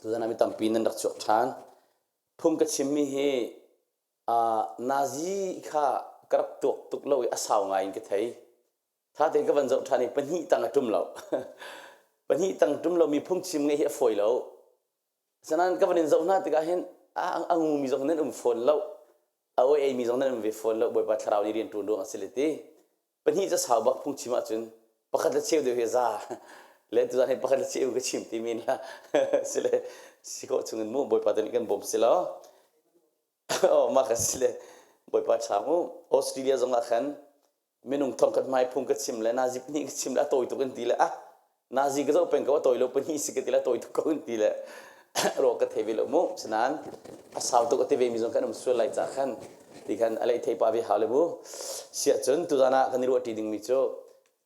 Tuzan ah mi tampi nan rak chuak ṭhan. Phung ka chimmi hi uh, nazi kha ka rak tuak tuk lo i a sau ngai in ka thei. Tha tein ka van zoh ṭhan i pahnih tang a ṭum lo. Pahnih tang ṭum lomi phungchim ngeih hi a fawi lo. Asinain ka van in zoh hna tikah hin a, a ngumi zong nan um fawn lo. A oi eimi zong nan um ve fawn lo. Bawipa thlarau nih rian ṭuan ruang a si le ti. Pahnih cu sau bak phungchim ahcun pakhat le cheu deuh hi za le tuzan hi pakhat le cheu ka chim ti min la si le si khawh chung in mu Bawipa tu nih kan bawm si law oh mah ka si le Bawipa ṭha mu Australia zong ah khan minung thongkhat hmai phung ka chim le nazi pahnih ka chim le a tawi tuk in ti le ah Nazi ka zoh peng ko a tawi lo pahnih si ka ti le a tawi tuk ko in ti le rawk ka thei ve lo mu. Sinain a sau tuk a ti ve mi zong kan um sual lai ca khan ti khan a lei thei pa ve hau le mu. Siah cun tuzan ah kan i ruah ṭi dingmi cu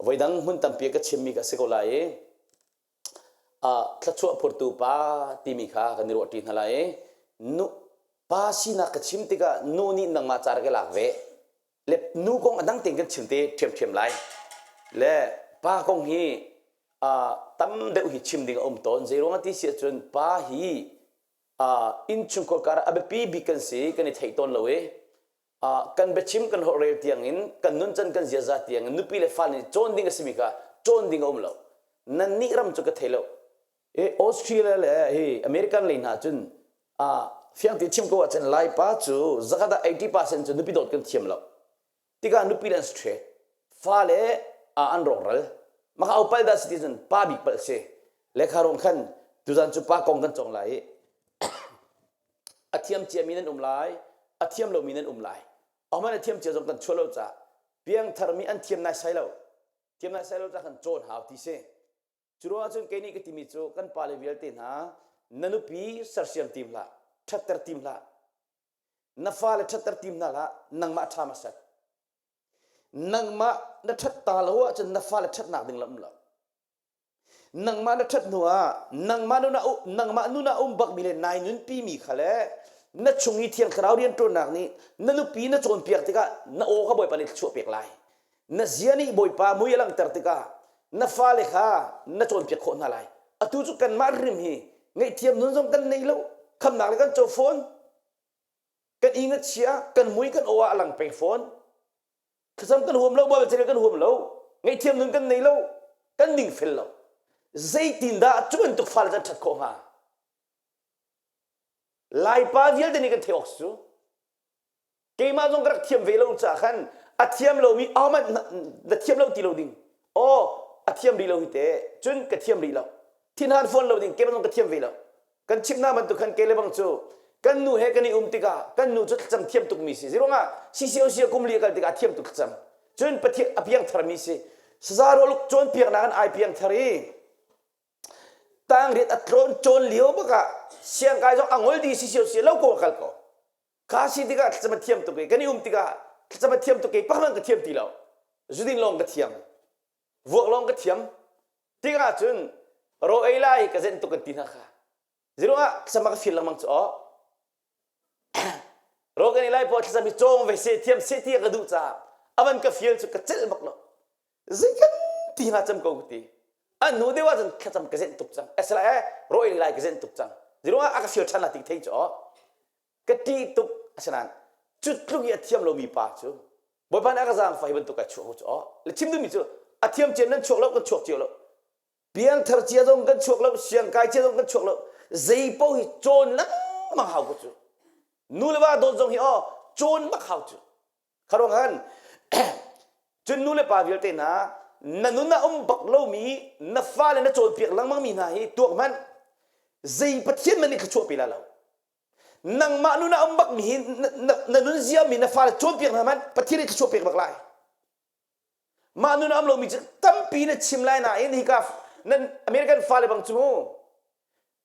voidang hmun tampi ka chimmi ka si ko lai i thluachuah phurtu pa timi kha kan i ruah ṭi hna lai i nu pa sinak ka chim tikah nu nih nangmah ca rak i lak ve le nu kong a dang tein kan chim te ṭhiamṭhiam lai le pa kong hi uh, tam deuh hi chim ding a um tawn zei ruang ti si ahcun pa hi uh, innchungkhar kar a biapi bik kan si kan i theih tawn lo i uh, kan biachim kan holh rel tiang in kan nuncan kan ziaza tiang in nupi le fa nih cawn ding a simi kha cawn ding a um lo nan nih ram cu ka thei lo e Australia le hi American lei hna cun ah fiang ti chim ko ahcun Laipa cu zakhat ah 80% cu nupi dawt kan thiam lo tikah nupi le an straight fale an rawkral maka au pal dah si ti cun pa bik pal si lekha rong khan tuzan cu pa kong kan cong lai i a thiam ciami nan um lai a thiam lomi nan um lai ahohmanh a thiam cia zong kan chuah lo caah piangthar mi an thiam nai sai lo thiam nai sai lo caah kan cawn hau ti si Cu ruangah cun kei nih ka timi cu kan pale vialte hna na nupi sersiam tim hlah, ṭhatter tim hlah. Na fale ṭhatter tim hna hlah, nangmah ṭha hmasat. Nangmah na ṭhat ta lo ahcun na fale ṭhatnak ding lam lo. Nangmah na ṭhat hnu ah nangmah nun ah nangmah nun ah um bakmi le nai nunpi mi kha le na chung i thiang thlarau rianṭuannak nih na nupi na cawnpiak tikah na aw kha Bawipa nih thluachuah pek lai. Na zia nih Bawipa mui a langhter tikah na fale kha na cawnpiak khawh hna lai. Atu cu kanmah rim hi ngaihthiam nun zong kan nei lo, khamnak le kan co fawn. Kan i ngachia, kan mui kan aw ah a lang peng fawn. Thlacam kan huam lo, Baibal carel kan huam lo, ngaihthiam nun kan nei lo, kan dingfel lo. Zeitindah cu bantuk fale cu an ṭhat khawh hnga? Laipa vialte nih kan theih awk cu. Keimah zong ka rak thiam ve lo caah khan a thiam lomi ahohmanh na thiam lo ti lo ding. Aw, a thiam rih lo hi te. Cun ka thiam rih lo. Thinhan fawn lo ding keimah zong ka thiam ve lo. Kan chimh hna bantuk khan ke le bang cu kan nu he kan i um tikah kan nu cu thlacam thiam tukmi si. Zeiruangah CCOC kum li a kal tikah a thiam tuk thlacam. Cun Pathian a piangthar mi si. Saza rualuk cawnpiaknak in ai piangthar i tangriat a tlawn cawn lio bakah siangkai zong a ngol dih CCOC lo ko a kal ko. Kha si tikah thlacam a thiam tuk i kan i um tikah thlacam a thiam tuk i pakhat ka thiam ti lo. Zudin lawng ka thiam. Vuak lawng ka thiam. Tikah cun ro ei lai ka zenh tuk kan ti hna kha. Ziruangah thlacam a ka feel lengmang cu aw. Ro kan ei lai poah thlacam hi cawng ve se thiam se ti ka duh caah avan ka feel cu ka celh bak lo. Zei kan ti hna cam ko ka ti. An hnu deuh ahcun thlacam ka zenh tuk cang. Asala eh ro ei lai ka zenh tuk cang. Ziruangah a ka feel ṭhan la ti thei cu aw. Ka ṭih tuk asinain cu tluk i a thiam lomi pa cu Bawipa nih a ka zaangfah hi bantuk ai chuah ko cu aw le chim duhmi cu a thiam cia nan chuak lo kan chuak cio lo piangthar cia zong kan chuak lo siangkai cia zong kan chuak lo zei paoh hi cawn lengmang hau ko cu nu le va dawt zong hi aw cawn bak hau cu kharuang han cun nu le pa vialte hna na nun ah um bak lomi na fale na cawnpiak lengmang mi hna hi tuak hmanh zei pathian man nih thluachuah pe la lo Nangmah nun ah um bak mi hi na nun zia mi na fale cawnpiak hna hmanh Pathian nih thluachuah pek bak lai. Mah nun ah um lomi cu tampi na chim lai nain hika nan American fale bang cu mu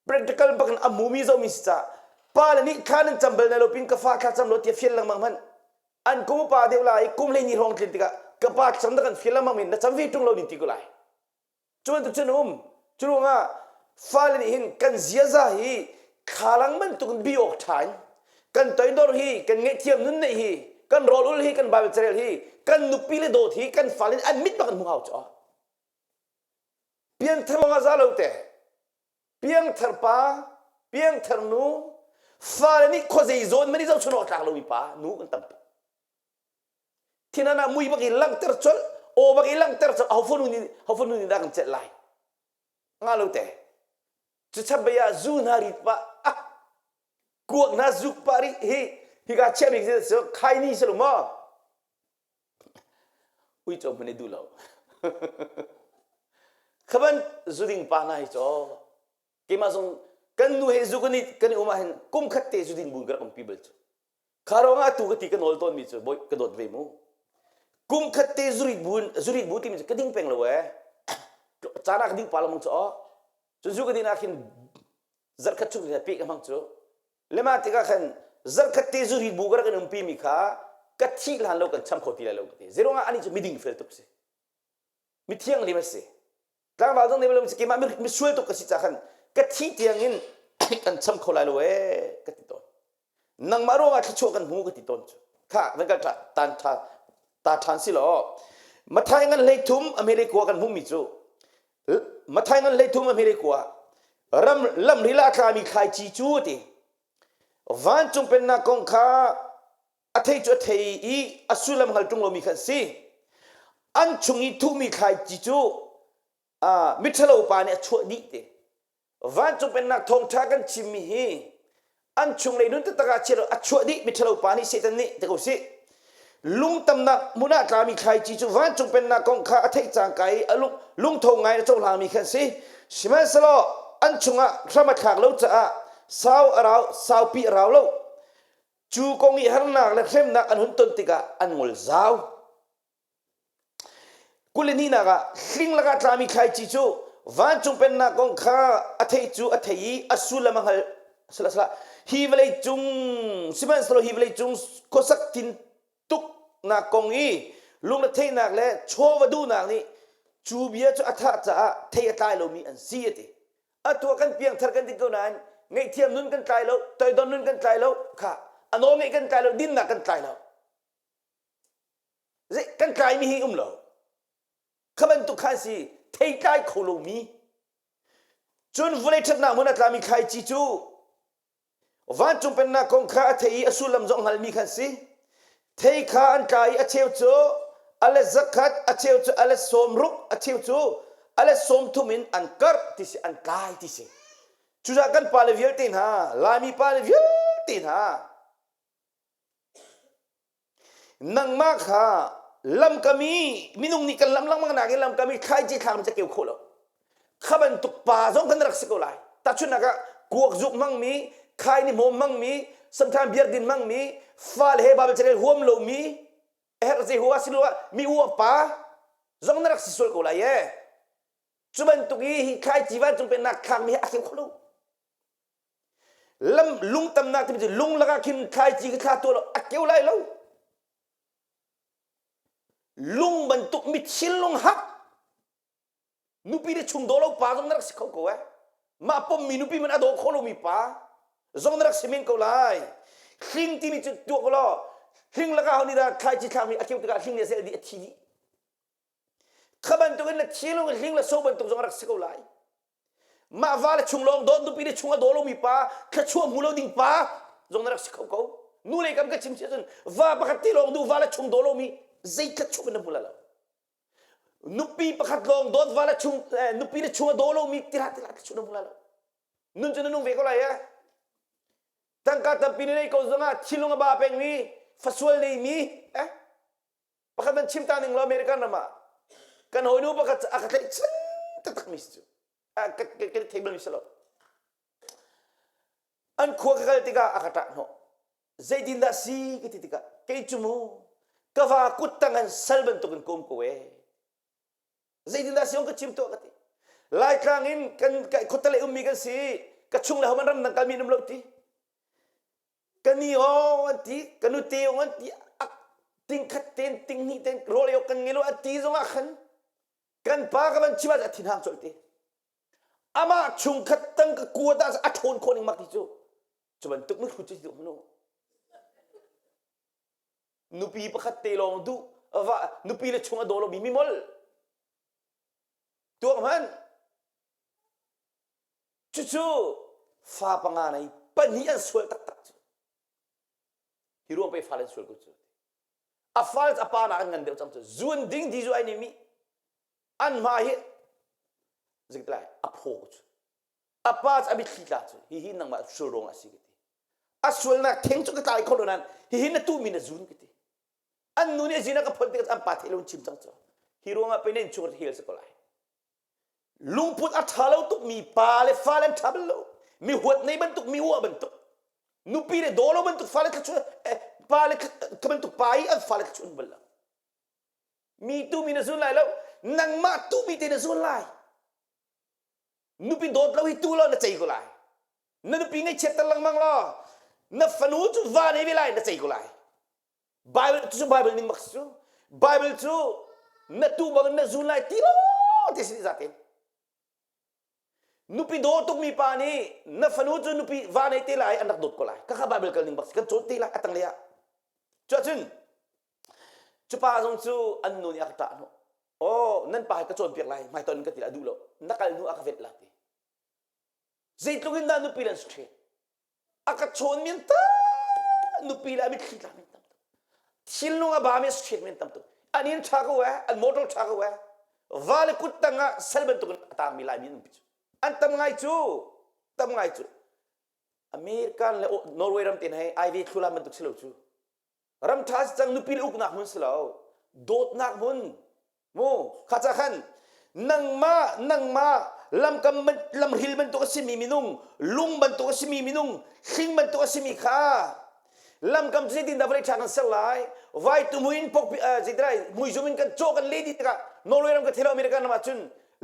practical bak in a mumi zomi si ca pa le nih thla nan cam bal na lo pin ka fa thla cam lo tiah fial lengmang hmanh an kum upa deuh lai kum hlei ni hrawng tlin tikah ka pa cam na kan fial lengmang min na cam ve ṭung lo nin ti ko lai Cu bantuk cun um. Cu ruangah fale nih hin kan ziaza hi thlalang bantuk in bi awk ṭha in kan toidor hi kan ngaihthiam nun neih hi kan rawl ul hi kan Bible carel hi kan nupi le dawt hi kan fale nih an mit bak in hmu hau cu. Pianthar lawng ah za lo te. Piangthar pa. Piangthar nu, fale nih khuazei zawn man i zohchun awk tlak lomi pa, nu kan tam tuk. Thinan ah mui bak i langhter colh, aw bak i langhter colh, ho fanu nih ho fanu nih dah kan celh lai? Nga lo te. Cu chap bei ah zu hna rit pah, ah kuak hna zuk pah rih hi hika chiahmi cu khaini si lo maw? Uico hmanh i duh lo. Khaban zuding pa hna hi caw keimah zong kan nu he zu kan i kan i um ah hin kum khat te zudin bu ka rak umpi bal cu. Kha ruangah atu ka ti ka nawl tawnmi cu bawi ka dawt ve mu. Kum khat te zurit bu zurit bu timi cu ka ding peng lo ee. Caan ah ka ding pa lengmang cu aw. Cun zu ka din ah khin zarhkhat chung pe ka hmang cu. Lema tikah khan zarhkhat te zurit bu ka rak in umpi mi kha ka thih hlan lo kan cham kho ti lai lo ka ti. Zeiruangah ani cu miding fel tuk si. Mi thianghlim a si. Tlangval zong nih lo keimah misual tuk ka si ca khan ka thih tiang in kan cham kho lai lo ee ka ti tawn. Nangmah ruangah thluachuah kan hmu ka ti tawn cu. Kha van kal tan tha ta ṭhan si law Mathai ngan hlei thum a hmele kua kan hmuhmi cu Mathai ngan hlei thum a hmele kua ram lamril ah a tlami thlaici cu a ti vancung pennak kong kha a thei cu a thei i a sullam hngal ṭung lomi kha an si. An chung i thuhmi thlaici cu miṭhalo pa nih a chuah dih ti. Vancung pennak thawngṭha kan chimmi hi an chunglei nun taktak ah chia a chuah dih miṭhalo pa nih Satan nih ti ko sih. Lungtamnak hmun ah tlami thlaici cu vancung pennak kong kha a theih cangka i a lung, lungtho ngai in a cohlangmi kha an si. Sihmanhsehlaw an chungah hram a thlak lo caah sau a rau, saupi a rau lo. Cu kong i harnak le hremnak an hun ton tikah an ngol zau. 22 ah hling lakah tlami thlaici cu vancung pennak kong kha a theih cu a thei i a sullam a hngal sala sala hi vawlei cung sihmanhsehlaw hi vawlei cung khuasak tin tuknak kong i lungretheihnak le chawva duhnak nih cu bia cu a thah caah thei a tlai lomi an si a ti. Atu ah kan piangthar kan ding ko nain ngaihthiam nun kan tlai lo, toidor nun kan tlai lo, kha a nawl ngeih kan tlai lo, dinnak kan tlai lo. Zei kan tlaimi hi um lo. Kha bantuk khan si thei tlai kho lomi. Cun vawlei ṭhatnak hmun a tlami thlaici cu Vancung pennak kong kha a thei i a sullam zong hngalmi khan si. Thei kha an tla i a cheu cu a let zakhat, a cheu cu a let sawmruk, a cheu cu a let 30 in an karh ti si, an tlai ti si. Cucaah kan pale vialte hna, Laimi pale vialte hna, Nangmah kha lamkam i minung nih kan lam lengmang nak in lamkam i thlaici thlakmi cu keu khawh lo. Kha bantuk pa zong kan rak si ko lai. Tahchunhnak ah kuak zuk hmangmi, khaini hmawm hmangmi, samthan beer din hmangmi, fale he Bible carel huam lomi, herh zei hua siloah mi uak pa zong na rak si sual ko lai ee. Cu bantuk i hi thlaici vancung pennak thlakmi hi a keu kho lo. Lam lungtamnak timi cu lung lakah khin thlaici ka thla tuah lo a keu lai lo. Lung bantuk mi thinlung hak nupi le chung daw lo pa zong na rak si kho ko eh. Mah pommi nupi man a daw kho lomi pa zong na rak si men ko lai. Hling timi cu tuah ko law hling lakah ho nih dah thlaici thlakmi a keu tikah hling nih a zel dih a thi dih. Kha bantukin na thinlung hling le so bantuk zong a rak si ko lai. Mah va le chung lawng dawt nupi le chung a daw lomi pa thluachuah hmu lo ding pa zong na rak si kho ko. Nu lei kam ka chim si ahcun va pakhat te lawng duh va le chung daw lomi zei thluachuah na hmu la lo. Nupi pakhat lawng dawt va le chung eh, nupi le chung a daw lomi tira tira thluachuah na hmu la lo. Nun cu na nung ve ko lai eh. Tangka tampi na nei ko zongah thinlung a ba pengmi fasual neimi eh Pakhat nan chim ta ning law American ram ah kan hawinu pakhat a ka tlaihchan taktak mi si cu ka ka thei bal mi si lo. An khua ka kal tikah a ka ṭah hnawh. Zeitin dah si ka ti tikah kei cu mu ka va kut tang an sal bantukin ka um ko ee. Zeitin dah si ong ka chim tuah ka ti. Laitlang in kan khuatalei ummi kan si ka chung le homan ram dang kalmi an um lo ti. Ka ni aw an ti, ka nute aw an ti, tingkhat ten tinghnih ten rawl ei awk kan ngei lo a ti zongah khan kan pa ka van chim ah a thinhang colh te. Amah chungkhat tang ka kuat ah a ṭhawn khawh ning mak ti cu. Cu bantuk mihrut cu ti hmanu. Nupi pakhat te lawng duh va nupi le chung a daw lomi mimol. Tuak hmanh. Cucu Fa panga nei pahnih an sual taktak cu. Hi ruang pe fale an sual ko cu. A fal a pa nak an ngan deuh cang cu. Zuan ding di zu ai ni mi an hma hi ziktlai a phaw ko cu. A pa cu a mitthli tla cu hihi nangmah sual ruang a si ka ti. A sualnak theng cu ka tlai kho lo nain hihi na tuhmi na zun ka ti. An nu nih a zin a ka phon tikah an pa thei lo in chim cang cu. Hi ruangah pei na innchung hel si ko lai. Lungput a ṭha lo tukmi pa le fale an ṭha bal lo. Mi huat nei bantuk, mi uah bantuk. Nupi le daw lo bantuk fale thluachuah eh, pa le kha bantuk pa i an fale thluachuah bal lo. Mi tu mi na zun lai lo, nangmah tu mi te na zun lai. Nupi dawt lo hi tu lo na cei ko lai. Na nupi ngaihchiat ter lengmang law na fanu cu va nei ve lai na cei ko lai. Bible cu Bible ning bak cu Bible cu na tu bang na zun lai ti lo ti si zatin. Nupi daw tukmi pa nih na fanu cu nupi va nei te lai an rak dawt ko lai. Kha Bible kal ning bak si kan cawn te lai a tanglei ah. Cuahcun cu pa zong cu an nu nih a ka ṭah hnawh. Aw nan pa hi ka cawnpiak lai hmaiton ka ti la duh lo na kal hnu a ka vet la ti zeitluk in dah nupi le an straight a ka chawn men ta nupi le a mitthli tla men tam tuk thinlung a ba mi straight men tam tuk an inn ṭha ko eh an motor ṭha ko eh va le kut tang ah sal bantuk in a tangmi lai mi an umpi cu an tam ngai cu tam ngai cu American le Norway ram te hei IV thlula bantuk si lo cu Ram ṭha si cang nupi le uknak hmun si lo dawtnak hmun mu kha ca khan nangmah nangmah lamkam lamhril bantuk a simi minung lung bantuk a simi minung hling bantuk a simi kha lamkam cu zeitin dah vawlei ṭha kan ser lai vai tu mui in pok zeitilai muizum in kan cawh kan le dih tikah Norway ram ka thelo American ram ah cun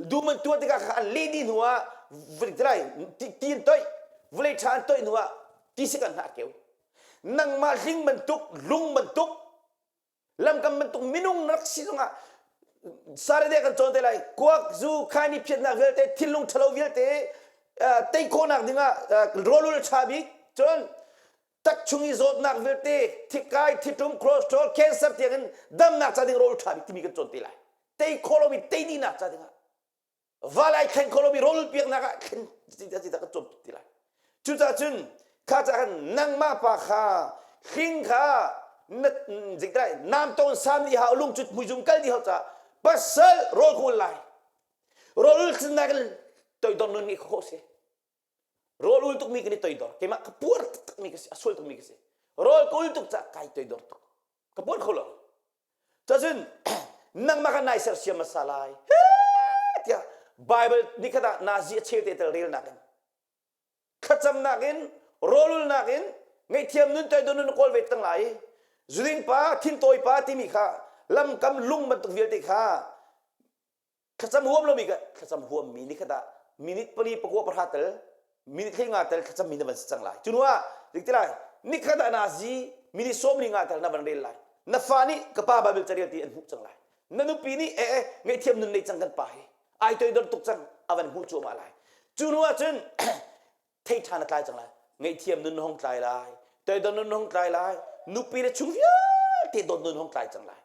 dum an tuah tikah kha an le dih hnu ah vawlei ti an toih vawlei ṭha an toih hnu ah ti sik an hna keu Nangmah hling bantuk, lung bantuk, lamkam bantuk minung na rak si zongah Saturday kan cawn te lai. Kuak, zu, khaini phiatnak vialte, thinlung ṭhalo vialte tei khawhnak dingah rawlul ṭha bik. Cun tak chung i zawtnak vialte, thikai, thitum, cholesterol, cancer tiangin damnak ca ding rawl ṭha bik timi kan cawn te lai. Tei khawh lomi tei dihnak ca dingah. Val ai thleng kho lomi rawl piaknak ah thlen ti ka cawm ti lai. Cucaah cun kha ca khan nangmah pa kha hling kha na zikdai nam ton sam di hau lung cut muizum kal di hau ca pasal rawl kul lai rawl ul sinnak in toidor nun ngi kho si rawl ul tuk mi kan i toidor keimah ka puar tuk mi ka si a sual tuk mi ka si rawl ka ul tuk ca kai toidor tuk ka puan kho lo cun nangmah kha nai sersiam hmasa lai tiah Bible nikhat ah nazi a cheu te tel relnak in thlacamnak in rawlulnak in ngaihthiam nun toidor nun kawl ve tang lai zuding pa thintawi pa timi kha lamkam lung bantuk vialte kha Thlacam huam lomi ka thlacam huammi nikhat ah minute pali pakua pahra tel minute hlei nga tel thlacam mi na van si cang lai. Cu hnu ah dik ti lai nikhat ah nazi minute sawm li nga tel na van rel lai. Na fa nih ka pa Bible carel ti an hmuh cang lai. Na nupi nih eh eh ngaihthiam nun nei cang kan pa hi ai toidor tuk cang a van hmuh cuahmah lai. Cu hnu ah cun thei ṭha na tlai cang lai. Ngaihthiam nun na hong tlai lai. Toidor nun na hong tlai lai. Nupi le chung vialte dawt nun hong tlai cang lai.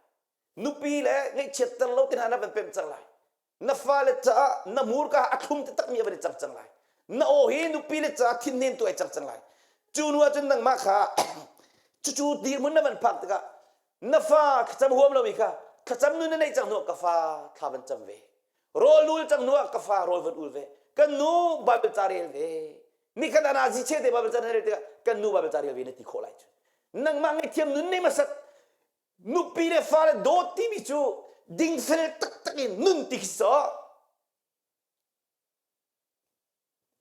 Nupi le ngaihchiatter lo te hna na van pemh cang lai. Na fale caah na hmurka a thlum taktakmi a van i cang cang lai. Na aw hi nupi le caah thinhnem tu ai cang cang lai. Cu hnu ahcun nangmah kha cucu dirhmun na van phak tikah na fa thlacam huam lomi kha thlacam nun na neih cang hnu ah ka fa thla van cam ve. Rawl ul cang hnu ah ka fa rawl van ul ve. Kan nu Bible ca rel ve. Nikhat ah nazi chete Bible ca na rel tikah kan nu Bible ca rel ve na ti khawh lai cu. Nangmah ngaihthiam nun nei hmasat Nupi le fale dawt timi cu dingfel taktak in nun ti khi si sawh.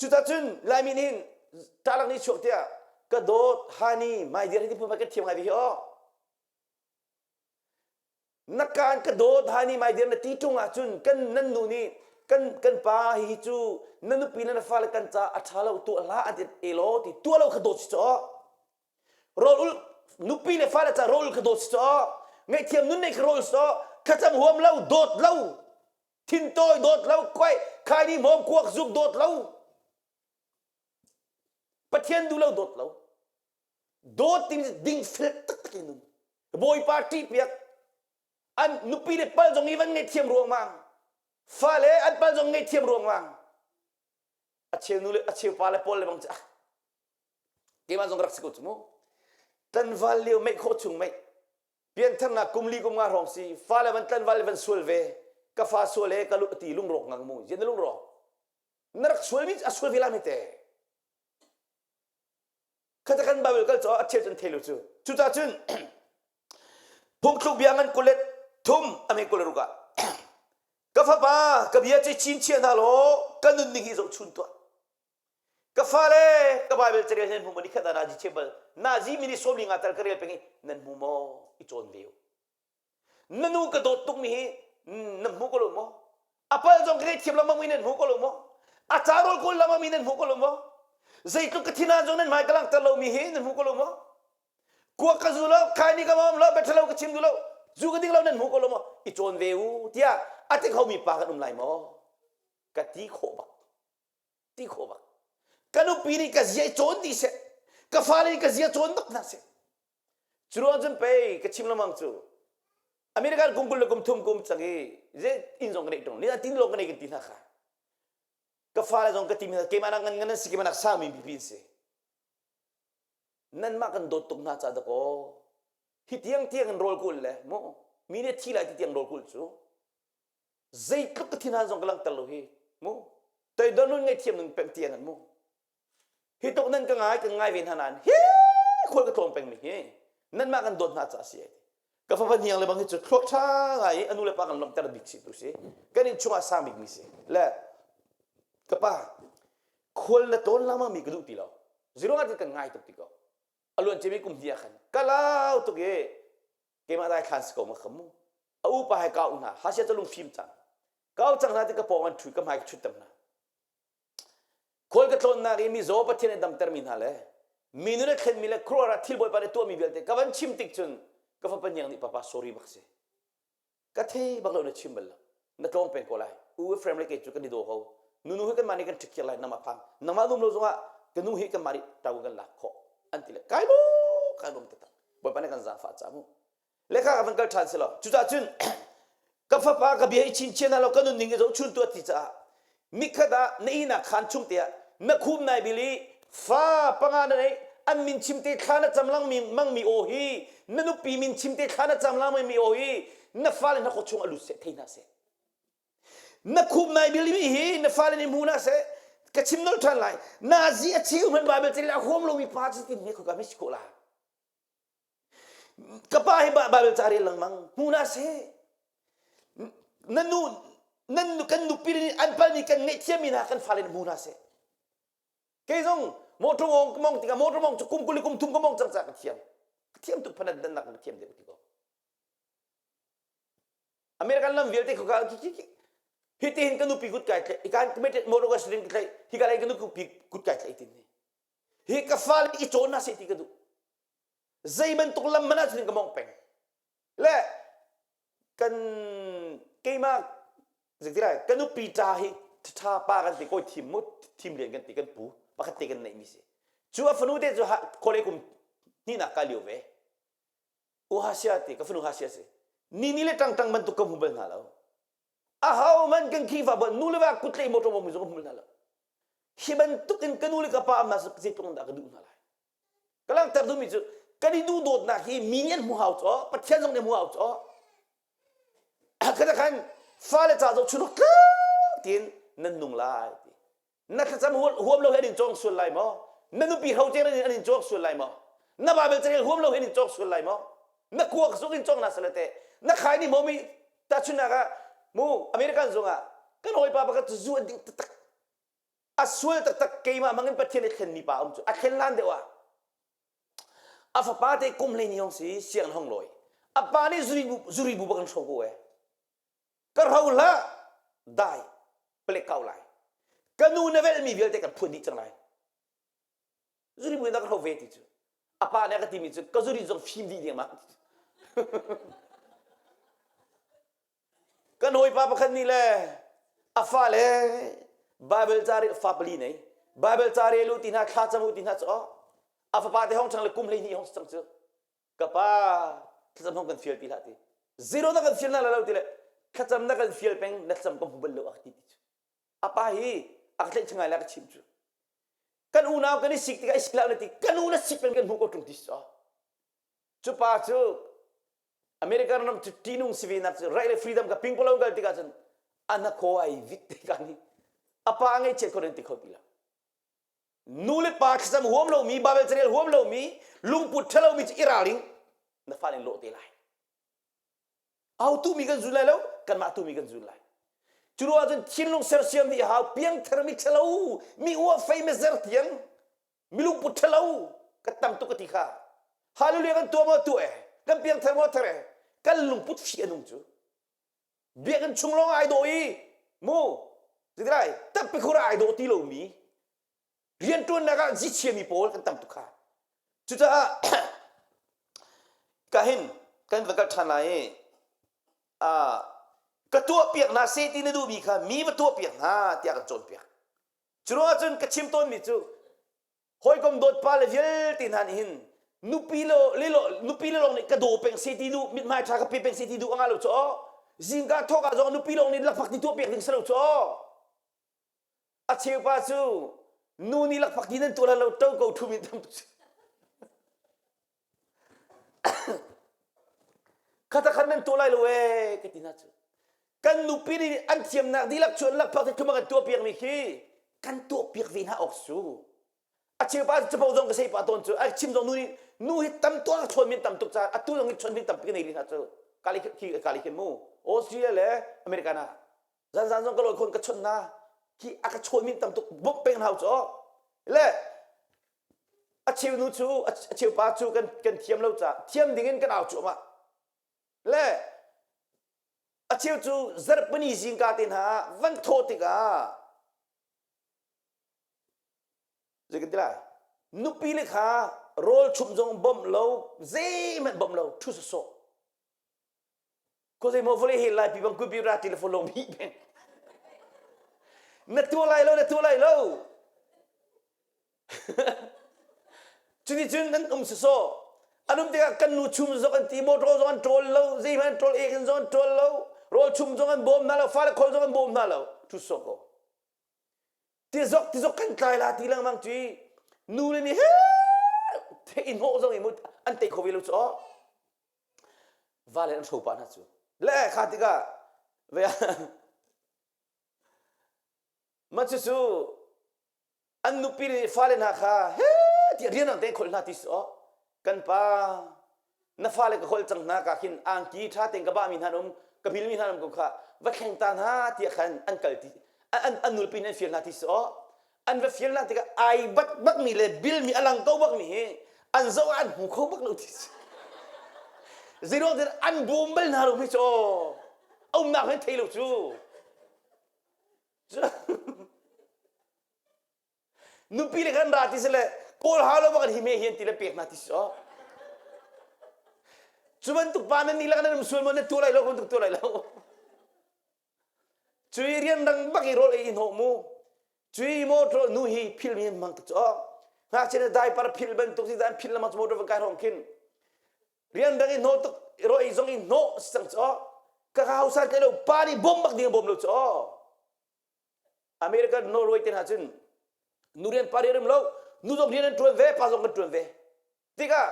Cucacun Laimi nih hin ṭalak nih chuak tiah ka dawt honey my dear hi ti phun kan thiam ngai ve hi aw. Na kaan ka dawt honey my dear na ti ṭung ahcun kan nan nu nih kan kan pa hihi cu na nupi le na fale kan ca a ṭha lo tuah hlah an ti elaw ti tuah lo kha dawt si caw. Rawl ul nupi le fale ca rawl kha dawt si caw ngaihthiam nun nei kha rawl si caw thlacam huam lo dawt lo thintawi dawt lo khuai khaini hmawm kuak zuk dawt lo Pathian duh lo dawt lo dawt timi dingfel taktak in nun Bawipa ṭih piak an nupi le pal zong i van ngaihthiam ruangmang fale an pal zong ngaihthiam ruangmang. A cheu nu le a cheu pa le pawl le bang cu ah keimah zong ka rak si ko cu mu. Tlanval lio meih khawh chung meih piantharnak kum li kum nga hrawng si fale van tlanval van sual ve ka fa sual he ka lu ti lungrawk ngang mu yen na lungrawk na rak sual mi a sual ve la mi te khata kan bible kal cho a cheu cun thei lo cu cucah cun phungthluk bia ngan kulet thum ame kul ruka ka fapa ka bia cu chin chia hna law ka nun ning hi zoh chun tuah Ka fale ka Bible carel nan hmu maw nikhat ah nazi chim bal nazi minute sawmli nga tal ka rel peng i nan hmu maw i cawn ve u. Na nu ka dawt tuk mi hi na hmu ko lo maw? A pal zong ka ngaihthiam lengmang mi nan hmu ko lo maw? A ca rawl kawl lengmang mi nan hmu ko lo maw? Zeitluk ka thinhan zong nan hmai ka langhter lo mi hi nan hmu ko lo maw? Kuak ka zu lo, khaini ka mawm lo, bia lo ka chim duh lo, zu ka ding lo nan hmu ko lo maw? I cawn ve u tiah a ti kho mi pa kan um lai maw? Ka ti khawh bak. Ti khawh bak. Ka nupi nih ka zia i cawn dih seh. Ka fale nih ka zia cawn bak hna seh. Cu ruang cun pei ka chim lengmang cu American kum 20 le kum thum kum cang i ze inn zong ka neih ṭung. Ni tin lawng ka nei kan ti hna kha. Ka fale zong ka ti hna keimah nak ngan ngan an si keimah nak sangmi pipi an si. Nanmah kan dawt tuk hna ca dakaw hi tiang tiang in rawl kul le mu mi nih thi lai ti tiang rawl kul cu zeitluk ka thinhan zong ka langhter lo hi mu toidor nun ngaihthiam nun peng tiang an mu hi tuk nan ka ngai ka ngai ve hna nain hi khual ka tlawm peng mi hi nanmah kan dawt hna ca si ai ka fapa hniang le bang hi cu thluak ṭha ngai i anu le pa kan lawmhter bik si tu si kan inn chungah sang bik mi si le ka pa khual na tawn lengmang mi ka duh ti lo zero ah kan ngai tuk ti ko a luan cemi kum hnih ah khan ka lau tuk i keimah dai thlan si ko ma kham mu a upa he kau hna hasia cu lungfim cang kau cang hna ti ka pawng an ṭhu ka hmai ka ṭhutter hna khual ka tlawnnak i mizaw Pathian nih damtermi hna le mi nun a thlenmi le khuaruahhar thil Bawipa nih tuahmi vialte ka van chim tik cun ka fapa hniang nih papa sorry bak si ka thei bak lo na chim bal lo na tlawng peng ko lai u Ephraim le kei cu kan i daw ko nunu hi kanmah nih kan ṭhikhiar lai nangmah phang nangmah num lo zongah ka nu hi kanmah nih ṭau kan lak khawh an ti le kai lawm kai lawm taktak Bawipa nih kan zaangfah ca mu Lehkha ka van kal ṭhan si lo. Cucaah cun ka fapa ka bia i chinchin hna lo ka nunning i zohchun tuah ti caah nikhat ah na ihnak khaan chung te ah na khum nai bil i fa panga na neih an min chim te thla na cam lang mi mangmi aw hi na nupi min chim te thla na cam lang mi aw hi na fale na khaw chung a lut seh thei hna seh na khum nai bil mi hi na fale nih hmu hna seh ka chim nolh ṭhan lai nazi a cheu hman Bible cel a huam lomi pa cu tin me khuka me si khawh la Ka pa hi Bible ca rel lengmang hmu hna seh. Na nu nan kan nupi nih an palmi kan ngaihthiammi hna kan fale nih hmu hna seh. Kei zong motor mong ka mong tikah motor mong cu kum 20 kum thum ka mong cang ca ka thiam. Ka thiam tuk phanat dan nak ka thiam deuh ti ko. American lam vialte khuka ki ki ki hi ti hin ka nupi kut kai tlaih ikan motor ka sirin ka tlaih hi ka lei ka nupi kut kai tlaih tin ni hi ka fale i cawn hna seh ti ka duh zei bantuk lam hmanh ah cun ka mong peng le kan keimah zeiti lai ka nupi ṭa hi ṭha pa kan ti kawi thim mu thim lian kan ti kan pu pakhat te kan neih mi si cu a fanu te cu kawle kum hnihnak ka lio ve u hasia ti ka fanu hasia si ni ni le ṭang ṭang bantuk ka hmu bal hna lo a ho man kan Khrihfa bu nu le va kutlei motor mo mi zong ka hmu bal hna lo hi bantuk in ka nu le ka pa am na zeitluk in dah ka duh hna lai Ka langhter duhmi cu kan i duhdawtnak hi mi nih an hmu hau caw, Pathian zong nih hmu hau caw. Kha khan fale ca zoh chun tlang tiin nan nung lai ti. Na thlacam huam lo he an in cawng sual lai maw? Na nupi hrocer in an in cawng sual lai maw? Na Bible carel huam lo he an in cawng sual lai maw? Na kuak zung in cawng na salate. Na khai ni maw mi tahchunhnak ah mu American zung ah kan hawipa pakhat cu zu an ding taktak a sual taktak keimah hmang in Pathian i thlenmi pa um cu a thlen hlan deuh ah a fapa te kum hlei ni hong si siang hong lawi a pa nih zuri bu zuri bu bak in hro ko e ka hro hlah dai palek kau lai ka nu na velmi vialte kan phuan dih cang lai zuri bu in ka hro ve ti cu a pa nih a ka timi cu ka zuri zong fim dih ding ma Kan hawipa pakhat nih le a fale Bible ca rel fa pali nei Bible ca rel u ti hna thla cam u ti hna cu a fapa te hong chang le kum 12 hong cang cu ka pa thlacam hong kan fial ti hlah ti zero na kan fial na lo ti le thlacam na kan fial peng na thlacam ka hmu bal lo a ti ti cu a pa hi A ka tlaih ngai la ka chim cu. Kan unau kan i sik tikah i sik lo na ti kan u na sik peng kan hmuh ko ṭung ti cu. Cu pa cu American ram cu ṭihnung si ve nak cu right le freedom ka ping polo kal tikah cun a hnakhaw ai vit tikah ni a pa ngaihchiat kho ti kho ti lo. Nu le pa thlacam huam lomi, Bible carel huam lomi, lungput ṭha lomi cu i ralring na fa nih lawh te lai. Au tumi kan zul lai lo, kanmah tumi kan zul lai. Cu ruang cun thinlung sersiam dih hau, piangthar mi ṭhalo, mi uah fei mi zer tiang, mi lungput ṭhalo ka tam tuk ka ti kha. Hallelujah kan tuah maw tuah e, kan piangthar maw thar e, kan lungput fi a nung cu. Biakinn chung lawng ai dawh i mu zeitilai tappikhur ah ai dawh ti lomi rianṭuannak ah zichiami pawl kan tam tuk kha. Cucaah ka hin kan va kal ṭhan lai i ka tuahpiak hna seh ti na duhmi kha mi va tuahpiak hna tiah kan cawnpiak. Cu ruangah cun ka chim tawnmi cu hawikom dawt pa le vialte hna nih hin nupi le nupi le lawng nih ka daw peng se ti duh mithmai ṭha ka pe peng se ti duh a ngah lo cu aw zingka thawk ah zong nupi lawng nih lakphak ti tuah piak ding si lo cu aw a cheu pa cu nu nih lakphak ti nan tuah lo to ko thu min tam tuk Khata khan nan tuah lai lo ee ka ti hna cu. Kan nupi nih an thiamnak dihlak cu an lakphak te thum kan tuah piakmi khi kan tuah piak ve hna awk su. A cheu pa capo zong ka sei pa tawn cu a chim zong nu nih nu hi tam tuah ka chawn min tam tuk caah atu zong hi chawn min tampi ka nei rih hna cu. Kali khi kali khin mu. Australia le America na. Zanzan zong ka lawi khon ka chawnh na. Khi a ka chawn min tam tuk bawmh peng hau cu. Le a cheu nu cu a cheu pa cu kan kan thiam lo caah thiam ding in kan au cuahmah le a cheu cu zarhpini zingka te hna ah van thawh tikah zei kan ti lai nupi le kha rawl chumh zong bawmh lo zeihmanh bawmh lo ṭhu sawsawh ko zei maw vawlei he lai pi bang kupi ra telephone lawng bi peng na tuah lai lo na tuah lai lo Cuticun an um sawsawh. An um tikah kan nu chum zong an ti, motor zong an ṭawl lo, zeihmanh an ṭawl, ekin zong an ṭawl lo, rawl chum zong an bawm hna lo, fale kholh zong an bawm hna lo. Ṭhu sawh ko. Tizok tizok kan tlai la ti lengmang cu i nu le nih he the i hnawh zong i mu an tei kho ve lo cu aw. Vale an hro pah hna cu. Le kha tikah ve mah cucu an nupi le fale hna kha he tiah rian ang tein kholh hna ti si aw kan pa na fale ka kholh cang hna ka khin angki ṭha tein ka bami hna um ka bilmi hna um ko kha va thleng ta hna tiah khan an kal ti an an nulpi an fial hna ti si aw an va fial hna tikah ai bak bakmi le bilmi a lang ko bakmi hi an zoh ah an hmu kho bak lo ti si zeiruang tin an bawm bal hna lo mi cu aw a umnak hin thei lo cu Nupi le kan ra ti si le kawl hau lo bak hi me hian ti le pek hna ti si aw. Cu bantuk pa nan nih lak nan um sual maw na tuah lai lo bantuk tuah lai lo. Cui rian rang bak i rawl ei in hawh mu. Cui motor nu hi phil mi hmang tuk cu aw. Ngakchia na diaper phil bantuk si dan phil lamang cu motor va kai hrawng khin. Rian rang i hnawh tuk rawl ei zong i hnawh si cang cu aw. Ka ka hausan kai lo pa nih bom bak ding a bawm lo cu aw. American Norway te hna cun nu rian pa rian um lo nu zong rian an ṭuan ve pa zong kan ṭuan ve tikah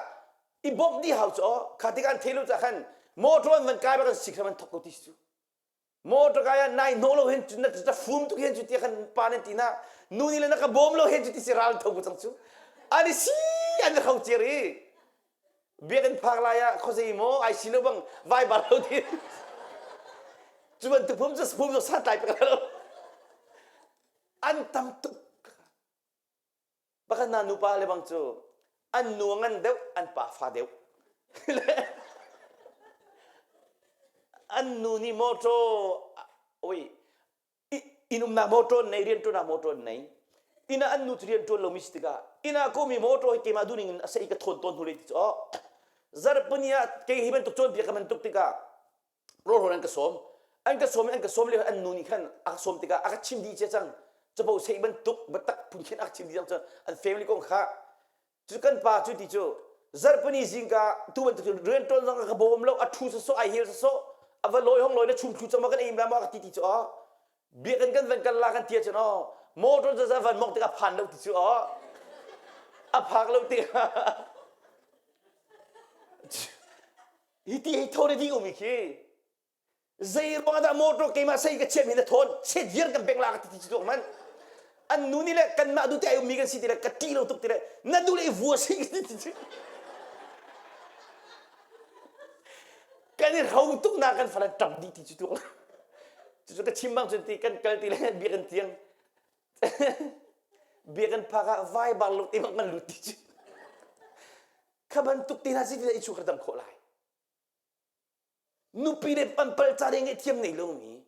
i bawmh dih hau cu kha tikah an thei lo cah khan motor an van kai bak an sik hram an thok ko ti cu motor kai ah nai hnawh lo hin na na fum tuk hin cu ti khan pa nan ti na nu nih le na ka bawm lo hin cu ti si ral tho ko cang cu an i si an i kho cer i biakinn phak lai ah khuazei maw ai si lo bang vai bar lo ti cu bantuk phum cu phum cu santlai pek lo an tam tuk pakhat na nupa le bang cu an nu ngan deuh an pa fa deuh an nu nih motor oi inn umnak motor nei rianṭuannak motor nei inn ah an nu cu rianṭuan lomi si tikah inn ah komi motor hi keimah duhning in a sei ka thawn tawn hnu le ti cu oh zarhpini ah kei hi bantuk cawnpiak ka bantuk tikah rawlrawn an ka sawm an ka sawm i an ka sawm lio an nu nih khan a ka sawm tikah a ka chim dih cia cang capo sei bantuk biatak phun khin a ka chim dih cang cu an family kong kha Cu kan pa cu ti cu zarhpini zingka tu bantuk cu rianṭuan zong ka bawm lo a ṭhu sawsawh ai hel sawsawh a va lawi hong lawi na chum thlu cang ma kan ei la ma ka ti ti cu aw biakinn kan van kal la kan ti ahcun aw Motor cu van mong tikah phan lo ti cu aw. A phak lo tikah hi ti hi thaw ding umi khi zei ruang dah motor keimah sei ka chiam hi na thawn chet viar kan beng la ka ti ti tuak man an nu nih le kanmah du te ai ummi kan si ti le ka ṭih lo tuk ti le na du le i vua si ka ti ti kan i ro tuk na kan falan ṭap dih ti cu tuak cucu ka chim bang cun ti kan kal ti le biakinn tiang biakinn phak ah vai bar lo ti bak kan lut ti cu kha bantuk te hna si ti le i chu ka dam khawh lai Nupi le an pal ca ding thiam nei lomi,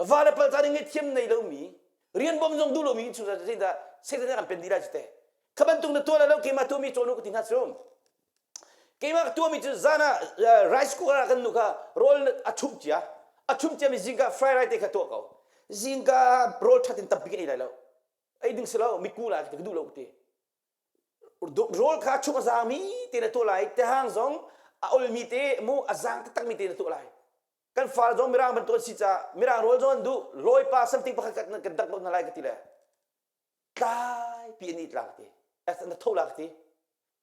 va le pal ca ding thiam nei lomi, rian bawm zong duh lomi chung zeidah Satan nih kan pen dih lai cu teh. Kha bantuk na tuah lo keimah tuahmi cawn u ka ti hna cu. Keimah tuahmi cu zan ah rice cooker ah kan nu kha rawl a chumh cia. A chumh ciami zingka fried rice te kha tuah ko. Zingka rawl ṭhat in tampi ka ei lai lo. Ei ding si lo, mitku lai ka duh lo ka ti. Rawl kha chung a zaangmi te na tuah lai tehang zong a olmi te mu a zaang taktakmi te na tuah lai kan fal zong mirang bantuk an si caah mirang rawl zong an duh lawipa something pakhat khat kan dak hna lai ka ti le tlai pi an it la ka ti na tho la ka ti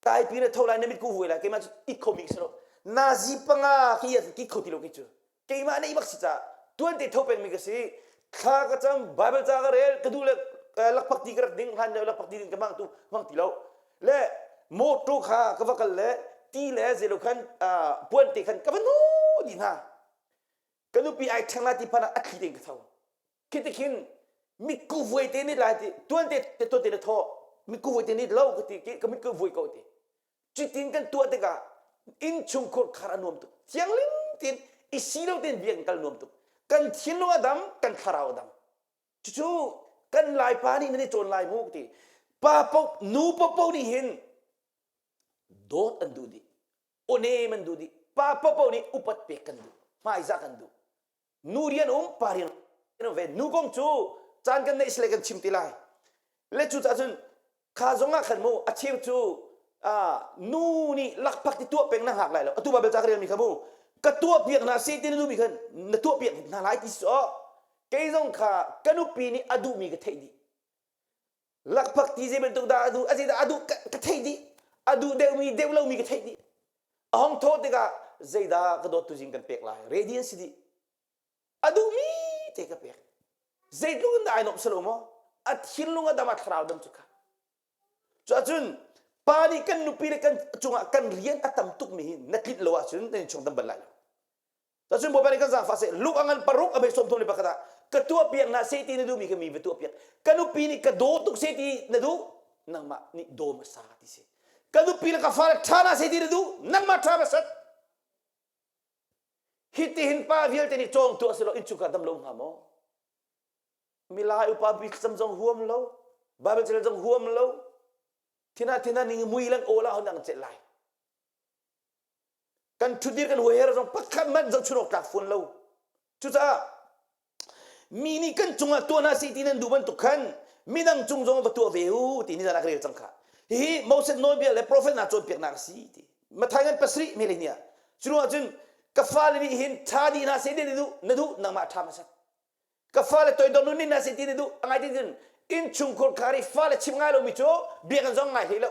tlai pi na tho lai na mit ku vui lai keimah cu it kho mi ka si lo nazi panga khi ki kho ti lo ki cu keimah nih bak si ca tuan te tho peng mi ka si thla ka cam bible ca ka rel ka duh le lakphak ti ka rak ding hlan le lakphak ti ding ka hmang tu hmang ti lo le motor kha ka va kal le ti le zelo khan puan te khan ka va nu di hna ka nupi ai ṭheng la ti phan ah a thli tein ka tho khi ti khin mitku vuai te nih lai ti tuan te tuan te na tho mitku vuai te nih lo ka ti ka mitku vuai ko ti Cutin kan tuah tikah innchungkhur khar a nuam tuk. Thianglim tein i si lo tein biakinn kal nuam tuk. Kan thinlung a dam, kan thlarau a dam. Cucu kan Laipa nih nan i cawn lai mu ti. Pa po, nu popo nih hin dawt an duh dih. Awnem an duh dih. Pa popo nih upat pek kan duh. Hmaizah kan duh. Nu rian um, pa rian um ve. Nu kong cu caan kan neih sile kan chim ti lai. Le cucaah cun kha zong ah khan mu a cheu cu nu nih lakphak ti tuah peng na hngak lai lo atu Bible ca ka relmi kha mu ka tuah piak hna se ti na duhmi khan na tuah piak hna lai ti si kei zong kha ka nupi nih a duhmi ka theih dih lakphak ti zei bantuk dah a duh a zeidah a duh ka theih dih a duh deuhmi deuh lomi ka theih dih a hong thawh tikah zeidah ka dawt tuzing kan pek lai ready an si dih a duhmi te ka pek zeitluk in dah ai nuamh selo maw a thinlung a dam a thlarau dam cu kha cuahcun pa nih kan nupi le kan cungah kan rian a tam tuk mi hi na tlinh lo ahcun nan chung dam bal lai lo Cun Bawipa nih kan zaangfah seh luk a ngan paruk a hmei 31 ah ka tuah piak hna seh ti na duhmi kha mi va tuah piak ka nupi nih ka daw tuk seh ti na duh nangmah nih daw hmasa ti si ka nupi le ka fale ṭha hna seh ti na duh nangmah ṭha hmasat Hitihin pa vialte nih cawng tuah selaw innchungkhar dam lo hnga maw? Milai upa bi cam zong huam lo, Bible cel zong huam lo. Thina thina ning mui lan aw la hon ang chet lai. Kan ṭhutdir kan huaher zong pakhat hmanh zohchun awk tlak fawn lo. Cucaah mi nih kan cungah tuah hna seh ti nan duh bantuk khan midang cung zong va tuah ve u ti nizan ah ka rel cang kha. Hihi Moses nawlbia le profet hna cawnpiaknak a si ti. Matthai ngan pasarih mele ni ah. Cu ruangah cun ka fale nih hin ṭha dih hna seh ti na duh na duh nangmah ṭha hmasat. Ka fale toidor nun nih hna seh ti na duh a ngai ti cun innchungkhur khar i fale chim ngai lomi cu biakinn zong ngai hlei lo.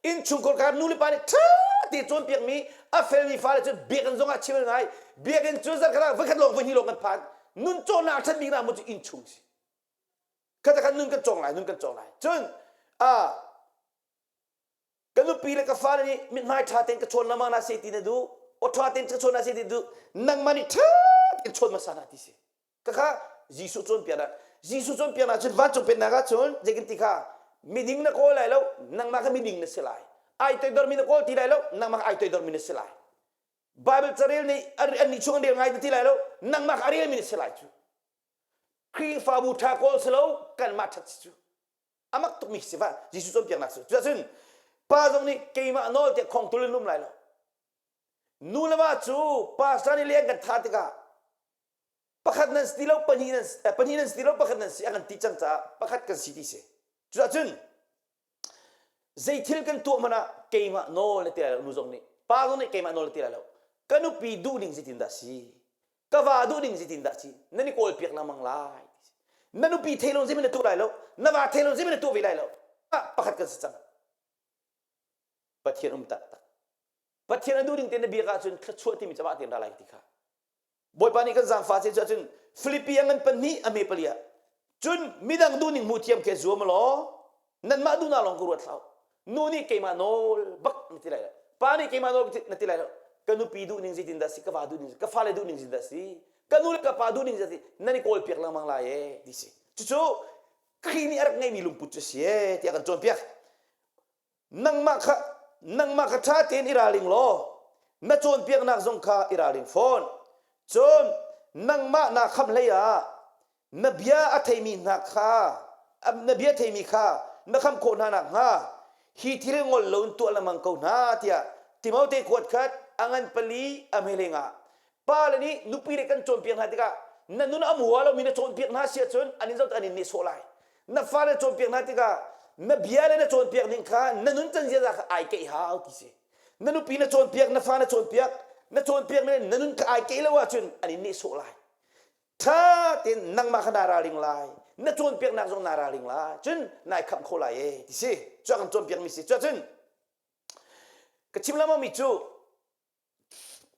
Innchungkhur khar nu le pa nih ṭha te cawnpiakmi a felmi fale cu biakinn zong ah chim an ngai. Biakinn cu zarkhat ah voikhat lawng voihnih lawng kan phan. Nun cawnnak a ṭhat bik nak mu cu innchung si. Kha khan nun kan cawng lai, nun kan cawng lai. Cun ah ka nupi le ka fale nih mithmai ṭha tein ka chawn lengmang hna seh ti na duh, aw ṭha tein ka chawn hna seh ti na duh, nangmah nih ṭha tein chawn hmasa hna ti si. Khakha Jesuh cawnpiaknak Jesuh cawnpiaknak cun vancung pennak ah cun zeitin ti kha miding na kawl lai lo nangmah kha miding na si lai ai toidormi na kawl ti lai lo nangmah kha ai toidormi na si lai Bible carel nih an nih chung an rel ngai ti lai lo nangmah kha a relmi na si lai cu Khrihfabu ṭha kawl si lo kanmah ṭhat si cu amak tukmi si va Jesuh cawnpiaknak cu cuahcun pa zong nih keimah nawl tiah khong tul in um lai lo nu le va cu pastor nih leng kan tha tikah pakhat nan si ti lo pahnih nan pahnih nan si ti lo pakhat nan si a kan ti cang caah pakhat kan si ti si cuahcun zei thil kan tuah hmanh ah keimah nawl na ti lai lo nu zong nih pa zong nih keimah nawl na ti lai lo ka nupi duh ning zeitin dah si ka va duh ning zeitin dah si nan i kawl piak lengmang lai na nupi thei lo zeihmanh na tuah lai lo. Na va thei lo zeihmanh na tuah ve lai lo. Pakhat kan si cang. Pathian um taktak. Pathian a duh ding te na biak ahcun thluachuah timi cu amah tein ra lai ti kha. Bawipa nih kan zaangfah ce cu ahcun Filipi a ngan pahnih a me pali ah cun midang duhning hmu thiam khi zuam law nanmah duhnak lawng ka ruat hlah nu nih keimah nawl bak na ti lai lo pa nih keimah nawl na ti lai lo ka nupi duhning zeitin dah si ka va duhning ka fale duhning zeitin dah si ka nu le ka pa duhning zeitin nan i kawl piak lengmang lai e ti si cucu Khrih nih a rak ngeimi lungput cu si e tiah kan cawnpiak Nangmah kha nangmah kha ṭha tein i ralring law na cawnpiaknak zong kha i ralring fawn. Cun nangmah naa khamh hlei ah na bia a theimi hna kha na bia theimi kha na khamh khawh hna nakhnga hi thil hi ngol loin tuah lengmang ko hna tiah Timote kuat khat a ngan pali a hme lengah pale nih nupi le kan cawnpiak hna tikah na nun a mua lomi na cawnpiak hna si ahcun an in zoh an in nehsawh lai na fale cawnpiak hna tikah na bia le na cawnpiak ning kha na nun can ziaza kha ai keih hau ti si na nupi na cawnpiak na fa na cawnpiak na cawnpiak le na nun kha ai keih lo ahcun an in nehsawh lai ṭha tein nangmah kha naa ralring lai na cawnpiaknak zong naa ralring lai cun nai khamh kho lai e ti si cu kan cawnpiakmi si cu cun ka chim lengmang mi cu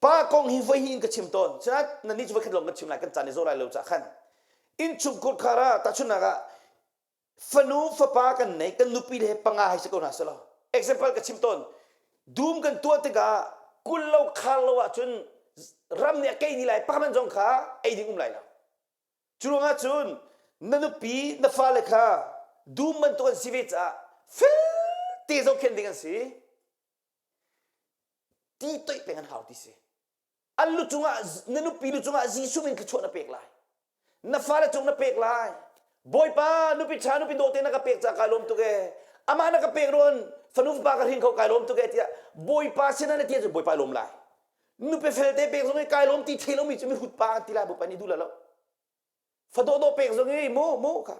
Pa kong hi voi hi in ka chim tawn. Cun nannih cu voikhat lawng kan chim lai kan caan i zaw lai lo cah khan. Innchungkhar khar ah tahchunhnak ah fanu fapa kan nei kan nupi le panga hei si ko hna selaw. Example ka chim tawn. Dum kan tuah tikah kul lo khar lo ahcun ram nih a kei ni lai pakhat zong kha ei ding um lai lo. Cu ruangah cun na nupi na fale kha dum bantuk an si ve caah fel te zohkhenh ding an si. Ti toih peng an hau ti si. An lu cungah na nupi lu cungah Jesuh min thluachuah na pek lai. Na fale cung na pek lai. Bawipa nupi ṭha nupi dawte na ka pek caah kai lawm tuk ee. Amah na ka pek ruan fanu fapa ka hrin kho kai lawm tuk ee tiah Bawipa sinah na ti ahcun Bawipa lawm lai. Nupi felte pek zong i kai lawm ti thei lomi cu mihrut pa an ti lai Bawipa nih duh lo. Fadawhdawh pek zong i mu mu kha.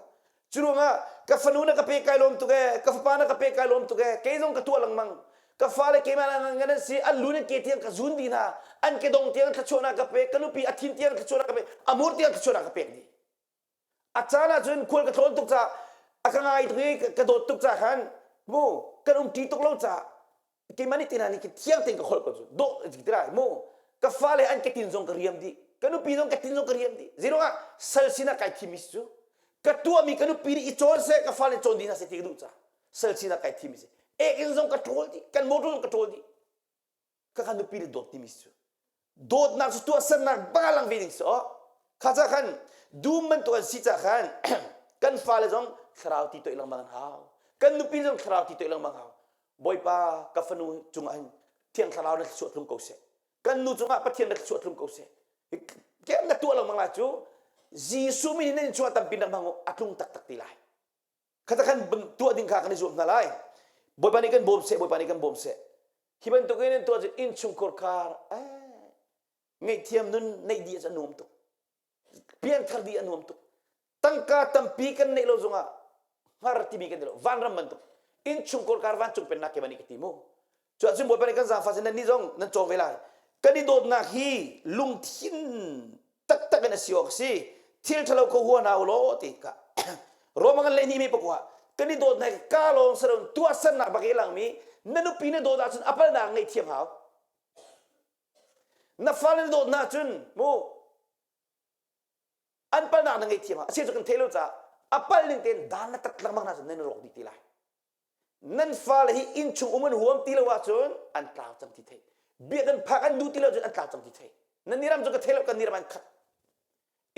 Cu ruangah ka fanu na ka pek kai lawm tuk ee, ka fapa na ka pek kai lawm tuk ee, kei zong ka tuah lengmang. Ka fale keimah la ngan an si, an lu nan ke tiang ka zun dih hna, an ke dong tiang thluachuahnak ka pek, ka nupi a thin tiang thluachuahnak ka pek, a mur tiang thluachuahnak ka pek dih. A caan ah cun khual ka tlawn tuk caah a ka ngai tuk i ka dawt tuk caah khan mu kan um ṭi tuk lo caah keimah nih tina nih thiang tein ka holh ko cu dawh ti lai mu ka fale an ka tin zong ka riam dih ka nupi zong ka tin zong ka riam dih zeiruangah sal sinah kai thim mi si cu ka tuahmi ka nupi nih i cawn seh ka fale cawn dih hna seh ti ka duh caah sal sinah kai thim mi si ek in zong ka ṭawl dih kan motor zong ka ṭawl dih ka ka nupi le dawt timi si cu dawtnak cu tuahsernak bang lang ve ding si aw kha ca khan dum bantuk an si ca khan kan fale zong thlarau ti toih lengmang an hau kan nupi zong thlarau ti toih lengmang hau Bawipa ka fanu cungah hin thiang thlarau na thluachuah tlung ko seh kan nu cungah Pathian na thluachuah tlung ko seh ke na tuah lengmang lai cu Jesuh min in chuah tampi nak hmang a tlung taktak ti lai khata khan tuah ding kha kan i zuam hna lai Bawipa nih kan bawm seh Bawipa nih kan bawm seh hi bantuk in tuah cu innchungkhar khar ngaihthiam nun neih dih a nuam tuk pianthar dih a nuam tuk tangka tampi kan neih lo zongah hngar timi kan lo vanram bantuk innchungkhar kar vancung pennak ke bani ka ti mu cu ahcun Bawipa nih kan zaangfah sin nan nih zong nan cawng ve lai kan i dawtnak hi lungthin taktak in a si awk a si thil ṭhalo ko hua hna u law ti ka Roma kan lehnih mi pakua kan i dawtnak ka lawng saron tuahsernak bak i langmi na nupi na dawt ahcun a palnak ngaihthiam hau na fale na dawt cun mu an palnak na ngaihthiam hau asi cu kan thei lo caah a pal ning tein dan na tat lengmang hna cun nan rawk dih ti lai nan fale hi innchung um an huam ti lo ahcun an tlau cang ti thei biakinn phak an duh ti lo cun an tlau cang ti thei nan niram cu ka thei lo kan niram an khat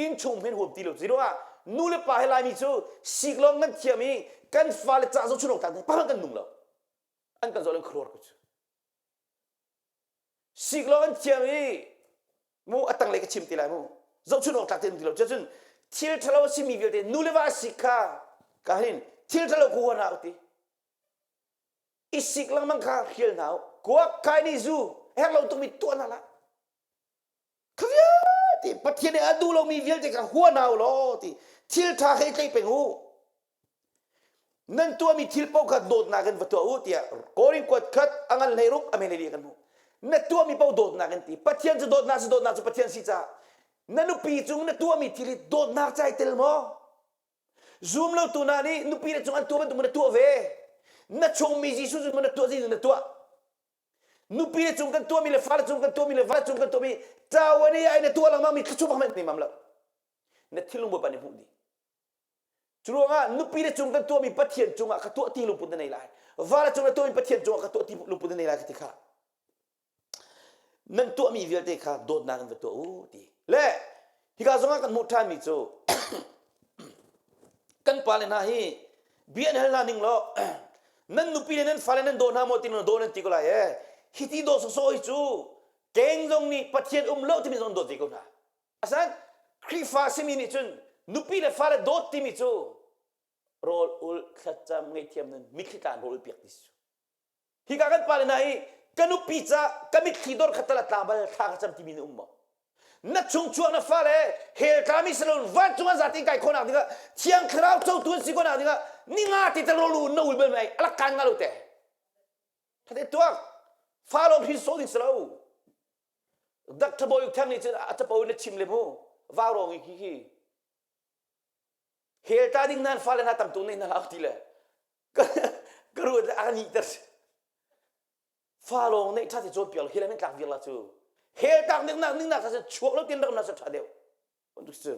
innchung men huam ti lo ci ah nu le pa he laimi cu sik lawng kan thiam i kan fale ca zo chunok tan pa kan nung lo an kan zoh len khuruar ko cu Sik lawng an thiam i mu a tanglei ka chim ti lai mu. Zohchun awk tlak ti ti lo. Cun thil ṭhalo a simi vialte nu le va sik kha ka hin thil ṭhalo ku hua hna u ti. I sik lengmang kha hrial hna u. Kuak kai nih zu herh lo tukmi tuah hna hlah. Kha vialte Pathian nih a duh lomi vialte kha hua hna u law ti thil ṭha kha i tlaih peng u. Nan tuahmi thil paoh kha dawtnak in va tuah u tiah Korin kuat khat a ngan hlei ruk a men hlei kan hmuh. Na tuahmi paoh dawtnak in ti. Pathian cu dawtnak si dawtnak cu Pathian si caah na nupi cung na tuahmi thil hi dawtnak ca i tel maw? Zum lo tu hna nih nupi le cung an tuah bantuk na tuah ve. Na chungmi Jesuh cu na tuah zeitin na tuah. Nupi le cung kan tuahmi le fale cung kan tuahmi le vale cung kan tuahmi cawan i ai na tuah lengmang mi thluachuah hmanh nei mam lo. Na thinlung Bawipa nih hmuh dih. Cu ruangah nupi le cung kan tuahmi Pathian cungah ka tuah ti lungput na nei lai. Vale cung na tuahmi Pathian cungah ka tuah ti lungput na nei lai ka ti kha. Nan tuahmi vialte kha dawtnak in va tuah u ti. Le hika zongah kan hmuh ṭhanmi cu kan pale hna hi bia an hal hna ning law nan nupi le nan fale nan daw hna maw ti daw nan ti ko lai ee hi ti daw sawsawh hi cu keng zong nih Pathian um lo timi zong an dawt ve ko hna. Asan Khrihfa simi nih cun nupi le fale dawt timi cu rawl ul thlacam ngaihthiam nun mitthli tlan rawl ul piak ti si. Hika kan pale hna hi ka nupi ca ka mitthli dor kha tal a tla bal thla ka cam timi na um maw? Na chungchuak na fale hell tlami si loin vancung an zate in kai khawhnak dingah thiang thlarau cotu an si khawhnak dingah ninga te tal rawl u na ul bal mai alak kan nga lo te. Thate tuak fa lawng hrin sawh ding si lo. Dr. Bawi Thang nih cun a capo in a chim le mu vau rawng i khi khi hell tla ding nan fale hna tam tuk nei hna hlah ti le ka ruat le a ni ter fa lawng neih ṭha ti cawn piak lo hell min tlak viar la cu hell tlak ning nak ning nak sa chuak lo tin rak na sa ṭha deuh bantuk cu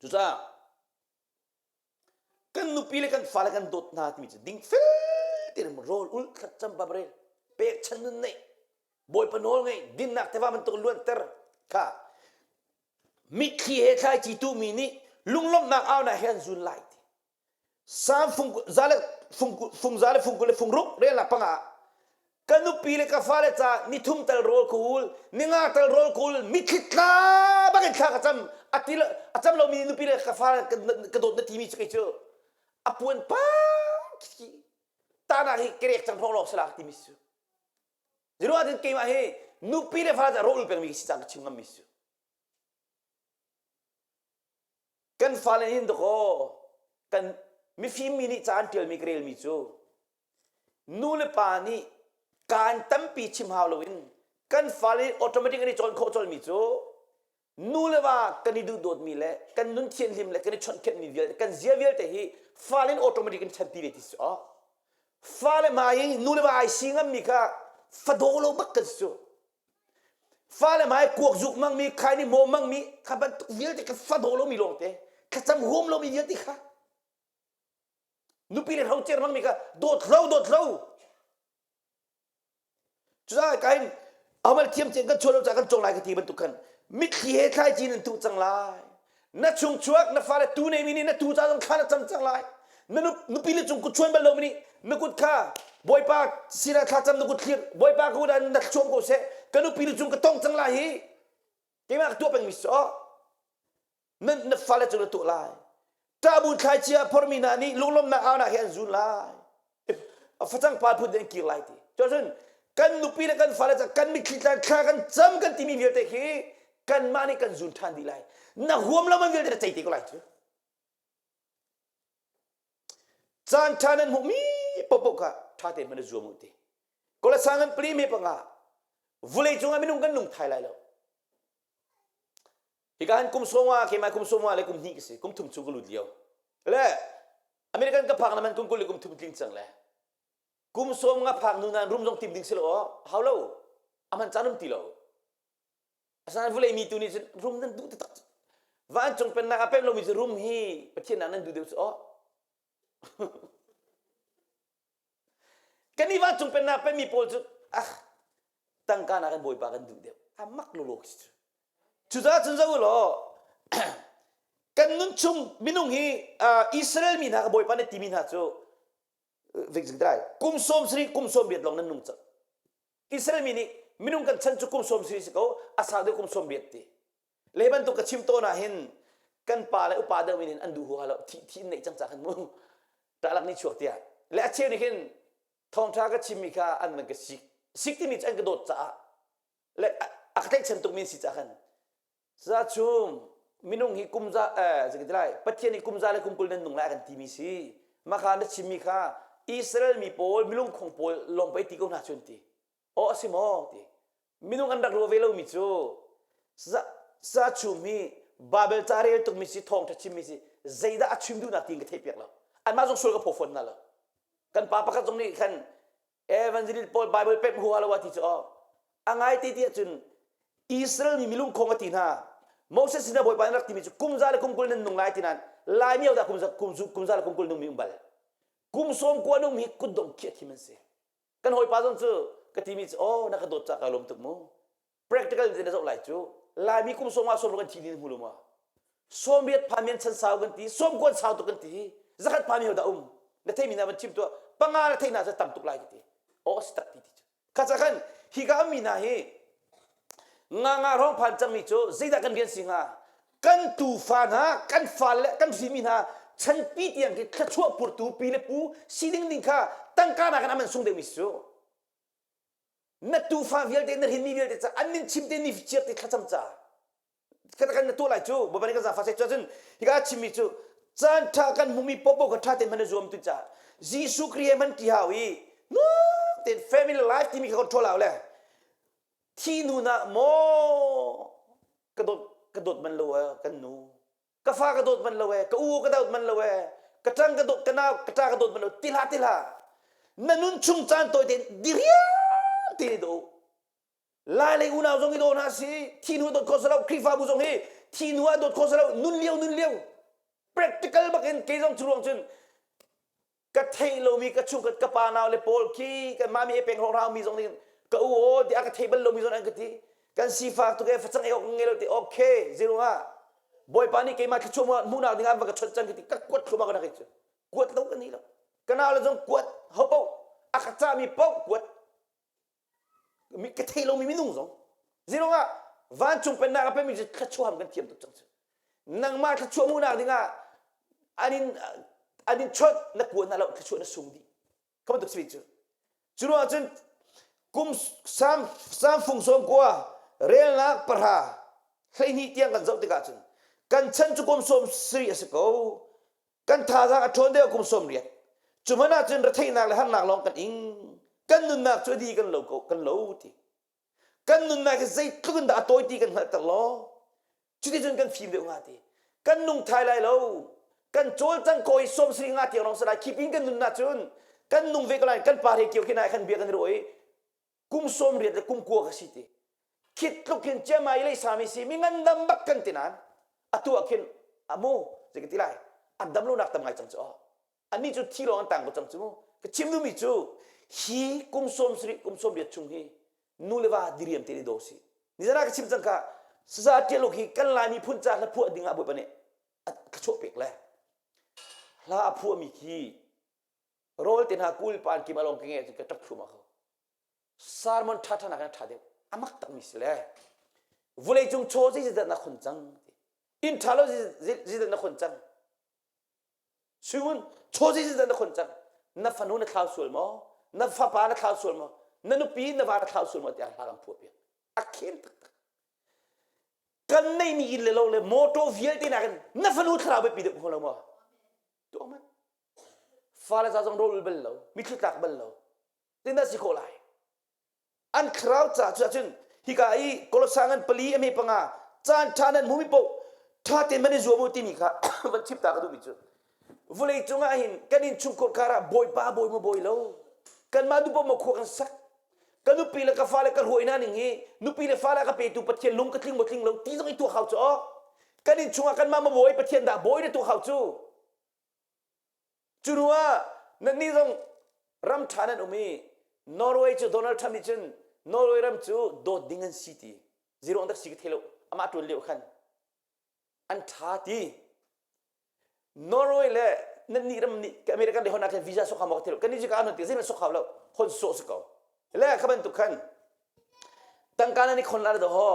cucaah Kan nupi le kan fale kan dawt hna timi cu dingfel tein rawl ul thlacam babrel pekchan nun neih Bawipa nawl ngeih dinnak tiva bantuk luanter kha mitthli he thlaici tuhmi nih lunglawmhnak aunak he an zun lai ti. Sam fung za le fung fung za le fung 20 le fung ruk relnak panga ah ka nupi le ka fale ca nithum tal rawl ka ul ninga tal rawl ka ul mitthli tla bak in thla ka cam a ti a cam lomi nupi le ka fale ka dawt na timi cu kei cu a puan pa khi tana hi kerek cang hrawng lawng sala timi cu ziru ahcun keimah hi nupi le fale ca rawl ul pengmi si cang ka chim ngammi cu Kan fale hin dakaw kan mifim mi nih ca an ṭialmi ka relmi cu nu le pa nih kaan tampi chim hau loin kan fale automatic an i cawn khawh colmi cu nu le va kan i duhdawtmi le kan nun thianhlim le kan i chawnhkhenhmi vialte kan zia vialte hi fale in automatic in chanti ve ti si awk fale hmai i nu le va ai si ngammi kha fadaw lo bak kan si cu Fale hmai kuak zuk mangmi, khaini hmawm mangmi, kha bantuk vialte kha fa daw lomi lawngte, thlacam huam lomi vialte kha nupi le hrocer mangmi kha dawt lo dawt lo. Cucaah kain amal thiam cen kan chuah lo caah kan cawng lai ka ti bantuk khan mitthli he thlaici nan tuh cang lai. Na chung chuak na fale tu neimi nih na tu ca zong thla na cam cang lai. Na nupi le cung kut chuan bal lomi nih na kut kha Bawipa sinah thlacam na kut thlir Bawipa ka kut ah na chuam ko seh ka nupi le cung ka tong cang lai hi keimah ka tuah pengmi si na, na fale cung na tuah lai ṭahbu thlaici a phormi hna nih lunglawmhnak aunak he an zun lai facang pa phun an kir lai ti cun kan nupi le kan fale kan mitthli tlan thla kan cam kan timi vialte khi kanmah nih kan zun ṭhan dih lai na huam lo man vialte na cei te ko lai cu caan ṭha nan hmuhmi paohpaoh kha ṭha tein hman i zuam u ti Kolasa ngan pali me panga vulei cungah minung kan nung thai lai lo hika han kum sawma keimah kum sawma le kum hnih ka si kum thum chung ka lut lio le American ka phak na man kum 20 le kum thum tling cang le kum sawm nga phak nu nan rum zong tim ding si lo hau lo aman caan um ti lo asinain vulei mi tu nih cun rum nan duh taktak vancung pennak a pem lomi cu rum hi Pathian nak nan duh deuh cu aw kan i vancung pennak pemmi pawl cu ah tangka nak in bawipa kan duh deuh a mak lolo khi cu cucaah cun zoh law kan nun chung minung hi Israel mi hna ka bawipa nih timi hna cu kum 70 kum 80 lawng nan nung cang Israel mi nih minung kan chan cu kum 70 si ko a sau deuh kum 80 ti le bantuk ka chim tawn ah hin kan pa le upa deuh in an duh huha lo thi thi in neih cang ca khan mu ṭalak ni chuak tiah le a cheu nih khin thawngṭha ka chimmi kha an van ka sik sik timi cu an ka dawt caah le a ka tlaihchan tukmi an si caah khan za chung minung hi kum za eh zei lai Pathian nih kum za le kum 20 nan nung lai kan timi si mah kha na chimmi kha Israel mi pawl milung khong pawl lawng pei ti ko hna cun ti aw a si maw ti minung an rak ruah ve lomi cu sa chum hi. Bible ca rel tukmi si thawngṭha chimmi si zeidah a chim duhnak tiin ka theih piak lo. Anmah zong sual ka phaw fawn hna lo. Kan pa pakhat zong nih khan evangelist pawl Bible pemh huha lo a ti cu aw. A ngai te ti ahcun Israel mi milung khong a ti hna. Moses sin ah Bawipa nih rak timi cu kum za le kum 20 nan nung lai ti nain Laimi hodah kum za kum kum za le kum 20 nungmi um bal. Kum sawm kua nungmi hi kutdong khiah thim an si. Kan hawipa zong cu ka timi cu aw na ka dawt ca ka lawm tuk mu. Practical in na zoh lai cu Laimi kum sawm ah sawm kan thi ni hmu lo ma. Sawmriat phan men chan sau kan ti, sawm kuan sau tuk kan ti. Zakhat phan mi hodah um. Na theimi na van chim tuah. Panga na theih na cu tam tuk lai ka ti. Aw si tak ti ti cu. Kha ca khan hika ummi hna hi nga nga hrawng phan cangmi cu zeidah kan rian si hnga? Kan tufa hna, kan fale, kan hrimi hna chanpi tiang khi thluachuah purtu pi le pu si ding ding kha tangka nakin a man sung deuhmi si cu. Na tufa vialte na hrinmi vialte ca an min chim te ni chiar te thlacam ca kan na tuah lai cu bawipa nih kan zaangfah seh cun hika chimmi cu caan ṭha kan hmumi popo kha ṭha tein hman na zuam tu ca Jesuh Khrih he hman ṭi hau i nuam tein family life timi kha control hau le thi hnu na maw ka dawt ka dawt man lo e kan nu ka fa ka dawt man lo e ka u ka dawt man lo e ka ṭang ka dawt ka nau ka ṭa ka dawt man lo tila tila na nun chung caan tawi tein diriam te do Lai lei unau zong i daw hna si, thi hnu dawt kho si lo, Khrihfabu zong hi thi hnu ah dawt kho si lo, nun lio nun lio. Practical bak in kei zong cu ruang cun ka theih lomi ka chungkhat ka pa nau le pawl khi kan mami he peng hrawng mi zong nih ka u aw ti a ka thei bal lomi zong an ka ti kan sifak tuk e facang ei awk ngei lo ti okay zirung ah bawipa nih keimah thluachuah hmuhnak ding ah va ka chawnh cang ka ti ka kuat thluahmah ka rak cu kuat lo ka ni lo ka nau le zong kuat ho paoh a ka cahmi paoh kuat ka thei lomi minung zong zirong ah vancung pennak a pemi cu thluachuah kan thiam tuk cang cu nangmah thluachuah hmuhnak dingah an in an in chawt na kuan na lo thluachuah na sung dih kha bantuk si cu cu ruangah cun kum sam samfung sawm kua relnak pahra 12 tiang kan zoh tikah cun kan chan cu kum sawm sari a si ko Kan thazaang a ṭhawn deuh kum 80. Cu hmanh ah cun retheihnak le harnak lawng kan ing. Kan nunnak cu a di kan lo ko kan lo ti. Kan nunnak hi zeitluk in dah a tawi ti kan hngalhter law cuticun kan fim deuh hnga ti. Kan nung thai lai lo. Kan cawlcang ko i 70 nga tiang lawng si lai. Khi pin kan nunnak cun kan nung ve ko lai. Kan pa he kio khi nai khan bia kan i ruah i kum 80 le kum kua ka si ti khit tluk hin ciamai lei sami si mi ngandam bak kan ti nain atu ah khin amu zei ka ti lai an dam lo nak tam ngai cang cu annih cu thi lawng an tang ko cang cu mu ka chim duhmi cu hi kum 70 kum 80 chung hi nu le va diriam te ni do si nizan ah ka chim cang ka saza tial hi kan lai miphun ca hla phuah ding ah bawipa nih ka chuah pek le hla a phuahmi khi rawl te hna kul pan kim along ka nge ka ṭap thluahmah ko sermon ṭha ṭha nak in ṭha deuh a mak takmi si le vawleicung chaw zeidah na khon cang inn ṭha lo zeidah na khon cang suimun chaw zeidah na khon cang na fanu na thlau sual maw na fapa na thlau sual maw na nupi na va na thlau sual maw tiah hla kan phuah piak a khen taktak kan neihmi inn le lo le motor vialte nakin na fanu thlarau biapi deuh hnga lo maw tuah man fale ca zong rawl bal lo mithli tlak bal lo tindah si khawh lai an thlarau ca cu ahcun hika i Kolosa ngan pali a hme panga caan ṭha nan hmumi paoh ṭha tein man i zuam u timi kha van chim ta ka duhmi cu vawlei cungah hin kan innchungkhar kar ah bawipa bawi maw bawi lo kanmah nu paoh maw khua kan sak ka nupi le ka fale ka hruai hna ning hi nupi le fale ka petu Pathian lung ka tling maw tling lo ti zong i tuak hau cu aw kan innchungah kanmah maw bawi Pathian dah bawi na tuak hau cu Cu hnu ah nannih zong ram ṭha nan um i Norway cu Donald Trump nih cun Norway ram cu dawt ding an si ti zero an rak si ka thei lo amah ṭuan lio khan an ṭha ti Norway le nannih ram nih American le hon ah khan visa sok hau maw ka thei lo kan nih cu ka an ti zeihmanh sok hau lo hon sawh si ko le kha bantuk khan tangka nan i khon la do ho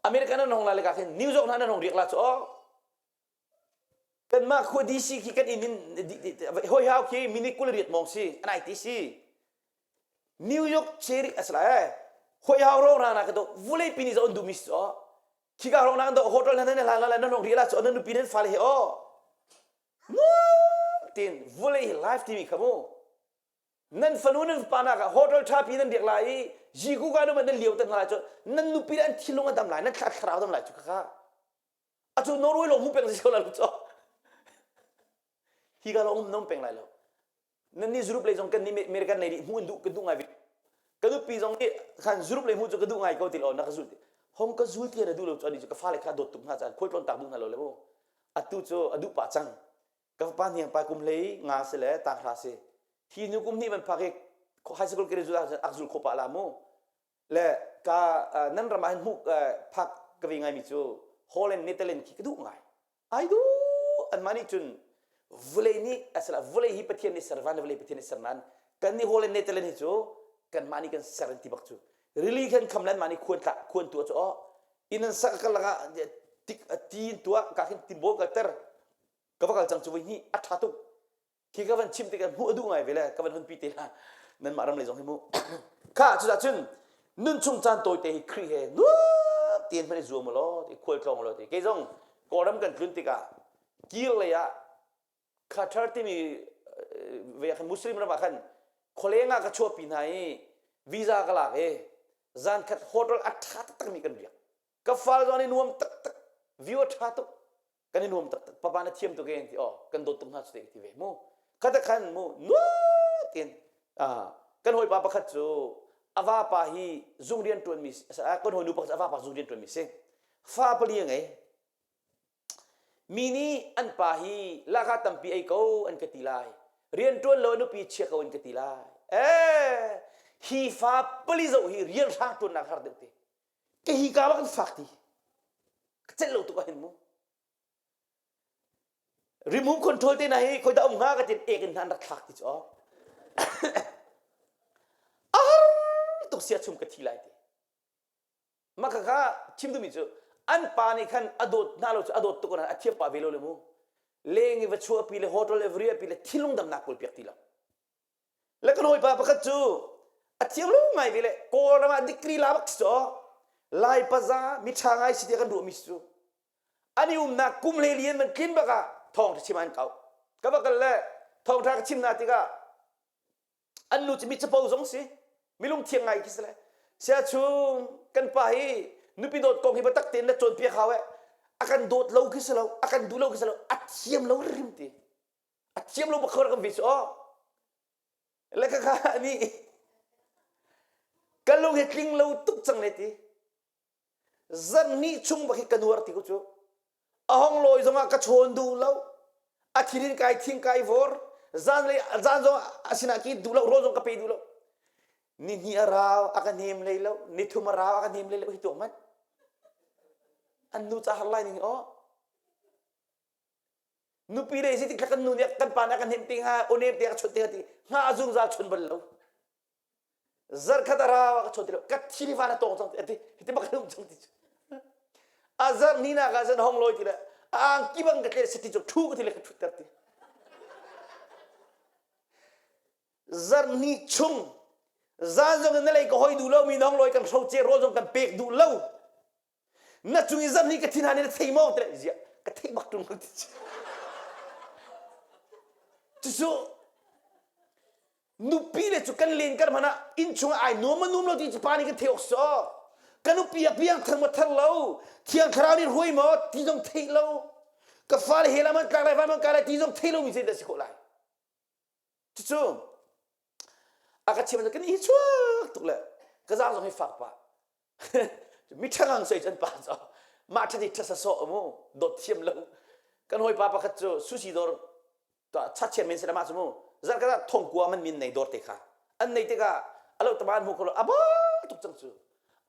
American nan hong la le ka khin New York hna nan hong riak la cu aw Kanmah khua DC khi kan inn in hoi hau khi minute 28 mong si an ai ti si New York cherry asla eh hoi hau rong rang na ka do vulei pini zo an du mi so khika rong na do hotel na na la la na nong ri la so na nupi nan fale he o tin vulei life timi kha mu nan fanu nan fapa nak ah hotel tha pi nan riak lai i jiku ka nu man nan liau tan lai cu nan nupi le an thinlung a dam lai nan thlarau dam lai cu kha. Acu Norway lawng hmu peng si ko la lu cho. Hi ka lawng um nom peng lai lo. Nan nih Europe lei zong kan nih American lei nih hmu an duh kan duh ngai ve. Ka nupi zong nih khan Europe lei hmu cu ka duh ngai ko ti lo na ka zul ti. Hong ka zul ti na duh lo cu ani cu ka fale kha dawt tuk hna caan khual tlawn tak duh hna lo le mu. Atu cu a duh pah cang. Ka fapa hniang pa kum hlei nga si le tang hra si. Hi nu kum hnih van phak i high school graduate ah ak zul kho pah la mu. Le ka nan ram ah hin hmuh phak ka ve ngaimi cu Holland Netherlands khi ka duh ngai. Ai duh anmah nih cun vawlei nih asala vawlei hi Pathian nih ser van le vawlei Pathian nih ser nain kan nih Holland Netherlands hi cu kanmah nih kan ser an ti bak cu. Rili khan kham le anmah nih khuan tla khuan tuah cu oh inn an sak ka lakah tik ti in tuah ka khin timbawl kalter ka va kal cang cu voi hnih a ṭha tuk khi ka van chim tikah hmuh a duh ngai ve le ka van hun pi te la nanmah ram lei zong hi mu kha cudah cun nun chung caan tawite hi Khrih he nuam tein hman i zuam law ti khual tlawng law ti kei zong Kawlram kan tlun tikah kir lei ah Qatar timi ve ah khan Muslim ram ah khan khualeng ah ka chuahpi hna i visa ka lak i zan khat hotel a ṭha taktakmi kan riak ka fal zong i nuam taktak view a ṭha tuk kan i nuam taktak papa na thiam tuk en ti oh kan dawt tuk hna cu ti ve mu khata khan mu nuam tin kan hawipa pakhat cu a vapa hi zung rian ṭuan mi kan hawinu pakhat a vapa zung rian ṭuan mi si fa pali a ngei mi nih an pa hi laka tampi ei ko an ka ti lai rian ṭuan lo nupi chia ko an ka ti lai eh hi fa pali zoh hi rian hrang ṭuannak har deuh te ka hi ka bak an fak ti ka celh lo tuk ah hin mu remove control te na hi khoi dah um hnga ka tin ek in hna an rak thlak ti cu a har tuk sia chung ka thi lai ti mah kha kha chim duhmi cu an pa nih khan a dawt hna lo cu a dawt tuk a thiam pa ve lo le mu leng i va chuahpi le hotel le va pi le thinlung damnak kawl piak ti lo Le kan hawipa pakhat cu a thiam lo ngai ve le Kawlram ah degree la bak si Lai paza miṭha ngai si tiah kan ruahmi si cu an i umnak kum hlei lian man tlin bak ah thawngṭha chim an kau ka va kal le thawngṭha ka chim hna tikah an nu cu mi capo zong si milung thiang ngai khi si le sia chung kan pa hi nupi dawt kong hi biatak tein na cawnpiak hau eh a kan dawt lo khi si lo a kan duh lo khi si lo a thiam lo rim ti a thiam lo bak kan vi cu aw le ka kha nih ka lung hi tling lo tuk cang le ti zan hnih chung bak hi ka nuar ti ko cu a hong lawi zongah ka chawn duh lo a thilin kai thing kai vor zan le zan zong a sinah ki duh lo rawl zong ka pe duh lo ni hnih a rau a ka hnem lei lo ni thum a rau a ka hnem lei lo hi tuak man an nu ca har lai ning aw Nupi le si tik kan nu nih kan pa nih a kan hnemh ti hnga onem te a ka chawnh ti hnga ti hnga a zungzal chun bal lo. Zarkhat a ra ka chawnh ti lo ka thi ni van a tawng cang ti ati hiti bak kan um cang ti a zarh ni nak ah cun hong lawi ti le a angki bang ka tle siti cu thu ka ti le ka thut ter ti zarh ni chung zan zong in na lei ka hoi duh lo mi nong lawi kan hro ce rawl zong kan pek duh lo na cung i zam hi ka thin han in na thei maw ti ziah ka theih bak ṭung ti cucu nupi le cu kan len kar hmanh ah inn chung ai nuam ma nuam lo ti cu pa nih kan theih awk si ka nupi a piang thar maw thar lo thiang thlarau nih hruai maw ti zong theih lo ka fale he lam an tlak lai van man kai lai ti zong theih lo mi zeidah si khawh lai cucu a ka chim kan i chuak tuk le ka zaang zong hi fak pah mi ṭhangang soi can pa cu mah ṭha ṭha sasawh mu dawt thiam lo kan hawipa pakhat cu sushi dawr chachian men sila mah cu mu zarh khat thongkua man min nei dawr te kha an nei tikah alo tama an hmu kho lo aba tuk cang cu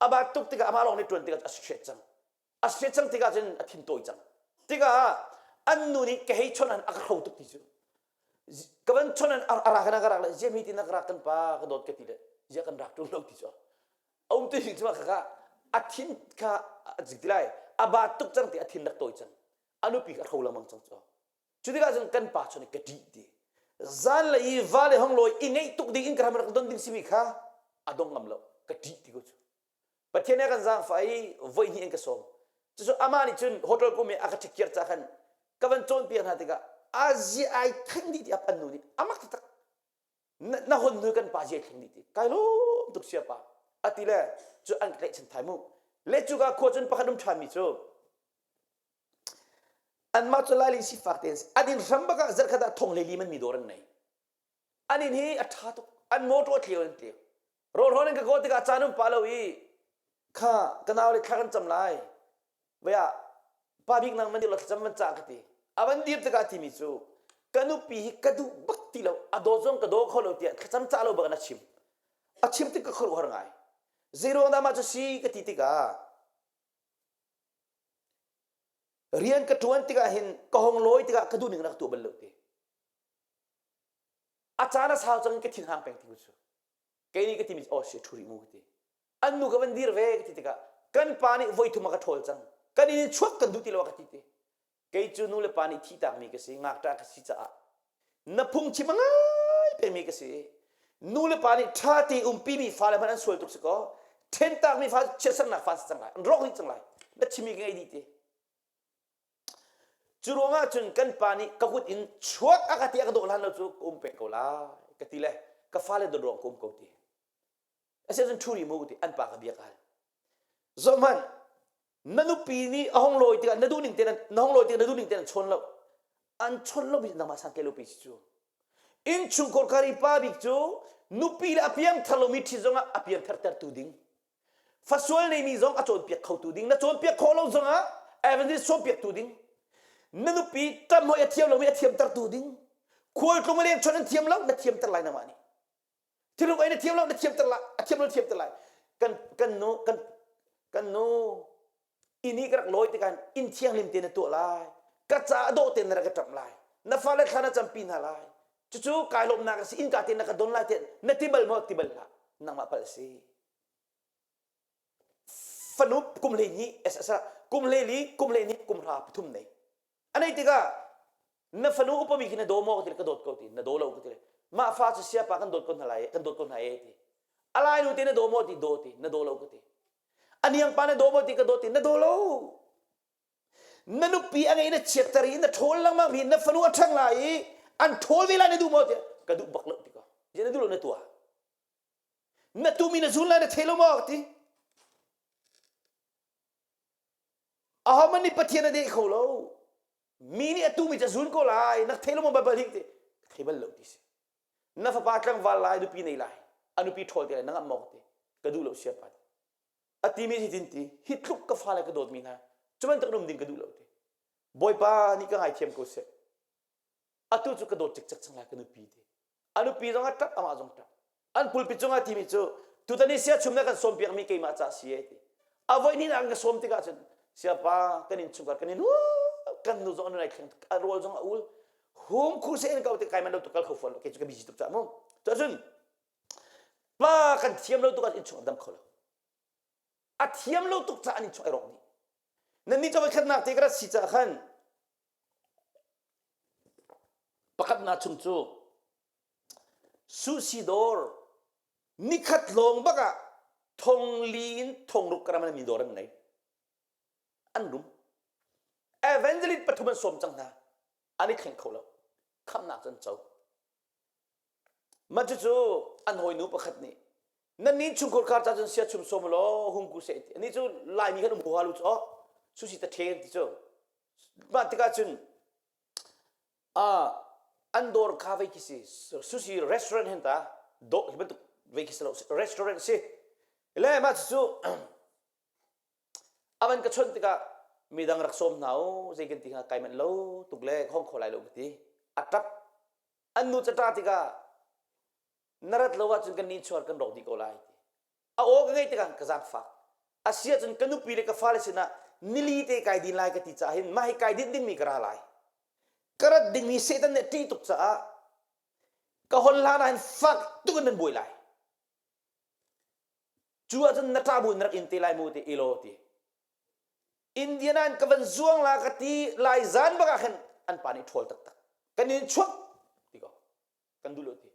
aba tuk tikah amah lawng nih ṭuan tikah a straight cang a straight cang tikah cun a thin tawi cang tikah an nu nih ka hei chon an a ka hro tuk ti cu ka van chon an a rak na ka rak le zia mi ti na ka rak kan pa ka dawt ka ti le zia kan rak ṭung lo ti cu a um ti cu kha a thin kha a zik ti lai a ba tuk cang ti a thin rak tawi cang a nupi kha a hro lengmang cang cu cu tikah cun kan pa chon ka ṭih ti zan le i va le hong lawi i ngeih tuk ding in ka ram rak don ding simi kha a dong ngam lo ka ṭih ti ko cu Pathian he kan zaangfah i voi hnih in ka sawm cucu amah nih cun hotel kum i a ka ṭhikkiar ca khan ka van cawnpiak hna tikah a zia ai thleng dih ti a pan nu nih amak taktak na hon nu kan pa zia thleng dih ti kai lawm tuk sia pa ati le cu an ka tlaihchan thai mu le cu ka khua cun pakhat um ṭhan mi cu. Anmah cu Lailei sifak te an si. An inn hram bak ah zarkhat ah thong hlei li man mi dawr an nei. An inn hi a ṭha tuk. An motor a tleu an tleu. Rawlhrawn in ka kaw tikah caan um pa lo i kha ka nau le thla kan cam lai. Vai ah pa bik nang man dir lo thlacam van cah ka ti. A van dir tikah timi cu ka nupi hi ka duh bak ti lo. A dawt zong ka daw kho lo tiah thlacam cah lo bak in a chim. A chim tik ka khuaruahhar ngai. Zeiruang dah mah cu si ka ti tikah rian ka ṭuan tikah hin ka hong lawi tikah ka duh ning in a ka tuah bal lo ti. A caan a sau cang in ka thinhang peng ti cu. Kei nih ka timi oh si ṭhu rih mu ka ti. An nu ka van dir ve ka ti tikah kan pa nih voi thum a ka ṭhawl cang. Kan inn in chuak kan duh ti lo a ka ti ti. Kei cu nu le pa nih thihtakmi ka si, ngakṭah ka si caah na phungchim a ngai pengmi ka si. Nu le pa nih ṭha te umpimi fale hmanh an sual tuk si kaw ṭhentakmi fa chiatsernak fa si cang lai, an rawk dih cang lai. Na chimmi ka ngei dih ti. Cu ruangah cun kan pa nih ka kut in chuak a ka ti a ka dawh hlan lo cu ka um peng ko lai ka ti le ka fale dawt ruang ka um ko ti. Asiahcun ṭhu rih mu ka ti an pa ka bia ka hal. Zohhmanh na nupi nih a hong lawi tikah na duh ning tein na hong lawi tikah na duh ning tein an chawn lo. An chawn lo mi nangmah san lo pi si cu. Innchungkhar kar i pa bik cu nupi le a piangthar lomi ṭhi zongah a piangthar tertu ding. Fasual neimi zong a cawnpiak khotu ding. Na cawnpiak khawh lo zongah evangelist cawnpiaktu ding. Na nupi ṭamhoi a thiam lomi a thiamtertu ding. Khualtlung a leng chawnh an thiam lo, na thiamter lai nangmah nih. Thiluk ei na thiam lo, na thiamter lai, a thiam lo thiamter lai. Kan kan nu kan kan nu inn i ka rak lawi tikah inn thianghlim te na tuah lai. Ka ca a dawh tein na rak ka ṭamh lai. Na fale thla na campi hna lai. Cucu kai lawmhnak a si. Innka tein na ka don lai tiah na ti bal maw? Ti bal hlah. Nangmah palh a si. Fanu kum 12 kum 12 kum 12 kum hra pathum nei. A nei tikah na fanu upami khi na daw maw ka ti ka dawt ko ti na daw lo ka ti mah fa cu siapa kan dawt ko hna lai kan dawt ko hna e ti alai nu te na daw maw ti daw ti na daw lo ka ti aniang pa na daw maw ti ka dawt ti na daw lo na nupi a ngei na chiatter i na ṭhawl lengmang mi na fanu a ṭhang lai i an ṭhawl ve lai na duh maw tiah ka duh bak lo ti ko na duh lo na tuah na tumi na zun lai na thei lo maw ti ahohmanh nih Pathian a deh kho lo mi nih a tumi ca zun ko lai nak thei lo maw Bible hi ti thei bal lo ti si na fapa tlangval lai nupi nei lai a nupi ṭhawl te lai na ngamh maw ti ka duh lo siapa a timi hi tin ti hi tluk ka fale ka dawtmi hna cu bantuk um ding ka duh lo ti bawipa nih ka ngaithiam ko seh atu cu ka dawt cikcek cang lai ka nupi ti a nupi zong a ṭap amah zong ṭap an pulpit cungah timi cu tutan i sia chum na kan sawm piakmi keimah ca si e ti a voi hnih an ka sawm tikah cun siapa kan in chungkhar kan in kan nu zong an ai thleng a rawl zong a ul hum khu se in kau te kai man lo tu kal kho fawn lo kei cu ka busy tuk ca mu cun Pa kan thiam lo tuk ah innchung a dam kho lo. A thiam lo tuk caah an innchung ai rawk dih. Nannih cu voikhatnak te ka rat si caah khan pakhatnak chung cu sushi dawr nikhat lawng bak ah thong li in thong ruk gram mi dawr an nei. An rum. Evangelist pathum an sawm cang hna. An i thleng kho lo. Khamnak cu an co. Mah cucu an hawinu pakhat nih nan nih chungkhur khar ca cun sia chum sawm law hung ku seh ti ani cu Laimi kan um huha lu cu oh susi ta ṭhen ti cu mah tikah cun an dawr kha vei khi si sushi restaurant hen ta do hi bantuk vei khi si lo restaurant si le mah cucu avan ka chawnh tikah midang rak sawm hna u zei kan ti hnga kai manh lo tuk le khong kho lai lo ka ti a ṭap An nu caṭa tikah na rat lo ahcun kan nih chuar kan rawk dih ko lai ti. A aw ka ngeih tikah ka zaangfak. A si ahcun ka nupi le ka fale sinah nili te kai din lai ka ti caah hin mah hi kai dinh dingmi ka ra lai. Ka rat dingmi Satan nih a ṭih tuk caah ka hon hlan ah hin fak tuk in nan buai lai. Cu ahcun na ṭah bu in na rak in te lai mu ti elaw ti. Indiana in ka van zuang la ka ti lai zan bak ah khan an pa nih ṭhawl taktak kan in chuak ti ko kan duh lo ti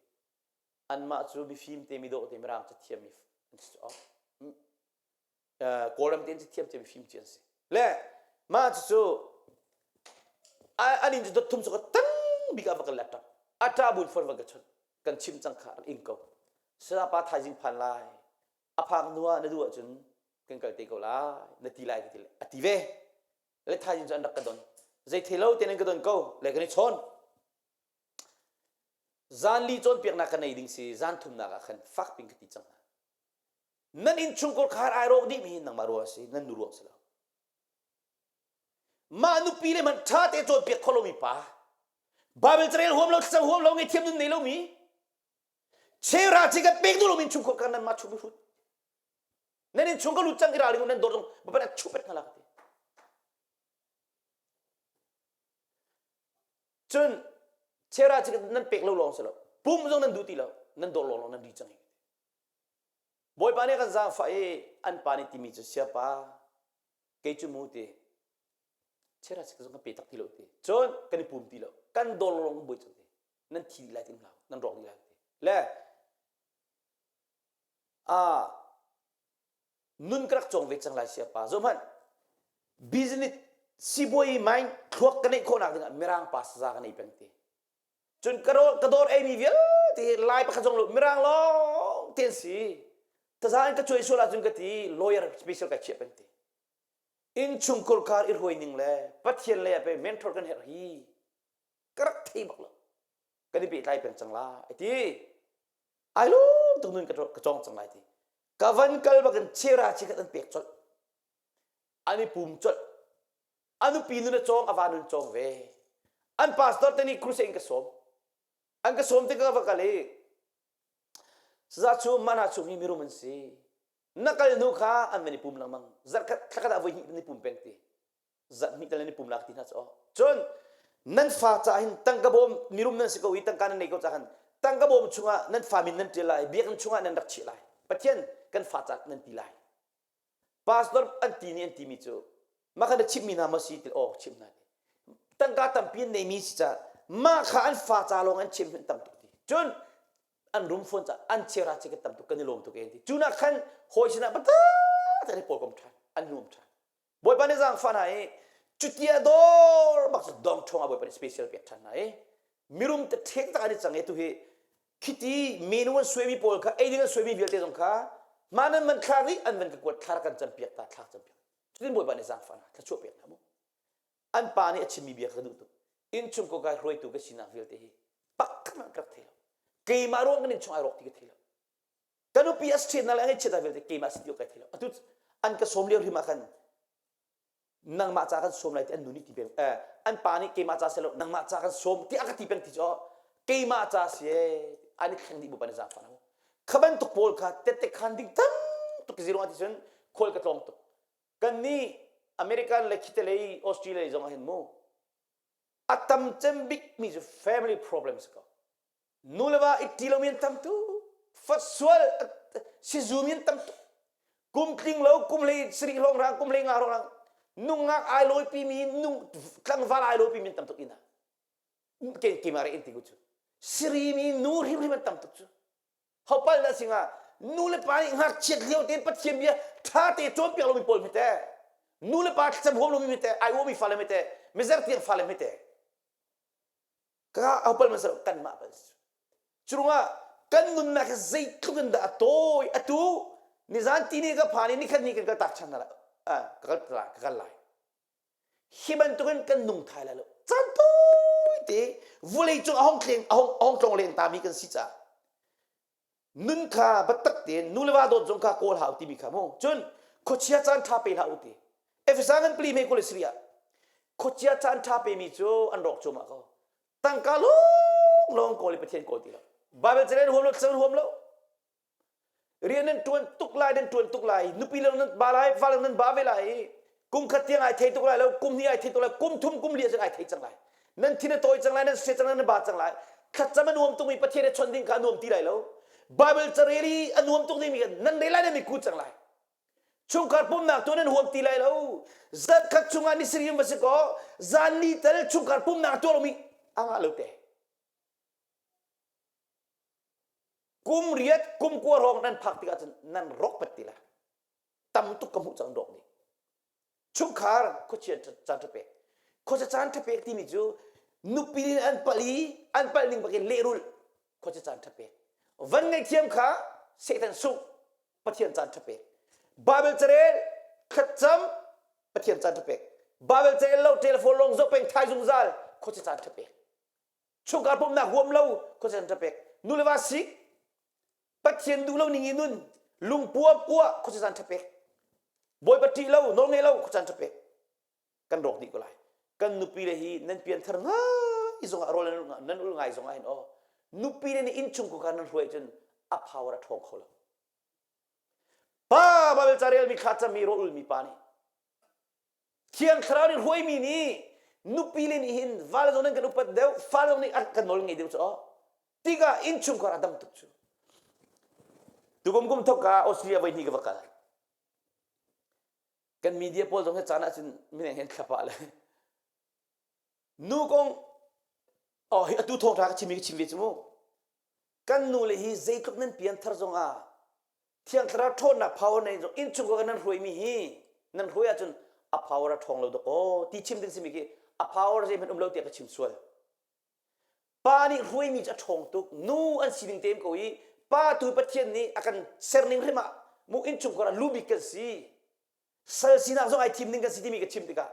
anmah cu mifim te midawh te mirang cathiam mi an si kawlram te an cathiam te mifim ci an si le mah cu an in cu dot thum cu ka tang bik ah va kan let a ṭa bun phone van ka chun kan chim cang kha rak ing ko sala pa thaizing phan lai a phak hnu ah na duh ahcun kan kal te ko lai na ti lai ka ti a ti ve le thaizing cu an rak ka don. Zei thei lo te nan ka don ko le kan i chawn. Zan li cawnpiaknak ka nei ding si zan thumnak ah khan fak pin ka ti cang hna. Nan innchungkhar khar ai rawk dih mi hi nangmah ruang a si, nan nu ruang si lo. Mah nupi le hmanh ṭha te cawnpiak kho lomi pa, Bible carel huam lo, thlacam huam lo, ngaihthiam nun nei lomi, chera chi kan pek duh lomi innchungkhar kha nanmah chung hrut. Nan innchung ka lut cang i ralring nan dawr zong bapan a chupet hna la ka ti. Cun chera chi nan pek lo lawng si lo, pum zong nan duh ti lo, nan dawr lawng lawng nan ri cang hi. Bawipa nih kan zaangfah i an pa nih timi cu siapa kei cu mu ti chera sik zong kan pe tak ti lo ti cun kan i pum ti lo kan dawr lawng kan buai cang ti nan thi dih lai ti hlau nan rawk dih lai ti le a nun ka rak cawng ve cang lai siapa zo hmanh business sibawi mind thluak ka neih khawhnak dingah mirang pa saza ka nei peng ti Cun ka rawl ka dawr eimi vialte hi lai pakhat zong lo mirang lawng te an si. Taza in ka cuai sual ahcun ka ti lawyer special kai chiah peng ti. Innchungkhar kar i hruai ning le Pathian lei ah pe mentor kan herh hi ka rak thei bak lo. Kan i pehtlai peng cang lai ti. Ai lum tuk nun ka cawng cang lai ti. Ka van kal bakin chera chi khat an pek colh. An i pum colh. A nupi nun a cawng, a va nun cawng ve. An pastor te nih crusade in ka sawm. An ka sawm tikah ka va kal i saza chu mana chung hi mirum an si. Na kal hnu kha an van i pum lengmang. Zarhkhat thlakhat ah voi hnih nan i pum peng ti. Zarh hnih tal nan i pum lak ti hna cu. Cun nan fa ca hin tangka bawm mirum nan si ko i tangka nan nei ko ca khan tangka bawm chungah nan fa min nan ṭial lai, biakinn chungah nan rak chiah lai. Pathian kan fa ca nan ti lai. Pastor an ti nih an timi cu mah kha na chimhmi hna maw si ti aw chimh hna ti tangka tampi an neimi si caah mah kha an fa ca lawng an chim hin tam tuk ti cun an rum fawn ca an chera che kan tam tuk kan i lawm tuk en ti cu nak khan hawi sinah patat an i pawl kom ṭhan an nuam ṭhan bawipa nih zaangfah hna i cutia dawr bak cu dong ṭhawng ah bawipa nih special pek ṭhan hna i mirum te ṭhek tak an i cang i tu hi khiti menu an suaimi pawl kha ei ding an suaimi vialte zong kha mah nan man thlak i an van ka kuat thlar kan campiak ta thlak campiak cutin bawipa nih zaangfah hna thluachuah pek hna mu an pa nih a chimmi bia ka duh tuk innchung ko kai hruaitu ka sinak vialte hi pakhat hmanh ka rak thei lo keimah ruang kan innchung ai rawk ti ka thei lo ka nupi a ṭhiat na le a ngaihchiat vialte keimah si ti awk kai thei lo atu an ka sawm lio hrim ah khan nangmah ca kan sawm lai ti an nu nih ti peng eh, an pa nih keimah ca si lo nangmah ca kan sawm ti a ka ti peng ti cu keimah ca si an i thleng dih bu pan i zaangfah lo kha bantuk pawl kha tette khan ding tam tuk zero ti cun khual ka tlawng tuk kan nih American le khite lei Australia lei zong ah hin mu a tam cem bik mi cu family problems ko nu le va i ṭi lomi an tam tuk fasual sizumi an tam tuk kum tling lo kum hlei sarih hrawng rang kum hlei nga hrawng rang nungak ai lawipi mi nung tlangval ai lawipi mi an tam tuk ina ke keimah re in ti ku cu siri mi nu hrimhrim an tam tuk cu hopal na singa nu le pa nih ngakchiat lio tein pathian bia ṭha te cawnpiak lomi pawl hmete nu le pa thlacam huam lomi hmete ai uami fale hmete mizer tiang fale hmete ka hopal man salo kanmah bal curungah kan nunnak hi zeitluk in dah a tawi atu nizan ti ni ka phan i nikhat ni kan kal tak chan ka kal ka kal lai hi bantukin kan nung thai lai lo caan tawi te vulei cung a hong tleng a hong a hong tlong leng ta mi kan si caah nun kha biatak tein nu le va dawt zong kha kawl hau timi kha mu cun khuachia caan ṭha pe hlah u ti Efesa ngan pali me kul siri ah khuachia caan ṭha pe mi cu an rawk cuahmah ko tangka lawng lawng kawl i Pathian kawl ti lo Bible calen huam lo calen huam lo rian nan ṭuan tuk lai nan ṭuan tuk lai nupi le nan ba lai fa le nan ba ve lai kum khat tiang ai thei tuk lai lo kum hnih ai thei tuk lai kum thum kum li ah ai thei cang lai nan thin a tawi cang lai nan se cang lai nan ba cang lai thlacam a nuam tukmi Pathian he chon ding kha a nuam ti lai lo Bible carel i a nuam tuk dingmi nan rel lai nan mi ku cang lai chungkhar pumnak tu nan huam ti lai lo zarh khat chungah ni sarih va si kaw zan li tal chungkhar pumnak tuah lomi a ngah lo te kum riat kum kua hrawng nan phak tikah cun nan rawk pat ti la tam tuk ka hmuh cang dawk nih chungkhar khuachia caan ṭha pek khuachia caan ṭha pek timi cu nupi nih an palh i an palh ning bakin lehrulh khuachia caan ṭha pek van ngaihthiam kha Satan sungh Pathian caan ṭha pek Bible carel thlacam Pathian caan ṭha pek. Bible ca lo telephone lawng zoh peng thai zungzal khuacha caan ṭha pek. Chungkhar pumhnak huam lo khuacha caan ṭha pek. Nu le va sik Pathian duh lo ning i nun lungpuam uah khuacha caan ṭha pek. Bawipa ṭih lo nawl ngei lo khuacha caan ṭha pek. Kan rawk dih ko lai. Kan nupi le hi nan pianthar ngai zongah rawl nan ul ngai zongah hin aw nupi le nih innchungkhar nan hruai cun a power a ṭhawng kho lo. Pa Bible ca relmi thla cammi rawl ulmi pa nih Thiang Thlarau nih hruaimi nih nupi le nih hin vale zong nan kan upat deuh fale zong nih kan nawl ngei deuh cu aw tikah innchungkhar a dam tuk cu tukum kum thok ka Australia voi hnih ka va kal kan media pawl zong hi caan ahcun mineng hen thlapa le nu kong oh hi atu thawngtha ka chim i ka chim ve cu mu kan nu le hi zeitluk nan pian thar zong ah Thiang Thlarau ṭhawnnak power nei zong innchungkhar nan hruaimi hi nan hruai ahcun a power a ṭhawng lo dawk aw ti chim ding simi khi a power zeihmanh um lo tiah ka chim sual. Pa nih hruaimi cu a ṭhawng tuk nu an sining te ko i pa tu Pathian nih a kan serning hrim ah mu innchungkhar ah lu bik kan si sal sinak zong ai thim ding kan si timi ka chim tikah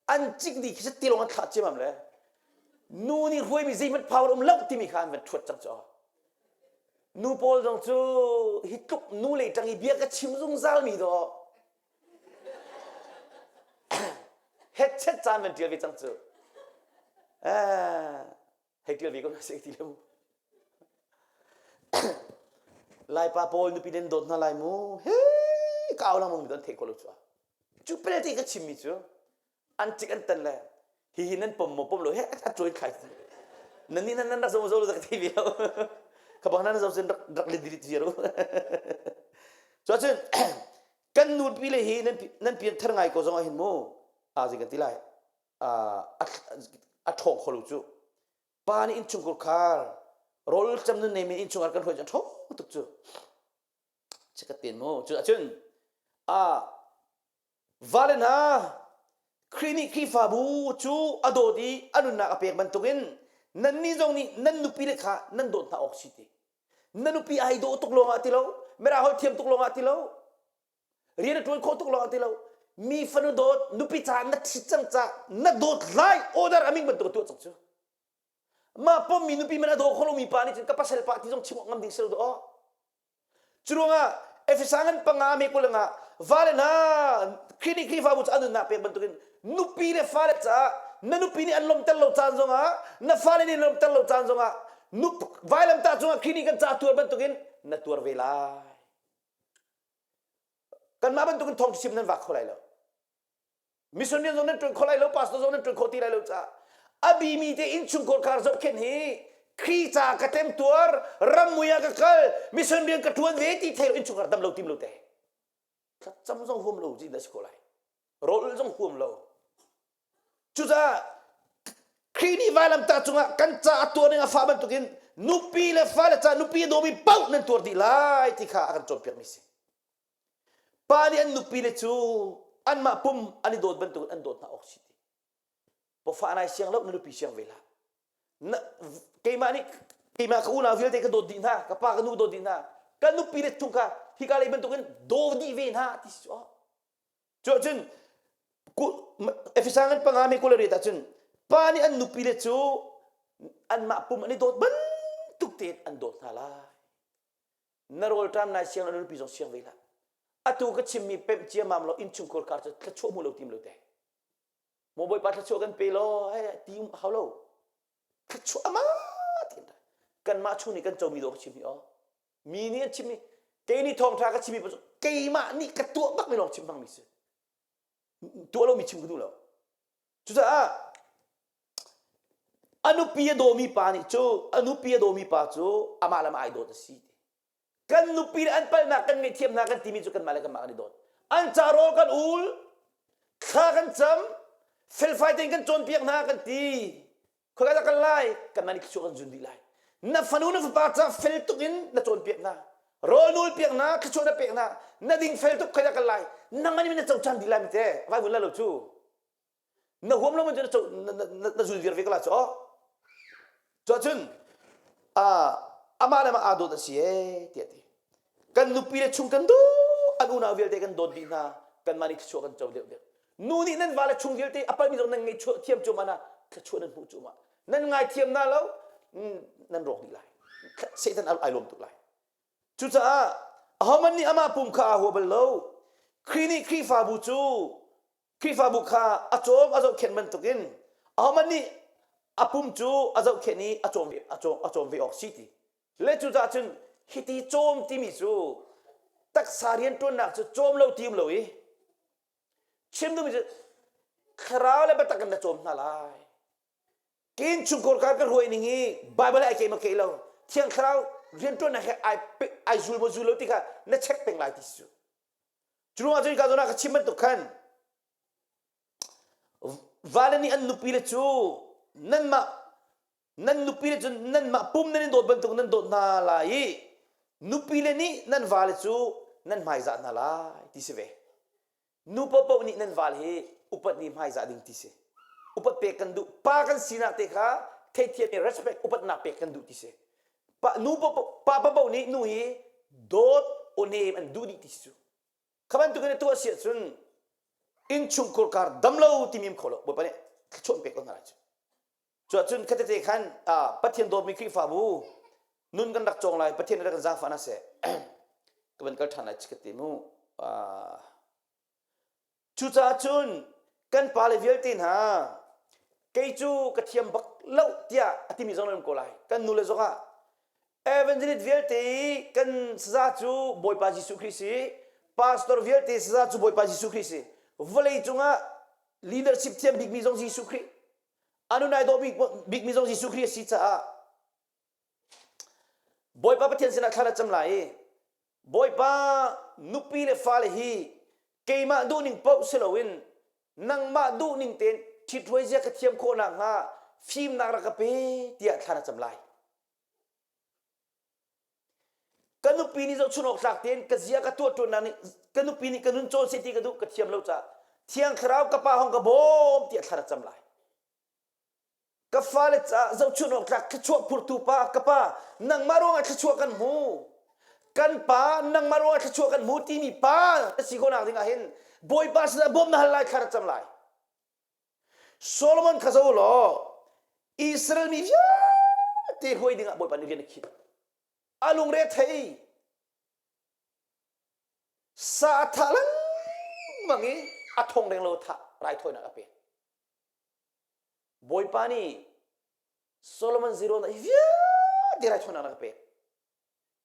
an cik dih khi ti lawng an thlah ciamam le nu nih hruaimi zeihmanh power um lo timi kha an van ṭhuat cang cu nu pawl zong cu hi tluk nu lei ṭang i bia ka chim zungzal mi dawh hetchet caan van ṭial ve cang cu hei ṭial ve ko na si ti le mu Laipa pawl nupi nan dawt hna lai mu he ka au lang mi don thei ko lo chu cu penalty ka chimmi cu an cik an tan le hi hi nan pom maw pom lo he a troi thlai nan ni nan nan rak zo zo lo ka thei ve lo ka bang nan zo sin rak rak le dilit viar cu cun kan nu pi le hi nan nan pian thar ngai ko zong ah hin mu a zing kan ti lai a ṭhawng kho lo cu pa nih innchungkhar khar rawl cam nun neimi innchungkhar kan hruai cu a ṭhawng tuk cu chikat ten mu cu ahcun a vale hna Khrih nih Khrihfabu cu a dawt i a nunnak a pek bantukin nannih zong nih nan nupi le kha nan dawt hna awk si ti na nupi ai dawh tuk lawngah ti lo mirang holh thiam tuk lawngah ti lo rian a ṭuan khawh tuk lawngah ti lo mi fanu dawt nupi caah na ṭhit cang ca na dawt lai order a ming bantuk tuah cang cu mah pommi nupi man a daw kho lomi pa nih cun ka pasal pa ti zong chim awk ngam ding si lo dawh cu ruangah Efesa ngan panga me kul nga vale hna Khrih nih Khrihfabu cu a nunnak pek bantukin nupi le fale caah na nupi nih an lawmter lo caan zongah na fale nih an lawmter lo caan zongah vailamtah cungah Khrih nih kan ca tuar bantukin na tuar ve lai kanmah bantukin thawng chim nan vak kho lai lo mission rian zong nan ṭuan kho lai lo pastor zong nan ṭuan kho ti lai lo caah a bimi te innchungkhar kar zohkhenh hi Khrih ca ka temtuar rammui ah ka kal mission rian ka ṭuan ve ti thei lo innchungkhar dam lo tim lo te thlacam zong huam lo ci na si ko lai rawl zong huam lo cucaah Khrih nih vailamtah cungah kan ca a tuar ning a fah bantukin nupi le fale ca nupi a dawmi paoh nan tuar dih lai ti kha a kan cawnpiakmi si. Pa nih an nupi le cu anmah pum an i dawt bantukin an dawt hna awk si ti. Pawfah nai siang lo na nupi siang ve hlah. Na, keimah nih keimah ka unau vialte ka dawt dih hna, ka pa ka nu dawt dih hna, ka nupi le chung kha hika lei bantukin daw dih ve hna ti si cu. Cu ahcun Efesa ngan panga me 28 ahcun pa nih an nupi le cu anmah pum an i dawt bantuk tein an dawt hna lai. Na rawlṭam nai siang na nupi zong siang ve hlah. Atu ka chimmi pemh ciamam law innchungkhar kar cu thluachuah hmu lo tim lo te. Maw Bawipa thluachuah kan pe law eh ti um hau lo. Thluachuah ama ti kanmah chung nih kan comi dawh ka chim hi aw. Mi nih an chimmi kei nih thawngṭha ka chimmi cu keimah nih ka tuah bakmi lawng chim hmangmi si. Tuah lomi chim ka duh lo. Cucaah a nupi a dawmi pa nih cu a nupi a dawmi pa cu amah le amah ai dawt a si. Kan nupi le an palhnak kan ngaihthiam hna kan timi cu kanmah le kanmah kan i dawt. An ca rawl kan ul, thla kan cam, felfai tein kan cawnpiak hna kan ti. Khoika dah kan lai? Kanmah nih thluachuah kan zun dih lai. Na fanu na fapa ca fel tuk in na cawnpiak hna. Rawl nul piak hna, thluachuah na pek hna. Na ding fel tuk khoika kan lai? Nangmah nih na co ṭhan dih lai mi te. Vai vun la lo cu. Na huam lo man cu na co na zul viar ve ko la cu. Cu ahcun amah le amah aa dawt a si ee tiah ti. Kan nupi le chung kan duh an unau vialte kan dawt dih hna. Kanmah nih thluachuah kan co deuh deuh. Nu nih nan vale chung vialte a palmi zong nan ngaih thiam cuahmah na thluachuah nan hmuh cuahmah. Nan ngaithiam na lo nan rawk dih lai. Satan ai lawm tuk lai. Cucaah ahohmanh nih amah pum kha aa hua bal lo. Khrih nih Khrihfabu cu Khrihfabu kha a cawm a zohkhenh bantukin ahohmanh nih a pum cu a zohkhenh i a cawm a cawm a cawm ve awk si ti. Le cucaah cun hiti cawm timi cu taksa rianṭuannak cu cawm lo ti um lo i chim duhmi cu thlarau le biatak in na cawm hna lai. Kin chungkhar ka ka hruai ning hi Bible ai ke ma ke lo Thiang Thlarau rianṭuannak he ai ai zul maw zul lo ti kha na check peng lai ti si cu. Cu ruangah cun ka zawn ah ka chim bantuk khan vale nih an nupi le cu nanmah nan nupi le cu nanmah pum nan in dawt bantuk nan dawt hna lai i nupi le nih nan vale cu nan hmaizah hna lai ti si ve. Nu paohpaoh nih nan val hi upat nih hmaizah ding ti si. Upat pek kan duh. Pa kan sinak te kha theithiam i respect upatnak pek kan duh ti si. Pa, nu paohpaoh, pa paohpaoh nih nu hi dawt awnem an duh dih ti si cu. Kha bantuk in tuah si ahcun innchungkhur kar damlo timi um kho lo. Bawipa nih thluachuah pek ko hna lai cu. Cuahcun khatete khan Pathian dawtmi Khrihfabu nun kan rak cawng lai Pathian rak kan zaangfah hna seh. Ka van kal ṭhan lai chikat te mu. Cucaah cun kan pale vialte hna kei cu ka thiam bak lo tiah a timi zong nan um ko lai. Kan nule zong ah evangelist vialte i kan saza cu Bawipa Jesuh Khrih si, pastor vialte saza cu Bawipa Jesuh Khrih si. Vawlei cungah leadership thiam bikmi zong Jesuh Khrih. A nun ai dawh bikmi zong Jesuh Khrih a si caah Bawipa Pathian sinah thla na cam lai i Bawipa nupi le fale hi keimah duhning paoh si loin nangmah duhning tein ṭhithruai zia ka thiam khawh nakhnga fimnak rak ka pe tiah thla na cam lai. Ka nupi nih zohchun awk tlak tein ka zia ka tuah ṭuannak nih ka nupi nih ka nun cawn seh ti ka duh ka thiam lo caah Thiang Thlarau ka pa hong ka bawm tiah thla na cam lai. Ka fale caah zohchun awk tlak thluachuah phurtu pa ka pa nangmah ruangah thluachuah kan hmu. Kan pa nangmah ruangah thluachuah kan hmu timi pa na si khawhnak dingah hin Bawipa sinah bawm na hal lai thla na cam lai. Solomon kha zo law Israel mi vialte hruai dingah Bawipa nih rian a khinh. A lungre thei. Sa a thah lengmang i a thong reng lo thah raithawinak a pek. Bawipa nih Solomon zero na hi vialte raithawinak na ka pek.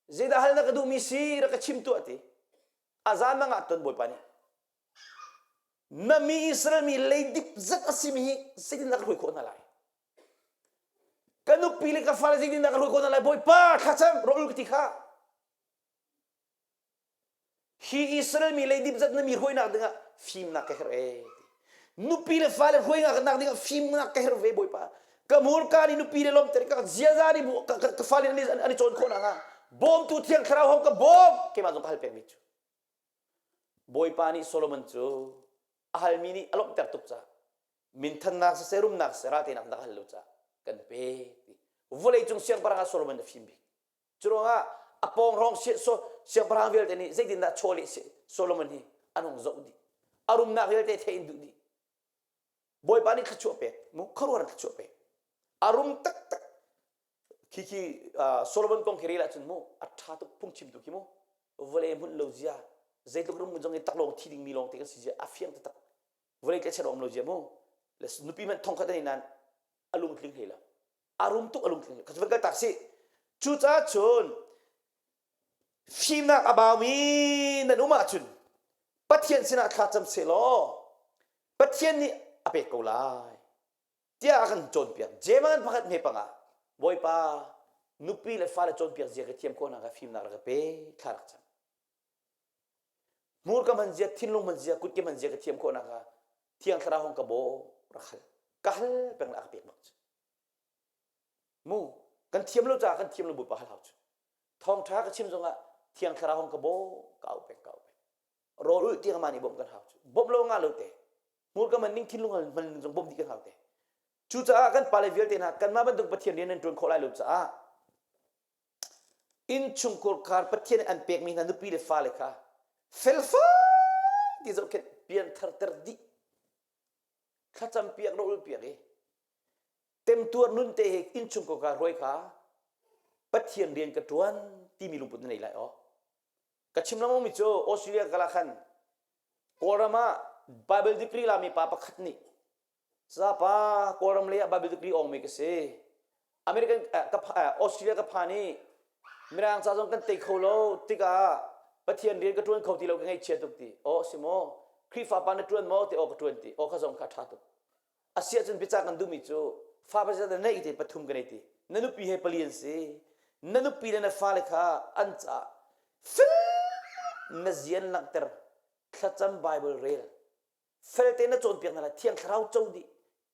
Zeidah hal na ka duhmi si rak ka chim tuah ti. A zan mang ah ton Bawipa nih na mi Israel mi leidip zat a simi hi zeitindah ka hruai khawh hna lai? Ka nupi le ka fale zeitindah ka hruai khawh hna lai? Bawipa thlacam rawlul ka ti kha. Hi Israel mi leidip zat na mi hruainak dingah fimnak ka herh ee. Nupi le fale hruainak dingah fimnak ka herh ve Bawipa. Ka hmurka nih nupi le lawmter ka ziaza nih ka fale an i cawn khawh nakhnga bawmtu thiang thlarau hong ka bawm keimah zong ka hal pengmi cu. Bawipa nih Solomon cu a halmi nih a lawmhter tuk caah minthannak siseh rumnak siseh ralteinak dah hal lo caah kan pe ti. Vawleicung siangpahrang ah Solomon a fim bik. Cu ruangah a pawng hrawng siangpahrang vialte nih zeitindah chawleh Solomon hi an hung zoh dih. A rumnak vialte theih in duh dih. Bawipa nih thluachuah pek, mu khuaruahhar thluachuah pek. A rum taktak. Khi khi Solomon kong khi rel ahcun mu a ṭha tuk phungchimtu khi mu vawlei hmun lo zia zeitluk rum zong i taklawng thi dingmi lawng te kan si zia a fiang taktak vawlei tlaihchan um lo zia mu le nupi hmanh thongkhat an nain a lungtling hlei lo a rum tuk a lungtling hlei van kal tak si cucaah cun fimnak a baumi nan um ahcun Pathian sinah thla cam seh law Pathian nih a pek ko lai tiah a kan cawnpiak. Jeman pakhat hme panga Bawipa nupi le fale cawnpiak zia ka thiam khawh nakhnga fimnak rak ka pe thla rak cam. Hmurka hman zia, thinlung hman zia, kutke hman zia ka thiam khawh nakhnga Thiang Thlarau hong ka bawm rak hal. Ka hal peng la ka pek bak cu. Mu kan thiam lo caah kan thiam lo Bawipa hal hau cu. Thawngṭha ka chim zongah Thiang Thlarau hong ka bawm ka au peng ka au peng. Rawl ulh tiang mah nih bawmh kan hau cu. Bawmh lo ngah lo te. Hmurka man ning thinlung hman ning zong bawmh dih kan hau te. Cucaah kan pale vialte hna kanmah bantuk Pathian rian nan ṭuan khawh lai lo caah innchungkhur khar Pathian an pekmi hna nupi le fale kha felfai ti zohkhenh piantharter dih. Thlacam piak ro piak i temtuar nun te he innchung ko ka hruai kha Pathian rian ka ṭuan timi lungput na nei lai aw. Ka chim lengmang mi cu Australia kala khan Kawlram ah Bible degree lami pa pakhat nih Sapa Kawlram lei ah Bible degree awngmi ka si. American ka Australia ka phan i Mirang ca zong kan tei kho lo tikah Pathian rian ka ṭuan kho ti lo ka ngaihchia tuk ti. Aw si maw? Khrihfa pa na ṭuan maw ti aw ka ṭuan ti. Aw kha zong kha ṭha tuk. Asiah cun biacah kan duhmi cu fa pasal na neih ti pathum ka nei ti. Na nupi he pali an si. Na nupi le na fale kha an caah fel na zian langhter thlacam Bible rel felte na cawnpiak hna lai thiang thlarau co dih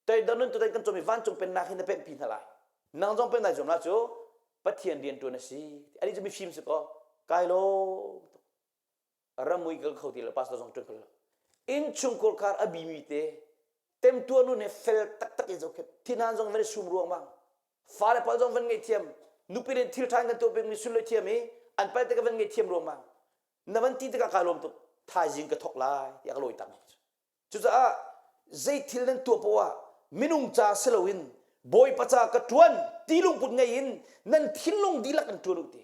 toidor nun tutan kan cawmi vancung pennak hi na penhpi hna lai nang zong pen nai zuam la cu pathian rian tuan a si ani cu mifim si ko kai lo ramui kal kho ti lo pastor zong tuan kho lo innchungkhur khar a bimi te temtuar nun he fel taktak in zohkhet thinan zong van i sum ruang mang fale pal zong van ngei thiam nupi len thil ṭha kan tuah pek mi suloi thiam i an pal te ka van ngei thiam ruang mang na van ti tikah kaa lawm tuk thaizing ka thok lai tiah ka lawi tak cucaah zei thil nan tuah poah ah minung ca si loin bawipa ca ka ṭuan ti lungput ngei in nan thinlung dihlak in ṭuan u ti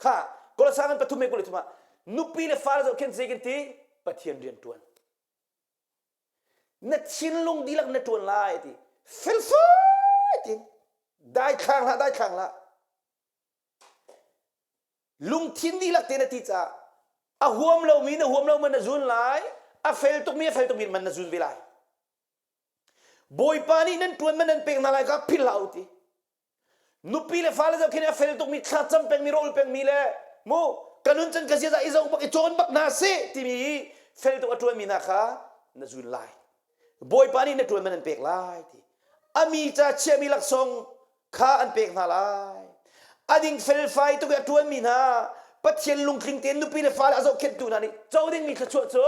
kha Kolosai ngan pathum me kul thum ah nupi le fale zoh khin zei kan ti Pathian rian ṭuan na thinlung dihlak na ṭuan lai ti felfai tin daithlang hlah daithlang hlah Lungthin dihlak te na ti caah a huam lomi na huam lo man na zun lai, a fel tukmi a fel tukmi man na zun ve lai. Bawipa nih nan ṭuan man nan pek hna lai kha philh hlah u ti. Nupi le fale zoh khin a fel tukmi thlacam pengmi rawl pengmi le mu ka nun can ka ziaza i zoh bak i cawn bak hna seh timi i fel tuk a ṭuanmi hna kha na zun lai. Bawipa nih na ṭuan man an pek lai ti. A mi ca chiahmi laksawng kha an pek hna lai. A ding felfai tuk i a ṭuanmi hna Pathian lungtling tein nupi le fale a zohkhenhtu hna nih co dingmi thluachuah cu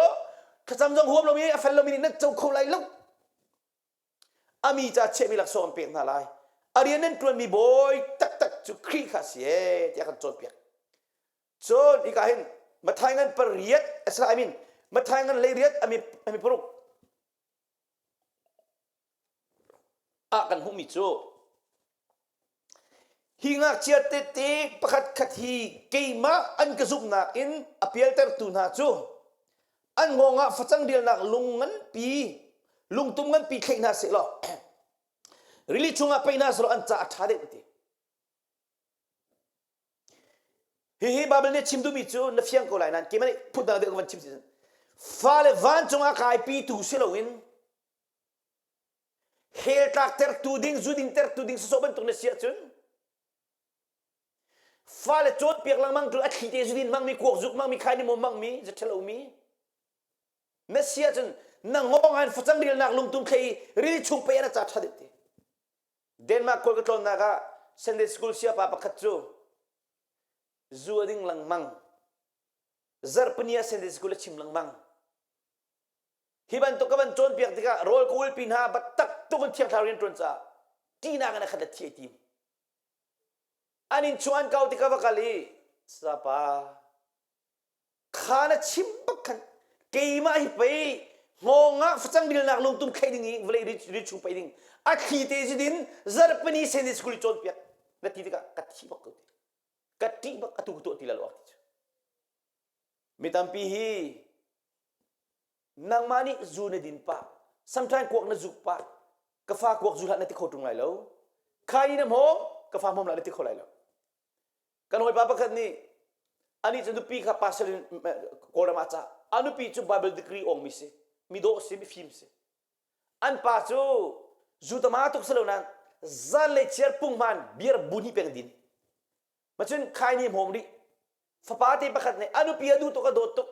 thlacam zong huam lomi a fel lomi nih nan co kho lai lo. A mi ca chiahmi laksawng an pek hna lai. A rian nan ṭuanmi bawi taktak cu Khrih kha a si ee tiah kan cawnpiak. Cun hika hin Matthai ngan pariat a si lai I mean Matthai ngan 18 a mi paruk ah kan hmuhmi cu hi ngakchia tete pakhat khat hi keimah an ka zumhnak in a pialtertu hna cu an hngawng ah facang rialnak lung nganpi lungtum nganpi thlaih hna seh law rili chungah pei hna seh law an ca a ṭha deuh ti Hihi Baibal nih chim duhmi cu na fiang ko lai nain keimah nih phundang deuh ka van chim si. Fale vancung ah kaipitu si loin hell tlaktertu ding, zu dingtertu ding sawsawh bantuk na si ahcun fale cawnpiak lengmang tu a thli te zu din hmangmi, kuak zuk hmangmi, khaini maw hmangmi, zaṭhalomi na si ahcun na ngawng ah facang rilnak lungtum thlei i rili chung pei ah na ca ṭha deuh ti. Denmark khual ka tlawnnak ah Sunday school siapa pakhat cu zu a ding lengmang. Zarhpini ah Sunday school a chim lengmang. Hi bantuk ka van cawnpiak tikah rawl ka ulpi hna biatak tuk in thiang thlarau rian ṭuan caah ṭihnak in a khat le thi ai tim. An inn chung an kau tikah va kal i sapa Kha na chim bak khan keimah hi pei hngawng ah facang rilnak lungtum thlei ding i vawlei ri chung pei ding a thli te zu din zarhpini Sunday school i cawnpiak na ti tikah ka thi bak ko ti ka ṭih bak atu ka tuah ti la lo ti cu mi tampi hi nangmah nih zu na din pah sometimes kuak na zuk pah ka fa kuak zu hlah na ti kho ṭung lai lo khai ni na hmawm ka fa hmawm lah na ti kho lai lo Kan hawipa pakhat nih anih cu nupi kha pastor in Kawlram ah cah. A nupi cu Bible degree awngmi si, mi dawh si, mifim si. An pa cu zu tama tuk si lo nain zan le chiar punghman beer bu hnih peng din. Macun khai ni hmawm rih. Fapa te pakhat nih a nupi a duh tuk a dawt tuk.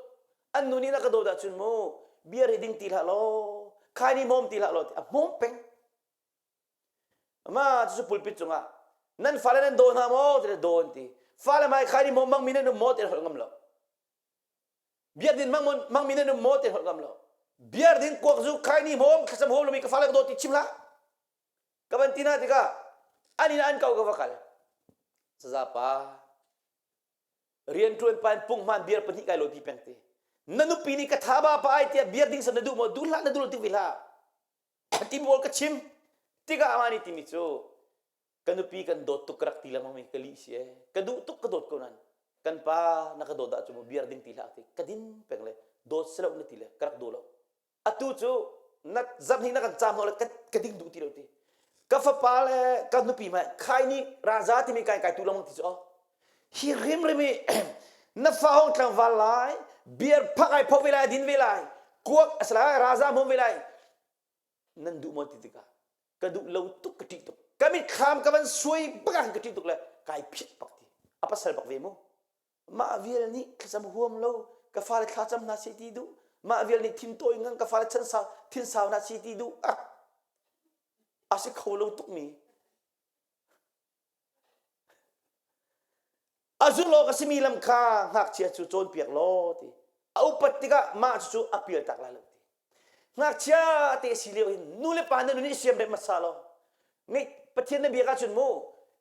An nu nih na ka dawt ahcun mu beer hi ding ti hlah law, khai ni hmawm ti hlah law ti a hmawm peng. Mah cucu pulpit cungah nan fale nan daw hna maw ti daw an ti. Fale hmai khai ni maw mangmi nan um maw ti holh ngam lo. Biakinn mang mangmi nan um maw ti holh ngam lo. Biar ding kuak zu khai ni hmawm thlacam hom lomi ka fale ka daw ti chim hlah. Ka van ti hna tikah an inn an kau ka va kal. Sazapa rianṭuan pa in punghman biar pahnih kai lo ti peng ti. Na nupi nih ka tha ba pa ai tiah biar ding san na duh maw duh hlah na duh lo ti ve hlah. Ti pawl ka chim tikah amah nih timi cu ka nupi kan dawt tuk ka rak ti lengmang mi ka lih si ee ka duh tuk ka dawt ko nan kan pa na ka dawt ah cu mu biar ding ti hlah ti ka din peng le dawt si lo na ti le ka rak daw lo atu cu na zarhnih na kan caam hno le ka ding duh ti lo ti ka fapa le ka nupi hmai khai ni raza timi kai kai tu lengmang ti cu oh hi rimrim i na fa hong tlangval lai beer phak ai pho ve lai din ve lai kuak asala raza hmom ve lai nan duh maw ti tikah ka duh lo tuk ka ṭih tuk ka mitthlam ka van suai bak ah ka ṭih tuk le kai phit bak ti a pasal bak ve mu mah vial nih thlacam huam lo ka fale thlacam hna seh ti duh mah vial nih thin tawi ngang ka fale chan sau thin sau hna seh ti duh ah a si kho lo tuk mi A zulh awk a simi lam kha ngakchia cu cawnpiak law ti. A upat tikah mah cucu a pialtak lai lo ti. Ngakchia te si lio hin nu le pa na nun i siamremh hmasa law ngeih Pathian na biak ahcun mu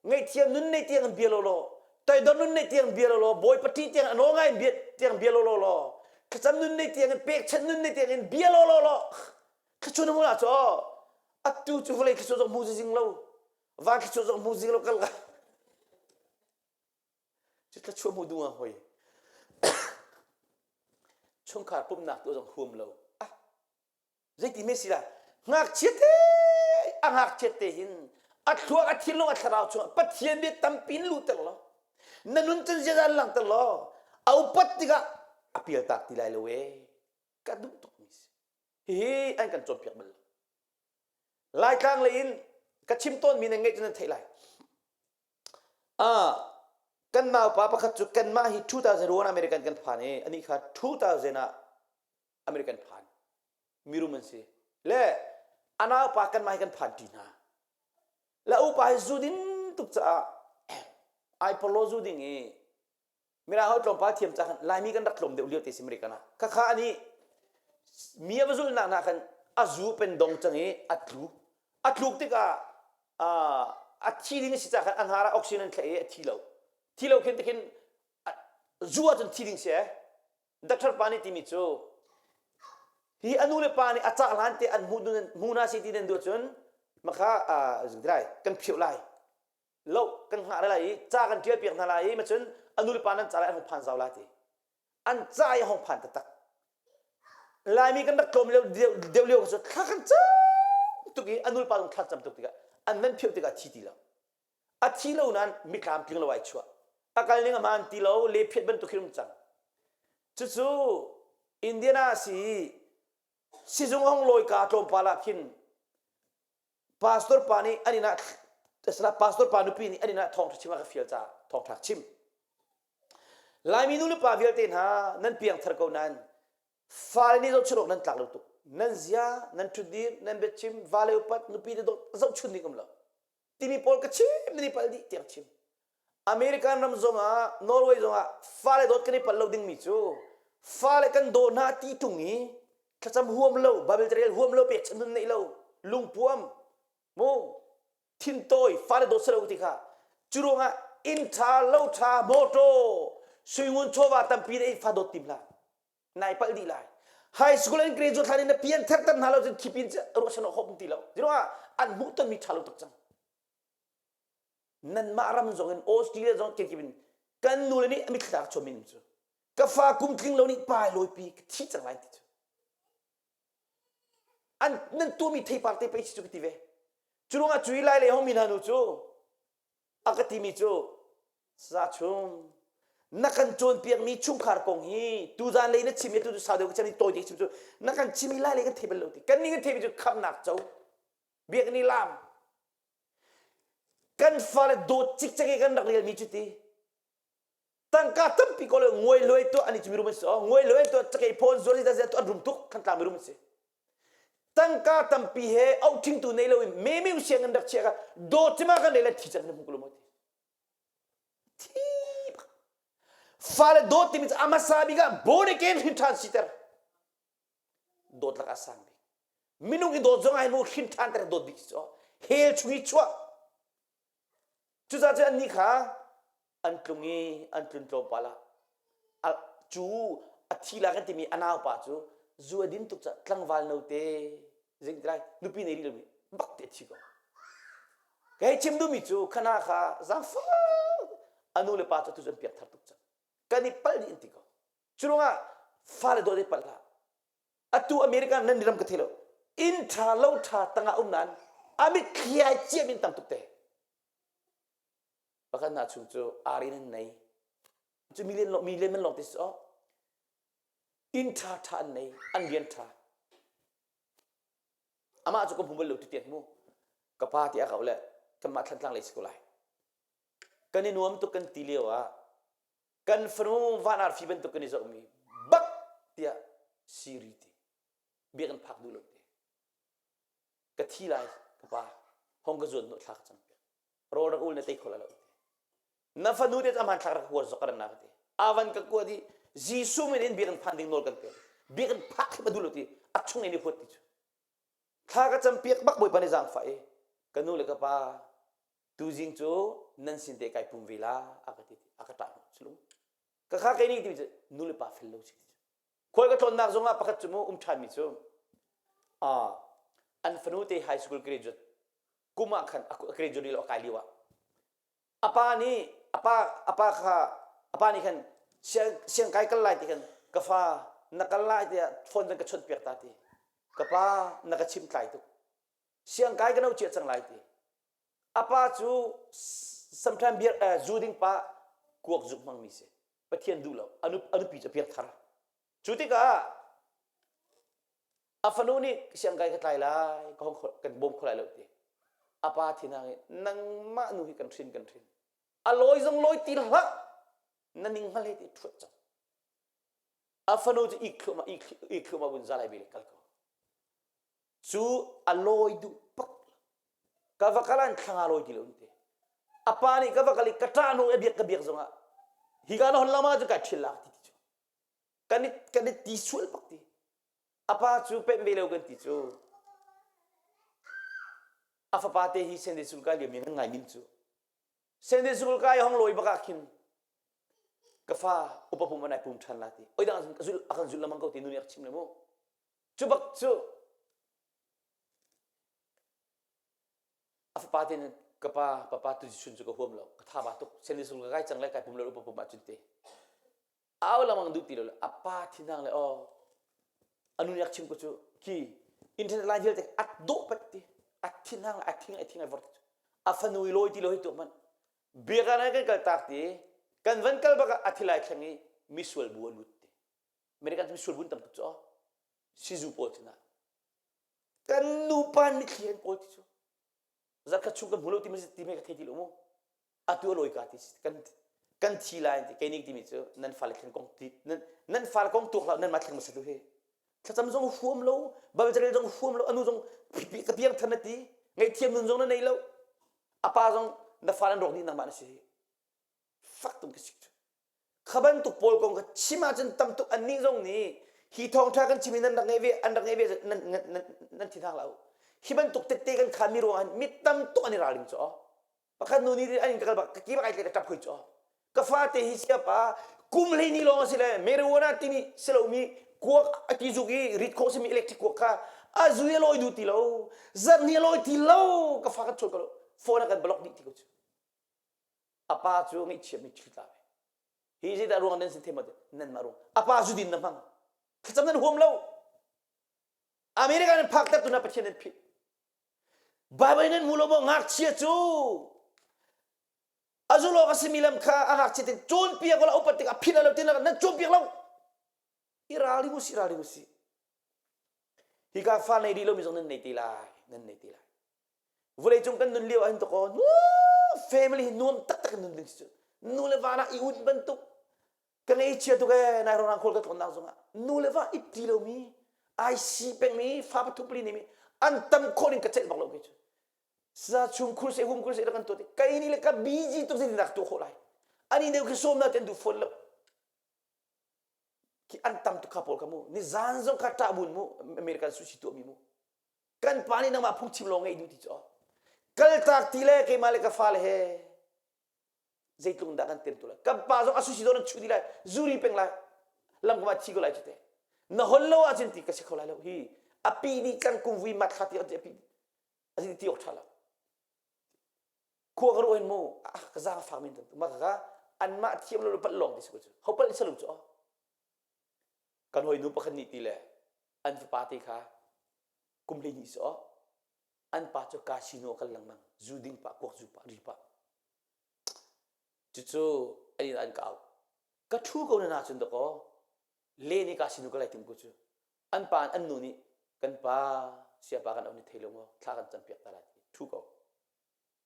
ngaihthiam nun nei tiang in bia law law toidor nun nei tiang bia law law Bawipa ṭih tiang a nawl ngai in bia tiang bia law law law thlacam nun nei tiang in pekchanh nun nei tiang in bia law law law thluachuah na hmu la cu atu cu vawlei thluachuah zong hmu zing lo van thluachuah zong hmu zing lo kal ka cu thluachuah hmu duh hoi chungkhar pumhnak tu zong huam lo ah zeiti me si la ngakchia te a ngakchia te hin a thluak a thinlung a thlarau chungah pathian bia tampi in luhter lo na nun cun ziazan langhter law a upat tikah a pialtak ti lai lo e ka duh tuk mi si hihi an kan cawnpiak bal lo Laitlang lei in ka chim tawnmi nan ngaih cu nan theih lai. Ah, kan naupa pakhat cu kanmah hi 2001 American kan phan i anih kha 2000 ah American phan. Mirum an si. Le a naupa kanmah hi kan phan ṭi hna. Le upa hi zu din tuk caah ai porlo zu ding i Mirang ho tlawmpal thiam ca khan Laimi kan rak tlawm deuh lio te si American ah. Khakha ani mi a va zulhnak hna khan a zu pen dong cang i a tlu. A tluk tikah a thi ding a si ca khan a hnar ah oxygen an thlaih i a thi lo. Thi lo khin tikhin zu ahcun thi ding si eh. Doctor pa nih timi cu hi a nu le pa nih a cah hlan te an hmu hmu hna si ti nan duh cun makha lai kan phioh lai lo kan hngah lai i ca kan ṭial piak hna lai i macun a nu le pa nan ca lai an hung phan zau lai ti an ca i hung phan taktak Laimi kan rak tlawm lio deuh lio cu thla kan cam tuk i a nu le pa zong thla cam tuk tikah an nan phioh tikah thi ti lo a thi lo nain mitlam tling lo ai chuah a kal ning a hmaan ti lo le phiat bantuk hin um cang cucu Indiana si sizung hong lawi ka tlawmpal ah khin Pastor pa nih an inn ah pastor pa nupi nih an inn ah thawngṭha chim a ka fial caah thawngṭha chim. Laimi nu le pa vialte hna nan piangthar ko nain fale nih zohchunh awk nan tlak lo tuk. Nan zia, nan ṭhutdir, nan biachim, vale upat, nupi le dawt zohchun ding um lo. Timi pawl ka chim nan i palh dih tiang chim. American ram zongah Norway zongah fale dawt kan i palh lo dingmi cu fale kan daw hna ti tung i thlacam huam lo Bible carel huam lo pekchanh nun neih lo lungpuam mu thintawi fale dawt selo ti kha cu ruangah inn ṭha lo ṭha motor suingun chawva tampi na fa dawt tim hlah nai palh dih lai high school an graduate hlan in na pian therter hna lo cun khipin ruahchan awk hom ti lo ruangah an hmuh tonmi ṭha lo tuk cang nanmah ram zong in Australia zong kenkip in kan nu le nih a mitthla chuah min cu ka fa kum tling lo nih pa lawipi ka thi cang lai ti cu an nan tuahmi theipar te pei cu ka ti ve cu ruangah cui lai le hong mi hna nu cu a ka timi cu sa chung na kan cawnpiakmi chungkhar kong hi tuzan lei na chim i tu sau deuh ka chim i tawi te chim cu na kan chim i lai lei kan thei bal lo ti kan nih kan thei mi cu khamnak co biakinn i lam Kan fale dawt cikcek i kan rak relmi cu ti tangka tampi ko le nguai luai tuah ani cu mirum an si o nguai luai tuah cakei phone zuar zia zia tu an rum tuk kan tlang mirum an si tangka tampi he auh thingtu nei lo in me me siang an rak chia ka dawt cima kan rel thi cang na hmu ko lo mo ti thi fale dawt timi cu amasa bik ah born again hrin ṭhan siter dawt lak ah sang bik minung i dawt zong ai mu hrin ṭhan ter dawt bik cu hell chung i chuah cucaah cun annih kha an tlung i an tlun tlawmpal ah cu a thi la kan timi a naupa cu zu a din tuk caah tlangval note. Zing ti lai nupi nei rih lomi bak te thi ko. Ka hei chim duhmi cu khana kha zaangfak a nu le pa cu atu cu an piak thar tuk cang. Kan i palh dih an ti ko. Cu ruangah fale dawt i palh hlah. Atu America nan ram ka thei lo. Inn ṭha lo ṭha tangah um nain a mitthli ai ciam in tam tuk te. Pakhat hna chung cu ar in an nei. Cu million million man lawng te si aw. Inn ṭha ṭha an nei, an rian ṭha. Amah cu ka hmu bal lo ti mu. Ka pa ti a kau le kanmah Thlantlang lei si ko lai. Kan i nuam tuk kan ti lio ah kan fanu van arfi bantuk kan i zohmi bak tiah siri ti biakinn phak duh lo ti ka thi lai ka pa hong ka zuan hnawh thla ka cam piak rawl rak ul na tei kho la lo ti na fanu te aman thlak rak huar zok ka na ka ti avan ka kua di Jesuh min in biakinn phan ding nawl kan pek biakinn phak hi duh lo ti a chung in i huat ti cu thla ka cam piak bak bawipa nih zaangfah i ka nu le ka pa tuzing cu nan sin te kai pum ve la a ka ti a ka ṭah hnawh sulung ka kha kei nih ti cu nu le pa fel lo si ti khual ka tlawnnak zongah pakhat cu mu um ṭhanmi cu an fanu te high school graduate kum ah khan a graduate lo a kai lio ah a pa nih a pa a pa kha a pa nih khan siang siangkai kal lai ti khan ka fa na kal lai tiah phone zan ka chawnh piak ta ti ka pa na ka chim tlai tuk siangkai ka no cia cang lai ti A pa cu sometimes beer uh, zu ding pa kuak zuk hmangmi si. Pathian duh lo. A nupi cu a piang thar. Cu tikah a fanu nih siangkai ka tlai lai, ka hong kan bawm kho lai lo ti. A pa thinang i nangmah nu hi kan hrin kan hrin. A lawi zong lawi ti hlah. Na ning hngal he ti ṭhuat cang. A fanu cu ik thluahmah ik thluahmah vun zalai bel kal ko. Cu a lawi duh pak ka va kal an thla nga lawi ti lo an ti a pa nih ka va kal i ka ṭah hnu a biak ka biak zongah hi ka na hon lama cu kai ṭhil lak ti ti cu kan i kan i ti sual bak ti a pa cu pemh ve lo kan ti cu a fapa te hi Sunday school kai lio mi ngan ngai min cu Sunday school kai hong lawi bak ah khin ka fa upa pum an ai pum ṭhan la ti oi dang a kan zul lamang ko ti nu nih a chim le mu Cu bak cu a fapa te nih ka pa papa tu chun cu ka huam lo ka tha ba tuk sen sul ka kai cang le kai pum lo upa pum ahcun te au lamang duh ti lo le a pa thinang le oh anu yak chim ko cu ki internet line vialte at dawh pat ti a thinang le a thing a thing ai vor a fanu i lawi ti lo hi tu man biakan kan kal tak ti kan van kal bak a thilai thleng i misual bu a lut ti American cu misual bun tam tuk cu sizu pawl cu na kan nupa mitthli an kawl ti cu zarkhat chung kan hmu lo ti ti me ka thei ti lo mu atu a lawi ka ti kan kan thi lai ti kei nih timi cu nan fale thleng kong ti nan nan fale kong tuak hlah nan mah thleng hmasa tu hi thlacam zong huam lo Bible carel zong huam lo anu zong ka piang than na ti ngaihthiam nun zong na nei lo a pa zong na fale an rawk dih nangmah na si hi fak tung ka sik cu Kha bantuk pawl kong kha chim ahcun tam tuk annih zong nih hi thawngṭha kan chim i nan rak ngeih ve an rak ngeih ve nan nan nan thi hna lo. Hi bantuk tette kan khanmi ruangah hin mi tam tuk an i ralring cu. Pakhat nu nih an in ka kal bak ka ki bak ai tle ka ṭap hoi cu. Ka fate hi siapa kum 12 lawng a si le marijuana timi si lomi kuak a ti zuk i rit khawh simi electric kuak kha a zui a lawi duh ti lo zarhni a lawi ti lo ka fa kan chawn ko lo phone a kan block dih ti ko cu a pa cu ngaihchia mitthli tla ve hi zeidah ruang nan sin them nan mah ruang a pa zu din na hmang thlacam nan huam lo America nan phak ter tu na Pathian nan phit Bible nan mu lo maw ngakchia cu a zulawk a simi lam kha a ngakchia tin cawnpiak wala upat tik a phit lo tin nan cawnpiak lo i ralring usih ralring usih hika fa nei rih lomi zong nan nei te lai nan nei te lai Vawleicung kan nun lio ahhin takaw nu family hi nuam taktak in nun ding si cu. Nu le va nak i un bantuk ka ngeichia tuk ee nai rorang khawl ka tlawnnak zongah nu le va it ti lomi ai si pengmi fa pathum pali neimi an tam khawh ning ka celh bak lo kei cu. Sa chung khur se hum khur se kan tuah ti kai ni le ka busy tuk zeitin dah ka tuah khawh lai. Ani deuh khi sawm na ten duh fawn lo. Khi an tam tuk kha pawl kha mu ni zan zong kha ṭah bun mu American sushi tuah mi mu. Kan pa nih nangmah phungchim lawng ngeih duh ti cu kaltak ti le keimah le ka fale he zeitluk dah kan tem tu lai kan pa zong a susi dawh nan chu ti lai zuri peng lai lam kuma thi ko lai cu te na hon lo ahcun ti ka si kho lai lo hi. A pi nih kan kumvui mat thla ti a pi a ti awk ṭha lo. Khua ka ruah hin mu ah ka zaang fak men tan mah ka anmah thiam lo palh lawng ti si ko cu. Ho palh salu cu kan hawi nu pakhat nih ti le an fapa te kha kum 12 si aw an pa cu casino kal lengmang zu ding pah kuak zu pah ri pah cucu an in an ka au ka thu ko na na cun dakaw le nih casino ka lai tim ko cu an pa an nu nih kan pa siapa kan au ni thei lo maw thla kan cam piak ta lai ti thu ko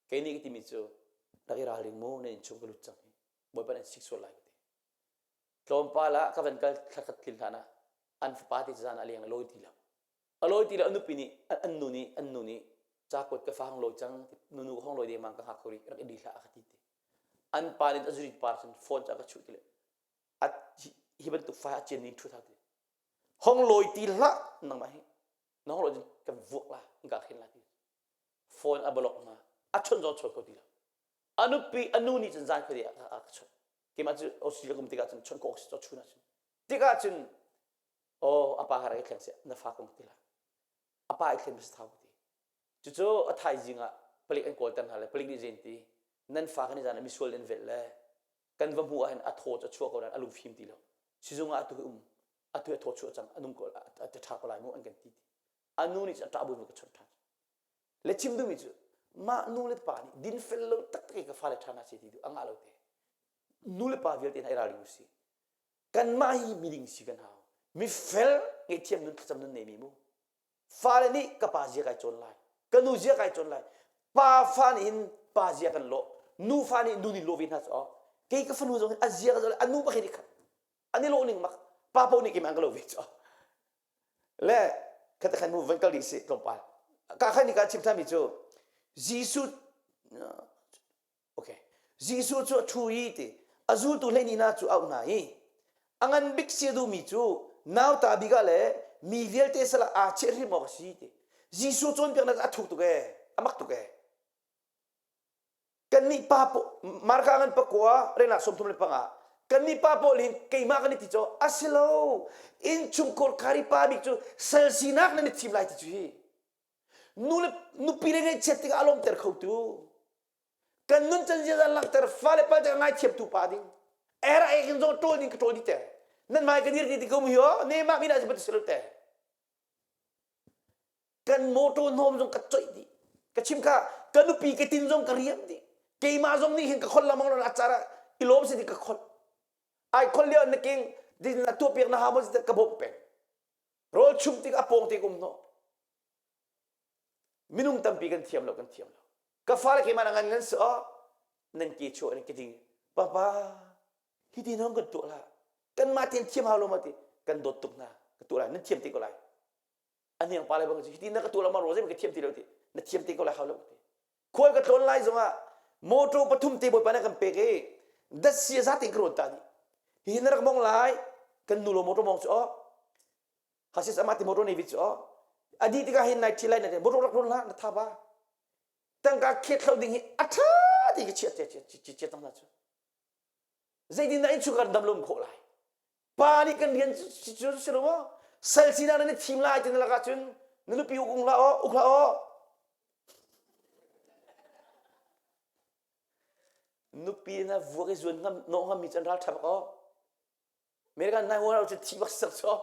kei nih ka timi cu rak i ralring mu na in chung ka lut cang hi bawipa nan sik sual lai ka ti tlawmpal ah ka van kal thla khat tlin hlan ah an fapa te zan ah leng a lawi ti lo a lawi ti lo a nupi nih an nu nih an nu nih cakuat ka fa hong lawi cang nunu ka hong lawi dengmang ka hngak kho rih rak i di hlah a ka ti ti an pa nih a zurit par cun phone cu a ka chuh ti le a hi bantuk fa a cian ni thu thak ti hong lawi ti hlah nangmah hi na hong lawi cun kan vuak la ka khin la ti phone a block ma a chon zong chon kho ti lo a nupi a nu nih cun zan khuadei a ka chawnh keimah cu Australia kum tikah cun chawnh kawk si chun ahcun tikah cun oh a pa har i thleng seh na fa kong ti la a pa i thlen bas thau ti cucu a thaizing ah palik an kawlter hna le palik nih zein ti nan fa kan i zan ah misual nan velh le kan va hmuh ahhin a thaw cu a chuah ko nain a lungfim ti lo sizung ah atu hi um atu hi a thaw chuah cang a nung ko a ṭha ko lai mu an kan ti ti a nu nih cun a ṭah buin ka chawnh ṭhan le chim duhmi cu mah nu le pa nih dinfel lo taktak i ka fale ṭha hna seh ti duh a ngah lo te nu le pa vialte hna i ralring usih kanmah hi miding si kan hau mifel ngaihthiam nun thlacam nun neimi mu fale nih ka pa zia kai cawn lai ka nu zia kai cawn lai pa fa nih hin pa zia kan lawh nu fa nih nu nih lawh ve hna cu kei ka fanu zong a zia ka zoh a nu pakhat i khat an i lawh ning mak pa paoh nih keimah an ka lo ve cu le khat khan mu van kal dih si tlawmpal ka khan ni ka chim thanmi cu Jesuh okay Jesuh cu a ṭhu i ti a zultu 12 hna cu auh hna i a ngan bik si a duhmi cu nauta bik ah le mi vialte sal ah aa chiah hrim awk a si ti Jesuh cawnpiaknak a thuk tuk ee a mak tuk ee Kannih pa Marka ngan pakua renak 35 kannih pa pawl hin keimah kan i ti caw a si lo innchungkhar khari pa bik cu sal sinak nan i thim lai ti cu hi nu le nupi le ngaihchiat tikah a lawmter khotu kan nun can ziaza langhter fale pal tikah ngaithiamtu pa ding era ek in zong ṭawl ding ka ṭawl dih te nan mai ka dir ti ti ko mu hi o ne mah mina si si lo te Kan motor hnawm zong ka coih dih. Ka chim kha ka nupi ka tin zong ka riam dih. Keimah zong nih hin ka khol lamang lo a car ah i lawm si ti ka khol. Ai khol lio na king din na tuah piak na ha mo ka bawmh peng. Rawl chum tik a pawng te um no. Minung tampi kan thiam lo kan thiam lo. Ka fale keimah na ngan ngan si o nan ke chuah in ka ding papa hi ti nong kan tuah la kan mah ten thiam hau lo ma ti kan dawt tuk na ka tuah lai nan thiam te ko lai a hniang pa le bang cu hiti na ka tuah lo ma ro ka thiam ti lo ti na thiam te ko lai hau lo ti khual ka tlawn lai zongah motor pathum te bawipa na kan pek i datsi a za tein ka rawn ta dih hihi na rak mong lai kan nu lo motor mong cu o hasis ama ti motor nei vi cu o a di tikah hin nai thi lai na motor rak rawn la na tha ba tangka khet thlo ding hi a tha ti ka chiat chia chia cang hna cu zeitin dah innchungkhar dam lum khawh lai pa nih kan rian cu si lo maw sal sinak nan i thim lai ti na lakah cun na nupi uk hlah aw uk hlah aw nupi na vuak i zuan ngam nawh ngam mi cu an ral ṭha bak aw American nai huan cu thi bak sak cu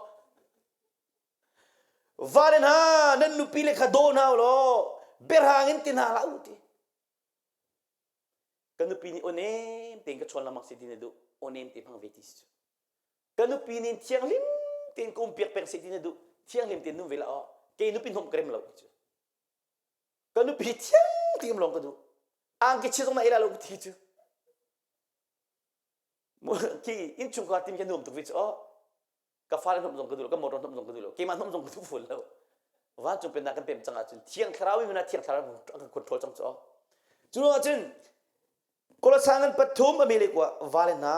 vale hna nan nupi le kha daw hna law biahrang in ti hna hlah u ti Ka nupi nih aw-nem tein ka chawn lengmang seh ti na duh. Aw-nem te hmang ve ti si cu. Ka nupi nih thianghlim tein ka um piak peng seh ti na duh. Thianghlim tein num ve la aw. Kei nupi hnawm ka rem lo ti cu. Ka nupi thiang tein um lawng ka duh. Angki chia zong na ei la lo ka ti cu. Khi innchungkhar tim khi nuam tuk ve cu aw. Ka fale hnawm zong ka duh lo, ka motor hnawm zong ka duh lo, keimah hnawm zong ka duh fawn lo. Vancung pennak kan pem cang ahcun Thiang Thlarau in thiang Thlarau a kan control cang cu. Cu ruangah cun Kolosai ngan pathum a mele kua vale hna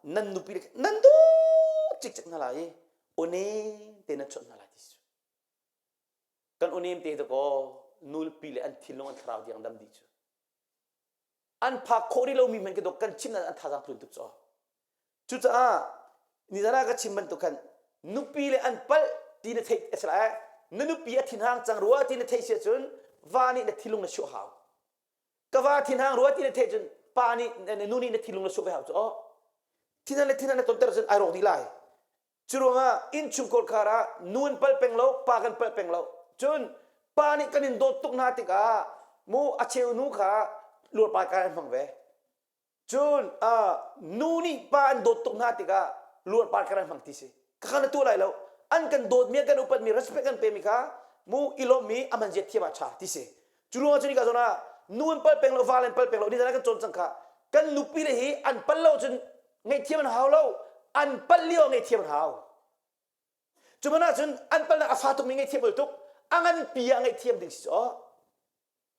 nan nupi le nan dawt cikcek hna lai i awnem te nan chawnh hna lai ti cu. Kan awnem te dakaw nulpi le an thinlung an thlarau diang dam dih cu. An phak khawh rih lomi hmanh ka dawk kan chim an thazaang tlun tuk cu. Cucaah nizan ah ka chim bantuk khan nupi le an palh ti na theih a si lai. Na nupi a thinhang cang rua ti na theih si ahcun va nih na thinlung na chuah hau. Ka va thinhang rua ti na theih cun pa nih nu nih na thinlung na chuah ve hau cu oh. Thinhan le thinhan na tonter cun ai rawk dih lai. Cu ruangah innchungkhar khar ah nu an palh peng lo, pa kan palh peng lo. Cun pa nih kan in dawt tuk hna tikah mu a cheu nu kha luarpai kai an hmang ve. Cun nu nih pa an dawt tuk hna tikah luarpar kan hmang ti si. Kha na tuah lai lo. An kan dawtmi, an kan upatmi, respect kan pemi kha mu i lawmmi a man zia thiam ah ṭha ti si. Cu ruangah cun hika zawn ah nu an pal peng lo, val an pal peng lo, nizan ah kan cawn cang kha. Kan nupi le hi an pal lo cun ngaihthiam an hau lo. An pal lio ah ngaihthiam an hau. Cu man ahcun an palnak a fa tukmi ngaihthiam ul tuk. A nganpi ah ngaihthiam ding si cu aw.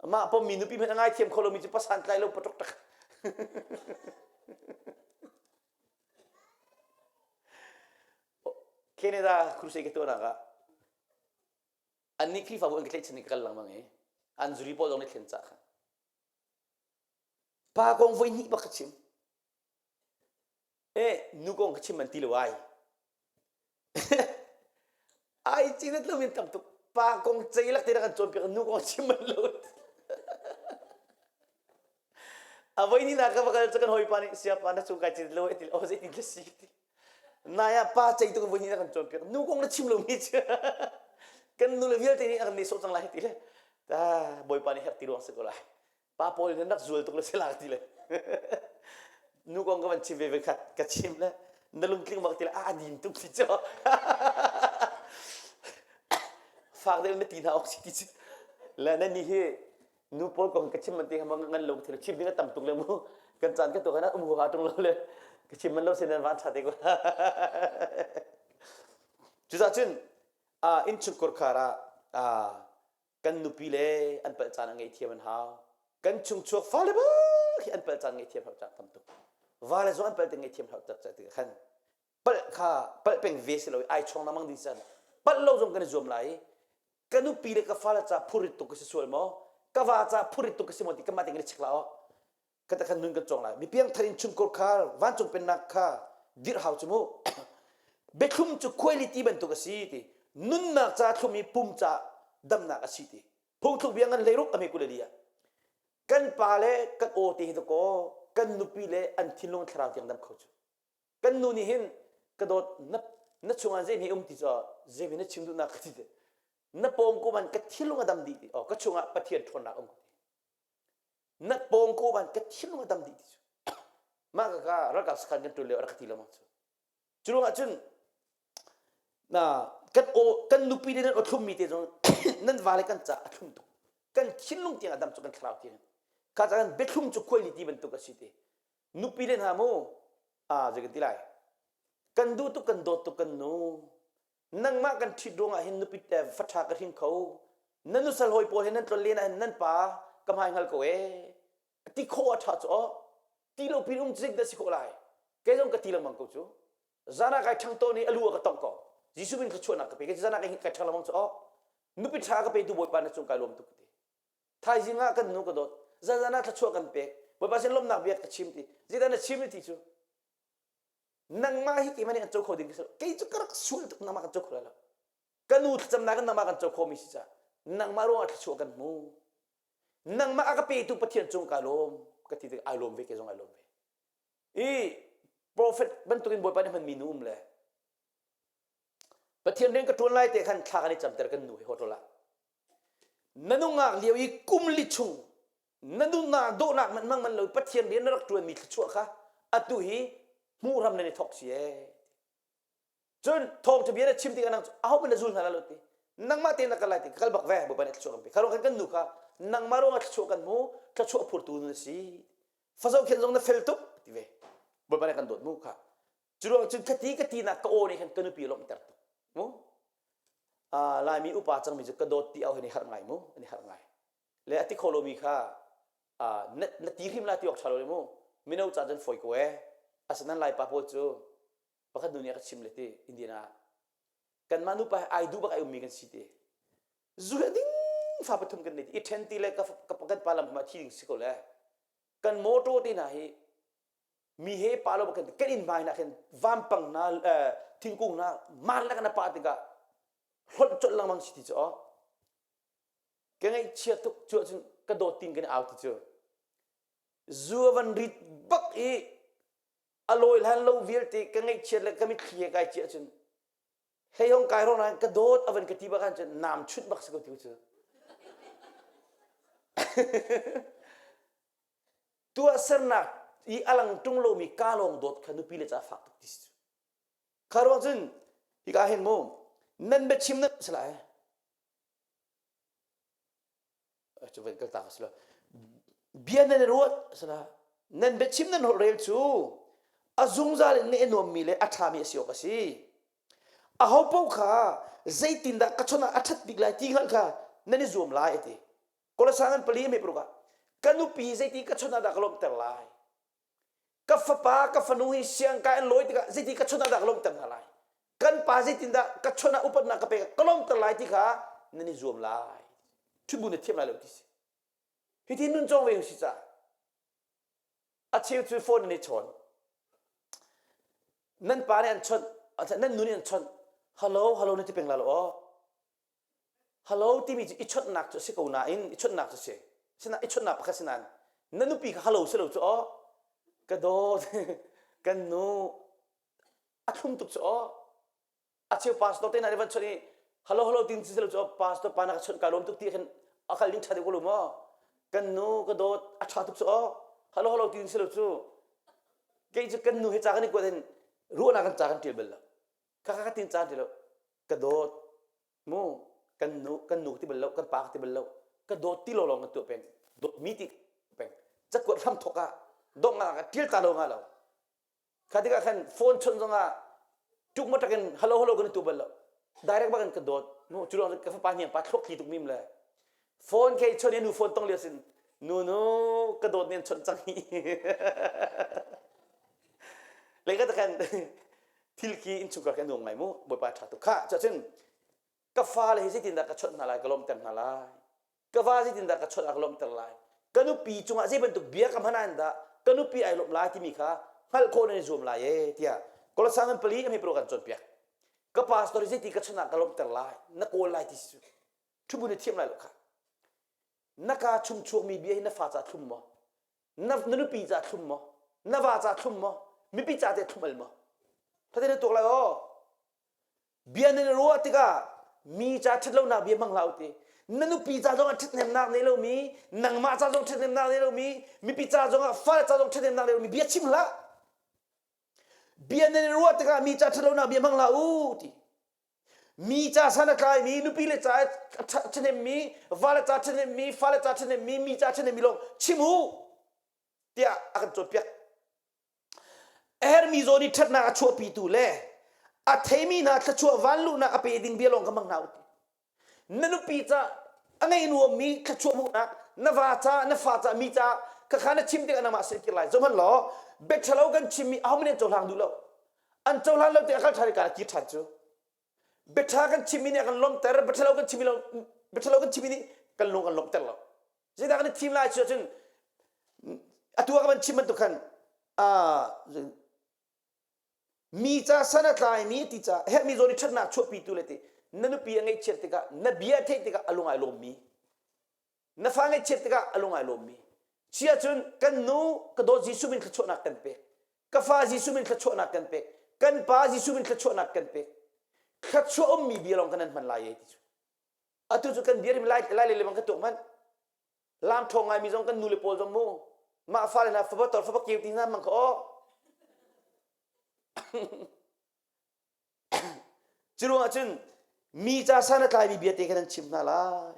Mah pommi nupi hmanh a ngaithiam kho lomi cu pasan tlai lo patuk tak. Canada crusade ka tuahnak ah annih Khrihfabu an ka tlaihchan i ka kal lengmang i an zuri pawl zong nih thlen cah kha. Pa kong voi hnih bak ka chim. Eh, nu kong ka chim an ti lo ai. Ai cin at lo in tam tuk. Pa kong cei lak te kan cawnpiak nu kong chim man lo. A voi ni na ka va kal cu kan hawipa nih siapa na cung kai cin lo ti o zei tin la si ti. Nai ah pa cei tu kan voi ni na kan cawnpiak nu kong na chim lo mi cu. Kan nu le vialte nih a kan nih sawh cang lai ti le. Ta bawipa nih herh ti ruang si ko lai. Pa pawl in rak zual tuk le si la ti le nu kong ka van chim ve ve khat ka chim le na lungtling bak ti le a din tuk ti cu fak deuh na ti hna awk si ti cu le na ni hi nu pawl kong ka chim man ti hama ngan lo thil chim ding a tam tuk le mu kan caan ka tu kana um ha tung lo le ka chim man lo sin nan van tha te ko cucah cun innchungkhar khar ah kan nupi le an palh caan a ngaihthiam an hau kan chungchuak fale bak hi an palh caan ngaihthiam hau cak tam tuk vale zong an palh te ngaihthiam hau tak cak tikah khan palh kha palh peng ve si lo ai chong na mang ding san palh lo zong kan i zuam lai ka nupi le ka fale ca phurit tuk ka si sual maw ka va ca phurit tuk ka si maw ti ka mah te kan i check la aw ka ta khan nun kan cawng lai mi piangthar in chungkhar kha vancung pennak kha dirh hau cu mu biathlum cu khuaili bantuk a si ti nunnak ca thlum i pum ca damnak a si ti phungthluk bia ngan hleiruk a hme kul ali ah kan pa le kan aw te hi dakaw kan nupi le an thinlung thlarau tiang dam kho cu kan nu nih hin ka dawt na na chungah zei hme um ti cu zei hme na chim duhnak ka ti te na pawng ko man ka thinlung a dam dih ti oh ka chungah pathian ṭhawnnak um ti na pawng ko ban ka thinlung a dam dih ti cu mah ka ka ralkap sakhan kan ṭuan lio a rak ka ti lengmang cu cu ruangah cun na kan aw kan nupi le nan aw thlummi te zong nan vale kan ca a thlum tuk kan thinlung tiang a dam cu kan thlarau tiang kha ca kan biathlum cu khuaili ti bantuk a si te nupi le hna mu a zei kan ti lai kan duh tuk kan dawt tuk kan nu nangmah kan ṭhit ruangah hin nupi te faṭha ka hring kho na nusal hawi pawl he nan tlon len ah hin nan pa ka hmai hngal ko ee ti khawh a ṭha cu aw ti lo pin um zik dah si khawh lai kei zong ka ti lengmang ko cu zan ah kai ṭhang tawn i a lu a ka tongh ko Jesuh min thluachuahnak ka pe kei zan ah kai kai ṭhang lengmang cu aw nupi ṭha ka petu Bawipa na cung kai lawm tuk ti thaizing ah kan nu ka dawt zan zan ah thluachuah kan pek Bawipa sin lawmhnak bia ka chim ti zeidah na chim ti cu Nangmah hi keimah nih an co kho ding ka si lo. Kei cu ka rak sual tuk nangmah kan co kho lai lo. Ka nu thlacamnak in nangmah kan co khomi si ca nangmah ruangah thluachuah kan hmu. Nangmah a ka petu Pathian cung ka lawm ka ti tik ai lawm ve ke zong ai lawm ve. I prophet bantukin Bawipa nih hmanmi nu um le Pathian rian ka ṭuan lai te khan thla kan i camter kan nu he hotel ah. Na nungak lio i kum li chung na nunnak dawhnak man mang man lo Pathian rian na rak ṭuanmi thluachuah kha atu hi hmuh hram nan i thawk si ee. Cun thawngṭha bia na chim tikah nang cu ahohmanh na zul hna lai lo ti. Nangmah tein na kal lai ti ka kal bak ve Bawipa nih thluachuah kan pe. Kha ruang khan kan nu kha nangmah ruangah thluachuah kan hmu, thluachuah phurtu na si. Fazohkhenh zong na fel tuk ti ve. Bawipa nih kan dawt mu kha. Cu ruang cun khati ka tinak ka aw nih khan ka nupi lawmhter tuk. Mu. Laimi upa cangmi cu ka dawt ti au hi an i harh ngai mu, an i harh ngai. Le a ti kho lomi kha na, na ti hrim la ti awk ṭha lo le mu. Mino ca cun fawi ko ee. Asinain Laipa pawl cu pakhat nu nih a ka chim le ti Indian ah kanmah nupa he ai duh bak ai ummi kan si ti. Zu he ding fa pathum kan nei ti. I ṭhen ti le ka, ka, kan pa lam ah thi ding si ko le. Kan motor te hna hi mi he pa lo kan kan inn hmai na khin vampang na thingkung na man la kana pa tikah Hlonh colh lengmang si ti cu aw. Ka ngaihchia tuk cu ahcun ka dawt tin kan i au ti cu. Zu a van rit bak i a lawi hlan lo vialte ka ngaihchiat le ka mitthli he kai ciah cun hlei hong kai rong nain ka dawt a van ka ti bak ahcun nam chunh bak si ko ti cu. Tuahsernak i a lang ṭung lomi ka lawng dawt kha nupi le ca fak tuk ti si cu. Kha ruang cun hika hin mu nan biachim nan si lai. Cu van kal ta si lo. Bia nan i ruat si la. Nan biachim nan holh rel cu a zungzal in ngeih a nuammi le a ṭhami a si awk a si. Aho paoh kha zeitindah ka chawnh ah a ṭhat bik lai ti hngalh kha nan i zuam lai a ti. Kolosai ngan pali a paruk ah ka nupi zeiti ka chawnh ah dah ka lawmhter lai? Ka fapa ka fanu hi siangkai an lawi tikah zeiti ka chawnh ah dah ka lawmhter hna lai? Kan pa zeitindah ka chawnh ah upatnak ka pek ka lawmhter lai ti kha nan i zuam lai. Ṭhutbu na thiam lai lo ti si. Hitin nun cawng ve si ca. A cheu cu phone an i chawn. Nan pa nih an chawnh, nan nu nih an chawnh. Hello, hello na ti peng la lo aw. Hello timi cu i chawnhnak cu a si ko nain i chawnhnak cu a si. Sina i chawnhnak pakhat si nain na nupi kha hello si lo cu aw ka dawt kan nu a thlum tuk cu aw a cheu pastor te hna nih van chawnh i hello hello tin si lo cu aw pastor pa na ka chawnh ka lawm tuk ti khan a kal ding ṭha deuh ko lo maw kan nu ka dawt a ṭha tuk cu aw hello hello tin si lo cu kei cu kan nu he ca kan i kuat hin ruahnak kan ca kan ṭial bal lo ka ka tin caan ti lo ka dawt mu kan nu kan nu ti bal lo kan pa ti bal lo ka dawt ti lo lawng kan tuah peng dawt mi ti peng cakuat hram thok ah dong ah ka tial ta lo nga lo kha tikah khan phone chon zong ah tuk ma takin hello hello kan tu bal lo direct bakin ka dawt mu cu lawng ka fapa hniang pa thluak thli tuk mim le phone ke chon nu phone tong lio sin nu nu ka dawt nen chon cang hi le ka takhan thil khi innchungkhar khi a nuam ngai mu bawipa ṭha tuk khah cuahcun ka fale hi zeitindah ka chawnh hna lai ka lawmhter hna lai ka va zeitindah ka chawnh ah ka lawmhter lai ka nupi cungah zei bantuk bia ka hman ah dah ka nupi ai lawmh lai timi kha hngalh khawh nan i zuam lai e tiah Kolosai ngan pali a hme kan cawnpiak ka pastor hi zeiti ka chawnh ah ka lawmhter lai na kawl lai ti si cu ṭhubu na thiam lai lo kha na ka chung chuakmi bia hi na fa ca thlum maw na, na nupi ca thlum maw na va ca thlum maw mipi ca te thlum al maw thate na tuak lai aw bia nan ruah tikah mi ca ṭhatlonak bia hmang hlah u ti na nupi ca zong ah ṭhathnemnak nei lomi nangmah ca zong ṭhathnemnak nei lomi mipi ca zong ah fale ca zong ṭhathnemnak nei lomi bia chim hlah bia nan ruah tikah mi ca ṭhatlonak bia hmang hlah u ti Mi ca san a tlaimi, nupi le ca a ṭhahnemmi, vale ca ṭhahnemmi, fale ca ṭhahnemmi, mi ca ṭhahnemmi lawng chim u tiah a kan cawnpiak. A hermi zawn i ṭhatnak a chuahpitu le a theimi hna thluachuah vanluhnak a pe ding bia lawng ka hmang hna u. Na nupi ca a ngei nuammi thluachuah hmuhnak, na va ca, na fa ca, mi ca khakha na chim tikah nangmah sin kir lai. Zohhmanh law, biaṭhalo kan chimmi ahohmanh nih an cohlang duh lo. An cohlan lo ti a kal ṭhan i kaan a kir ṭhan cu. Biaṭha kan chimmi nih a kan lawmhter, biaṭhalo kan chimmi lo, biaṭhalo kan chimmi nih kan lung kan lawmhter lo. Zeidah kan i thim lai cu ahcun atu ah ka van chim bantuk khan mi ca san a tlaimi ti ca herhmi zawn i ṭhatnak chuahpitu le ti na nupi a ngaihchiat tikah na bia a theih tikah a lung ai lawmmi Na fa ngaihchiat tikah a lung ai lawmmi. Si ahcun kan nu ka dawt Jesuh min thluachuahnak kan pek. Ka fa Jesuh min thluachuahnak kan pek. Kan pa Jesuh min thluachuahnak kan pek. Thluachuah ummi bia lawng kan nan hman lai ei ti cu. Atu cu kan bia rim lai lai le bang ka tuak hmanh. Lam ṭhawng ngaimi zong kan nu le pawl zong mu. Mah fale hna fapa tor fapa keu ti hna mang kha aw. Curuangah cun mi ca san a tlaimi bia te kha nan chim hna lai.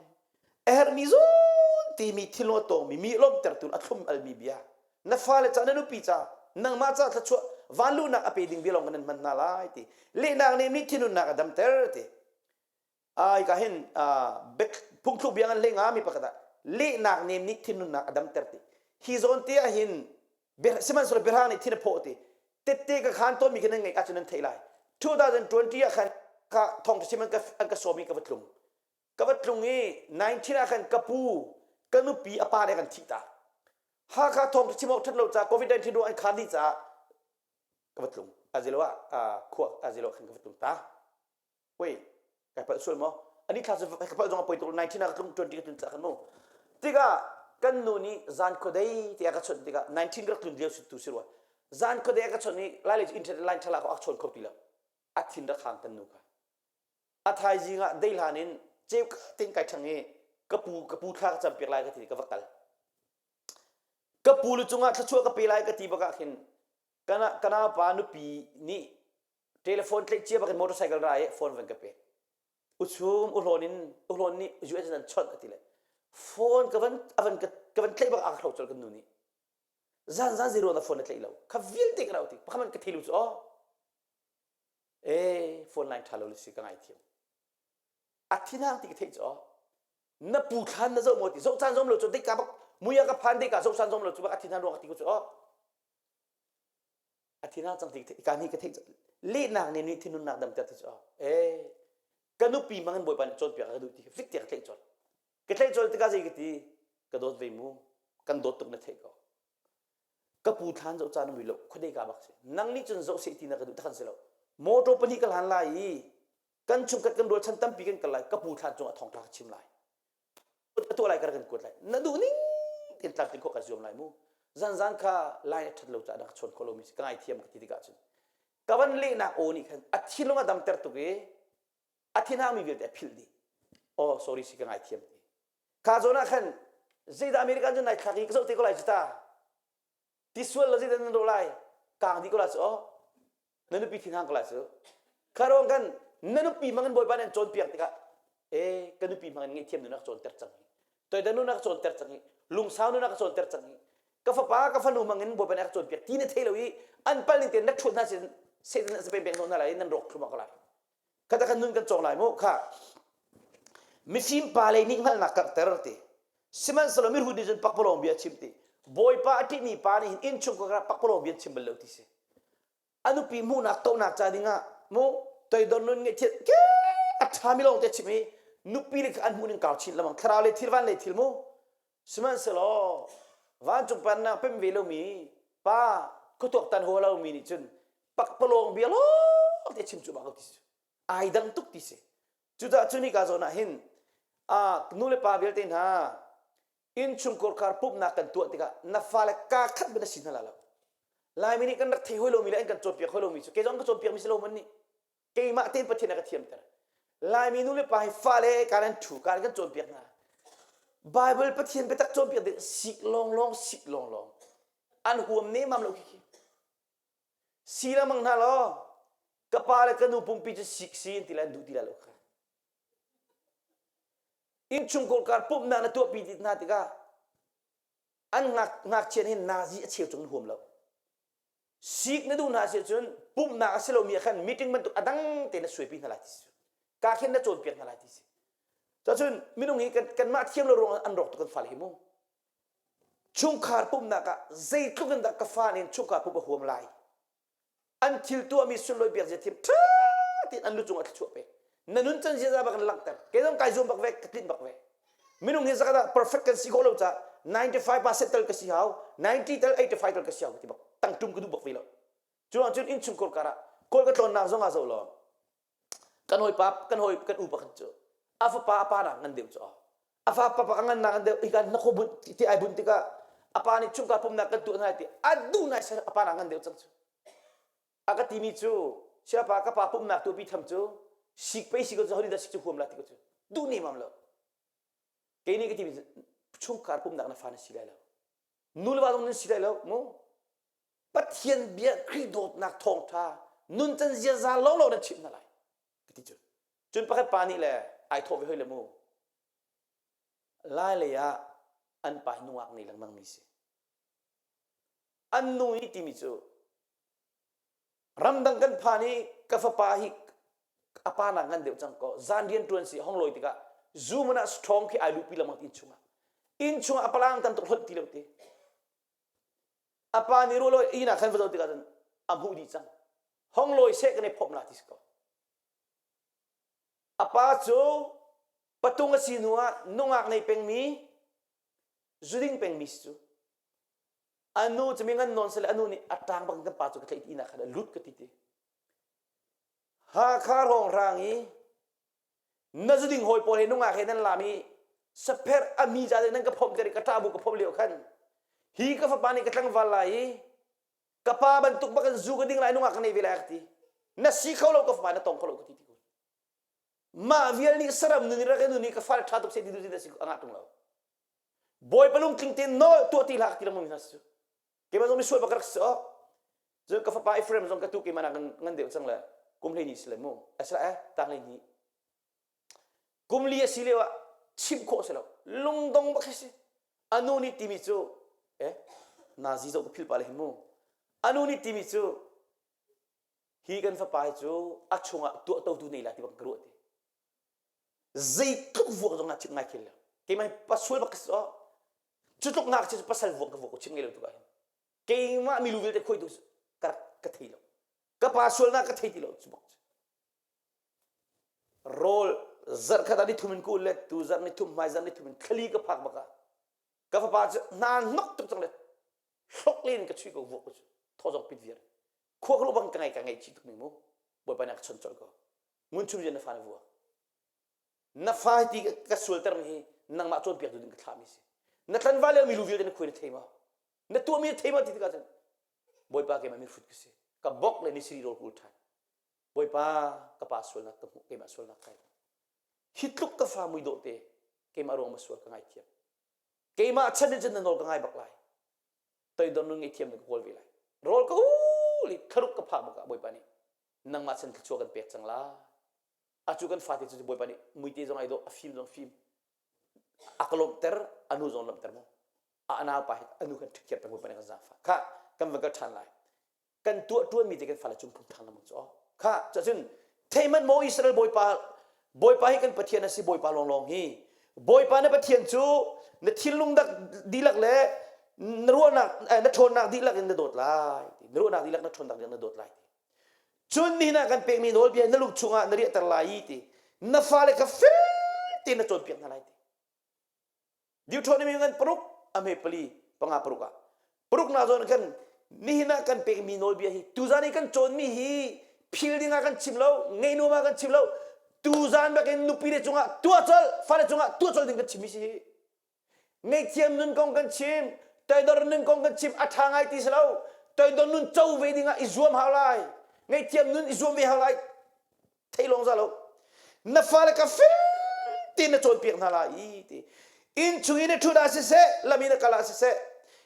A herhmi zawn timi thilnu a tawngmi mi lawmhtertu a thlum almi bia. Na fale ca na nupi ca nangmah ca thluachuah vanluhnak a pe ding bia lawng kan nan hman hna lai ti. Lehnak nih mi thinhunnak a damter ti. Ai ka hin phungthluk bia ngan hlei nga mi pakhat ah lehnak nem nih thinhunnak a damter ti. Hi zawn te ah hin sihmanhsehlaw biahrang nih thin a phawh ti. Tette ka khan tawnmi khi nan ngaih ahcun nan theih lai. 2020 ah khan ka thawngṭha chim an ka an ka sawm i ka va tlung. Ka va tlung i 19 ah khan ka pu ka nupi a pa nih a kan thih tak. Hakha thawngṭha chim awk ṭhat lo caah COVID-19 ruang an khar dih caah ka va tlung. Azilo ah khua azilo khan ka va tlung ta. Wait. Kai palh sual maw? Ani thla cu ka palh zong a poi tuk 19 ah ka tlung 20 ka tlun cah kan mu. Tikah kan nu nih zan khuadei tiah ka chawnh tikah 19 ka rak tlun lio tu si rua. Zan khuadei a ka chawnh i lai lei cu internet line ṭhala ko a chawn kho ti lo. A thin rak hang kan nu kha. A thaizing ah dei hlan in ceu tein kai ṭhang i ka pu ka pu thla ka campiak lai ka ti ka va kal. Ka pu lu cungah thluachuah ka pe lai ka ti bak ah khin kana kana pa nupi nih telephone tlaih cia bakin motorcycle ra i phone van ka pe uchum uhlawn in uhlawn nih US in an chawnh ati le phone ka van avan ka ka van tlaih bak a ka hro col kan nu nih zan zan zero na phone na tlaih lo kha vialte ka rau ti pakhat man ka thei lu cu oh eh phone line tha lo le si ka ngai thiam a thinang ti ka theih cu oh na pu thlan na zoh maw ti zoh caan zom lo cu dika bak muia ka phan dika zoh caan zom lo cu bak a thinhan ruang ti ku cu oh a thinang cang ti ka ni ka theih lehnak nih nih thinunnak damter ti cu eh ka nupi mang in bawipa nih cawnpiak ka duh ti fik tiah ka tlaih colh ka tlaih colh tikah zei ka ti ka dawt ve mu kan dawt tuk na theih ko ka pu thlan zoh caan mui lo khuadei ka bak si nang nih cun zoh seh ti na ka duh takhan si lo motor pahnih ka hlan lai i kan chungkhat kan rualchan tampi kan kal lai ka pu thlan cungah thawngtha ka chim lai a tuah lai ka kan kuat lai na duh ning tin tlamtling khawh ka zuam lai mu zanzan kha line a that lo caah na ka chawn khawh lomi si ka ngaithiam ka ti tikah cun ka van lehnak aw nih khan a thinlung a damter tuk i a thinhang mi vialte a philh dih oh sorry si ka ngaithiam ti kha zawn ah khan zeidah American cun nai thlak i ka zoh te ko lai cu ta ti sual lo zeidah nan rawh lai kaang dih ko lai cu oh na nupi thinhang ko lai cu kha ruang kan na nupi hmang in bawipa nih an cawnpiak tikah e ka nupi hmang in ngaihthiam nun a ka cawnter cang hi toidor nun a ka cawnter cang hi lungsau nun a ka cawnter cang hi ka fapa ka fanu hmang in bawipa nih a ka cawnpiak ti na thei lo i an pal ning tein na ṭhut hna sin Satan a peng peng hna lai nan rawk thlum ko lai khata kan nun kan cawng lai mu kha mifim pa lei nih hngalhnak karhter ti sihmanhsehlaw mihrut nih cun pakpalawng bia chim ti bawipa a ṭihmi pa nih hin innchungkhar pakpalawng bia chim bal lo ti si a nupi hmuhnak tohnak ca dingah mu toidor nun ngeih ke a ṭhami lawng te chim i nupi le kha an hmuh ning kau chin lamang thlarau le thil van le thil mu sihmanhsehlaw vancung pennak pem ve lomi pa khuatuak tan haw lomi nih cun pakpalawng bia lawng te chim cu bak lo ti si ai dang tuk ti si cucaah cu nika zawn ah hin a nu le pa vialte hna innchungkhar khar pumhnak kan tuah tikah na fale kaa khat ban a si hna la lo Laimi nih kan rak thei hoi lomi le an kan cawnpiak hoi lomi cu kei zong ka cawnpiak mi si lo man nih keimah tein Pathian a ka thiamter Laimi nu le pa hi fale kaan an thu kaan kan cawnpiak hna Bible Pathian biatak cawnpiak ding sik lawnglawng sik lawnglawng an huam nemam lo khi khi si lengmang hna law ka pa le ka nu pumpi cu sik si an ti lai an duh ti lai lo kha Innchungkhar kar pumhnak na tuahpi ti hna tikah an ngakchia nih nazi a cheu cung huam lo. Sik na duh hna si cun pumhnak a si lomi ah khan meeting bantuk a dang tein na suaipi hna lai ti si. Ka khin na cawnpiak hna lai ti si. Cun minung hi kan kanmah thiam lo ruangah an rawk tuk kan fale hi mu. Chungkhar pumhnak ah zeitluk in dah ka fa nih chungkhar pumh a huam lai. An thil tuahmi sunlawi biak zia thiam ṭha tein an lu cungah thluachuah pek. Na nun can ziaza bak in langhter. Kei zong kai zuam bak ve, ka tlinh bak ve. Minung hi zakhat ah perfect kan si khawh lo caah 95% tal ka si hau, 90 tal 85 tal ka si hau ti bak. Tangtum ka duh bak ve lo. Cu cun innchungkhar kar ah kawl ka tlawnnak zong ah zoh law kan hawipa kan hawi kan u pakhat cu a fapa a pa nak ngan deuh cu a fa papa ka ngan nak ngan deuh ikan na kho bun ti ai bun tikah a pa nih chungka pumnak kan tuah hna ti a duh nai ser a pa nak ngan deuh cang cu a ka timi cu siapa ka pa pumnak tu pi tham cu sik pei sik cu honi dah sik cu huam la ti ko cu duh ne mam lo kei nih ka timi chungkhar pumnak na fa na si lai lo nu le va zong nan si lai lo mu Pathian bia Khrih dawtnak thawngṭha nuncan ziaza lawnglawng nan chimh hna lai ka ti cun cun pakhat pa nih le ai thawh ve hoi le mu lai lei ah an pa hi nungak nei lengmang mi si an nu i timi cu ramdang kan phan i ka fapa hi a pa nak ngan deuh cang ko zan rian ṭuan si hong lawi tikah zu man ah strong khi ai luhpi lengmang ti inn chungah inn chungah a palang tam tuk hlonh ti lo ti A pa nih ruah inn ah khan va zoh tikah cun a hmuh dih cang. Hong lawi seh kan i phomh la ti si ko. A pa cu patung a si hnu ah nungak nei pengmi zuding pengmi si cu. A nu cu mi ngan nawn sele a nu nih a ṭang bak in kan pa cu ka tlaih ti inn ah khan a lut ka ti ti. Hakha hrawnghrang i. Na zuding hawi pawl he nungak he nan lam i sapher a mi ca nan ka phomh ter i ka ṭah bu ka phomh lio khan hi ka fapa nih ka tlangval lai i ka pa bantuk bak in zu ka ding lai nungak ka nei ve lai ka ti. Na si kho lo ka fapa na tong kho lo ka ti ti ko. Mah vial nih saram nun i rak nun i ka fale ṭha tuk seh ti duh na si a ngah ṭung lo. Bawipa lungtling tein nawl tuah ti hlah ka ti lengmang mi hna si cu. Keimah zong misual bak ka rak si awh. Cun ka fapa Ephraim zong ka tu keimah nak ngan deuh cang le kum 12 si le mu. Asila eh tang 12. Kum li a si lio ah chimh khawh si lo. Lungdong bak si. Anu nih timi cu eh nazi zoh ka phil pa le hi mu. Anu nih timi cu hi kan fapa hi cu a chungah tuahtotu nei la ti bak ka ruah ti. Zeitluk vuak zong ah chimh ngai khel lo. Keimah hi pasual bak ka si awh. Cu tluk ngakchia cu pasal vuak ka vuak ko chimh ngei lo tuk ah hin. Keimah milu vialte khuai tu ka ka thei lo. Ka pa sualnak ka thei ti lo cu bak cu. Rawl zarh khat ah ni thum in ku le tu zarh ni thum hmai zarh ni thum in thlali ka phak bak ah ka fapa cu hna hnok tuk cang le hlok len ka chui ko vuak ko cu thaw zong pit viar khua ka bang ka ngai ka ngaih chih tuk ning mu bawipa nih a ka chon colh ko ngun chum na fa na vuak na fa hi ti ka sualter mi hi nangmah cawnpiak tu ding ka thlah mi si na tlanval le milu vialte na khuai na thei ma na tuahmi na thei ma ti tikah cun bawipa keimah mi hrut ka si ka bok le nisiri rawl kul ṭhan bawipa ka pa sualnak ka hmuh keimah sualnak kai hi tluk ka fa mui dawh te keimah ruang ma sual ka ngaithiam keimah chan in cun na nawl ka ngai bak lai toidor nun ngaihthiam na ka kawl ve lai rawl ka ul i thlaruk ka phak bak ah bawipa nih nangmah chan thluachuah kan pek cang lai Atu kan fate cu Bawipa nih muite zong ai dawh, a fim zong fim. A ka lawmhter, a nu zong lawmhter mu. A naupa hi a nu kan ṭhikhiar peng Bawipa nih kan zaangfah. Kha kan van kal ṭhan lai. Kan tuah ṭuanmi te kan fale cung phung ṭhan lengmang cu aw. Kha cun theihmanh maw Israel Bawipa Bawipa hi kan Pathian a si Bawipa lawnglawng hi. Bawipa na Pathian cu na thinlung dak dihlak le na ruahnak na ṭhawnnak dihlak in na dawt lai. Na ruahnak dihlak na ṭhawnnak dihlak na dawt lai. Cun nihin ah kan pekmi nawlbia na lung chungah na riahter lai i ti na fale kha fel tein na cawnpiak hna lai ti. Deuteronomy ngan paruk a hme pali panga paruk ah paruk na zawn kan nihin ah kan pekmi nawlbia hi tuzan i kan cawnmi hi phil ding ah kan chim lo ngei nuam ah kan chim lo tuzan bakin nupi le cungah tuah colh fale cungah tuah colh ding kan chimmi si hi Ngaihthiam nun kong kan chim, toidor nun kong kan chim, a ṭha ngai ti si lo. Toidor nun co ve dingah i zuam hau lai. Ngaihthiam nun i zuam ve hau lai. Thei lawng za lo. Na fale ka fel tein na cawnpiak hna lai i ti. Inn chung i na ṭhut ah siseh, lam i na kal ah siseh,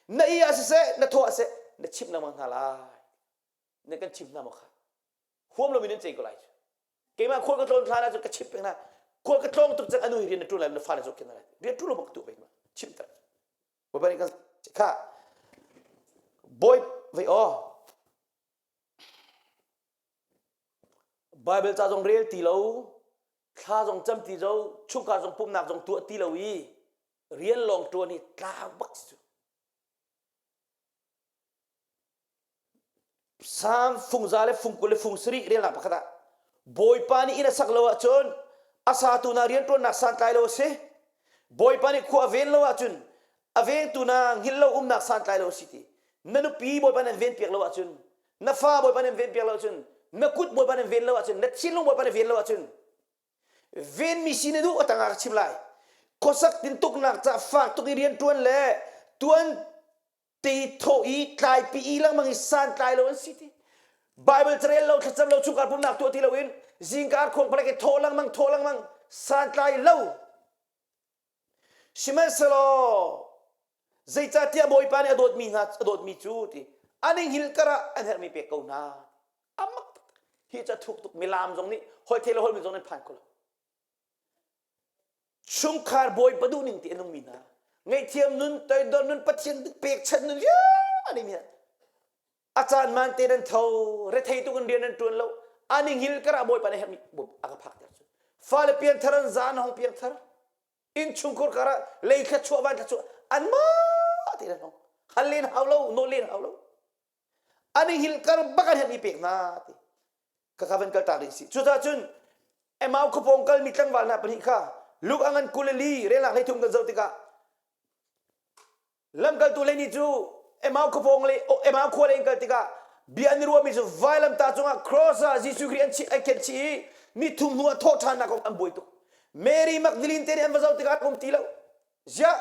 na i ah siseh, na thaw ah siseh, na chimh lengmang hna lai. Na kan chim hna maw kha? Huam loin nan cei ko lai cu. Keimah khual ka tlawn hlan ahcun ka chimh peng hna. Khual ka tlawng tuk cang anu hi rian na ṭuan lai na fale zohkhenh hna lai. Rian ṭuan lo bak tu pek ma chimh ter. Bawipa nih kan kha bawi vei aw Bible ca zong rel ti lo thla zong cam ti lo chungkhar zong pumhnak zong tuah ti lo i rian lawng ṭuan hi tlau bak si cu. Salm fungza le fungkul le fung sarih relnak pakhat ah Bawipa nih inn a sak lo ahcun a satu hna rianṭuannak santlai lo a si. Bawipa nih khua a ven lo ahcun a vengtu hna hngilh lo umnak santlai lo a si ti. Na nupi Bawipa nih an venpiak lo ahcun, na fa Bawipa nih an venpiak lo ahcun, na kut Bawipa nih an ven lo ahcun, na thinlung Bawipa nih ven lo ahcun venmi si na duh a tangah ka chim lai. Khuasak tintuknak ca fak tuk i rianṭuan le tuan ti thawh i tlaipi i lengmang i santlai lo an si ti Bible carel lo thlacam lo chungkhar pumnak tuah ti loin zingkar khuang palek i thawh lengmang thawh lengmang santlai lo sihmanhsehlaw zeicahtiah Bawipa nih a dawtmi hna a dawtmi cu ti an i hngilh karah an herhmi pek ko hna amak hi ca thuk tuk milam zong nih holh thei le holh mi zong nih phan ko lo Chungkhar bawipa duh ning ti a nungmi hna ngaihthiam nun toidor nun Pathian pekchanh nun vialte mi a caan man te nan tho rethei tuk in rian nan tuan lo an i hngil karah bawipa nih herhmi a ka phak ter cu fale pianthar an zan hong piangthar inn chungkhur karah lei thla chuah van thla chuah anmah te nan hong hal len hau lo nawl len hau lo an i hngilh kar bak an herhmi pek hna ti ka ka van kal tak rih si cucaah cun Emau khuapawng kalmi tlangval hna pahnih kha Luke a ngan 22 relnak 13 kan zoh tikah lamkaltu lei cu Emau khuapawng le Emau khua lei in kal tikah bia an i ruahmi cu vailamtah cungah cross ah Jesuh Khrih an an khenh chih i ni thum hnu ah thawh ṭhannak kong an buai tuk. Mary Magdalene te nih an va zoh tikah an um ti lo. Ziah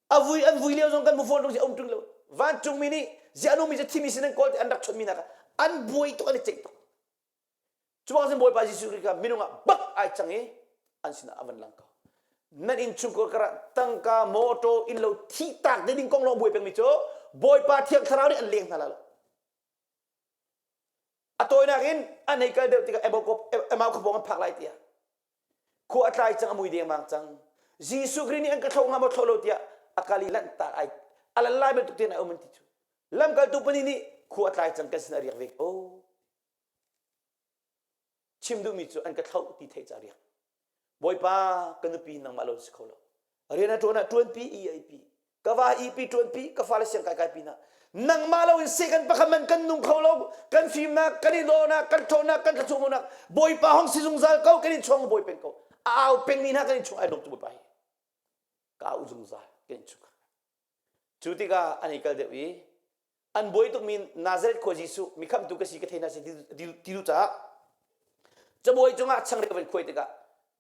a vui an vui lio zong kan hmu fawn tung si um tung lo. Vancungmi nih ziah numi cu thimi sin an kawl ti an rak chonhmi hna kha an buai tuk an i ceih tuk. Cu bang sin Bawipa Jesuh Khrih kha minung ah bak ai cang i an sinah a van lang ko. Nan innchungkhar karah tangka, mawṭaw, innlo thih tak ding kong lawng buai pengmi cu Bawipa Thiang Thlarau nih an leng hna la lo. A tawinak in an hei kal deuh tikah Emau khuapawng an phak lai tiah khua a tlai cang a mui dengmang cang. Jesuh Khrih nih an ka thlo hnga maw thlo lo tiah a kal i lanhtak ai a lan lai bantuk tein ai um an ti cu. Lamkaltu pahnih nih khua a tlai cang kan sin a riak ve ko. Chim duhmi cu an ka thloh ti theih ca riak. Bawipa ka nupi nangmah lo si kho lo. Rian a ṭuan ah ṭuanpi i ai pi. Ka va i pi ṭuanpi, ka fale siang kai kai pi na. Nangmah lo in seh pakhat man kan nung kho lo. Kan fimnak, kan i dawhnak, kan ṭhawnnak, kan thlachuahnak. Bawipa hong si zungzal ko, kan in chuang bawi peng ko. A au pengmi hna kan in chung ai lawm tu Bawipa hi. Ka au zungzal kan in chung. Cu tikah an i kal deuh i an buai tukmi Nazareth khua Jesuh mi khamtu ka si ka thei hna si ti duh caah cabuai cungah changreu van khuai tikah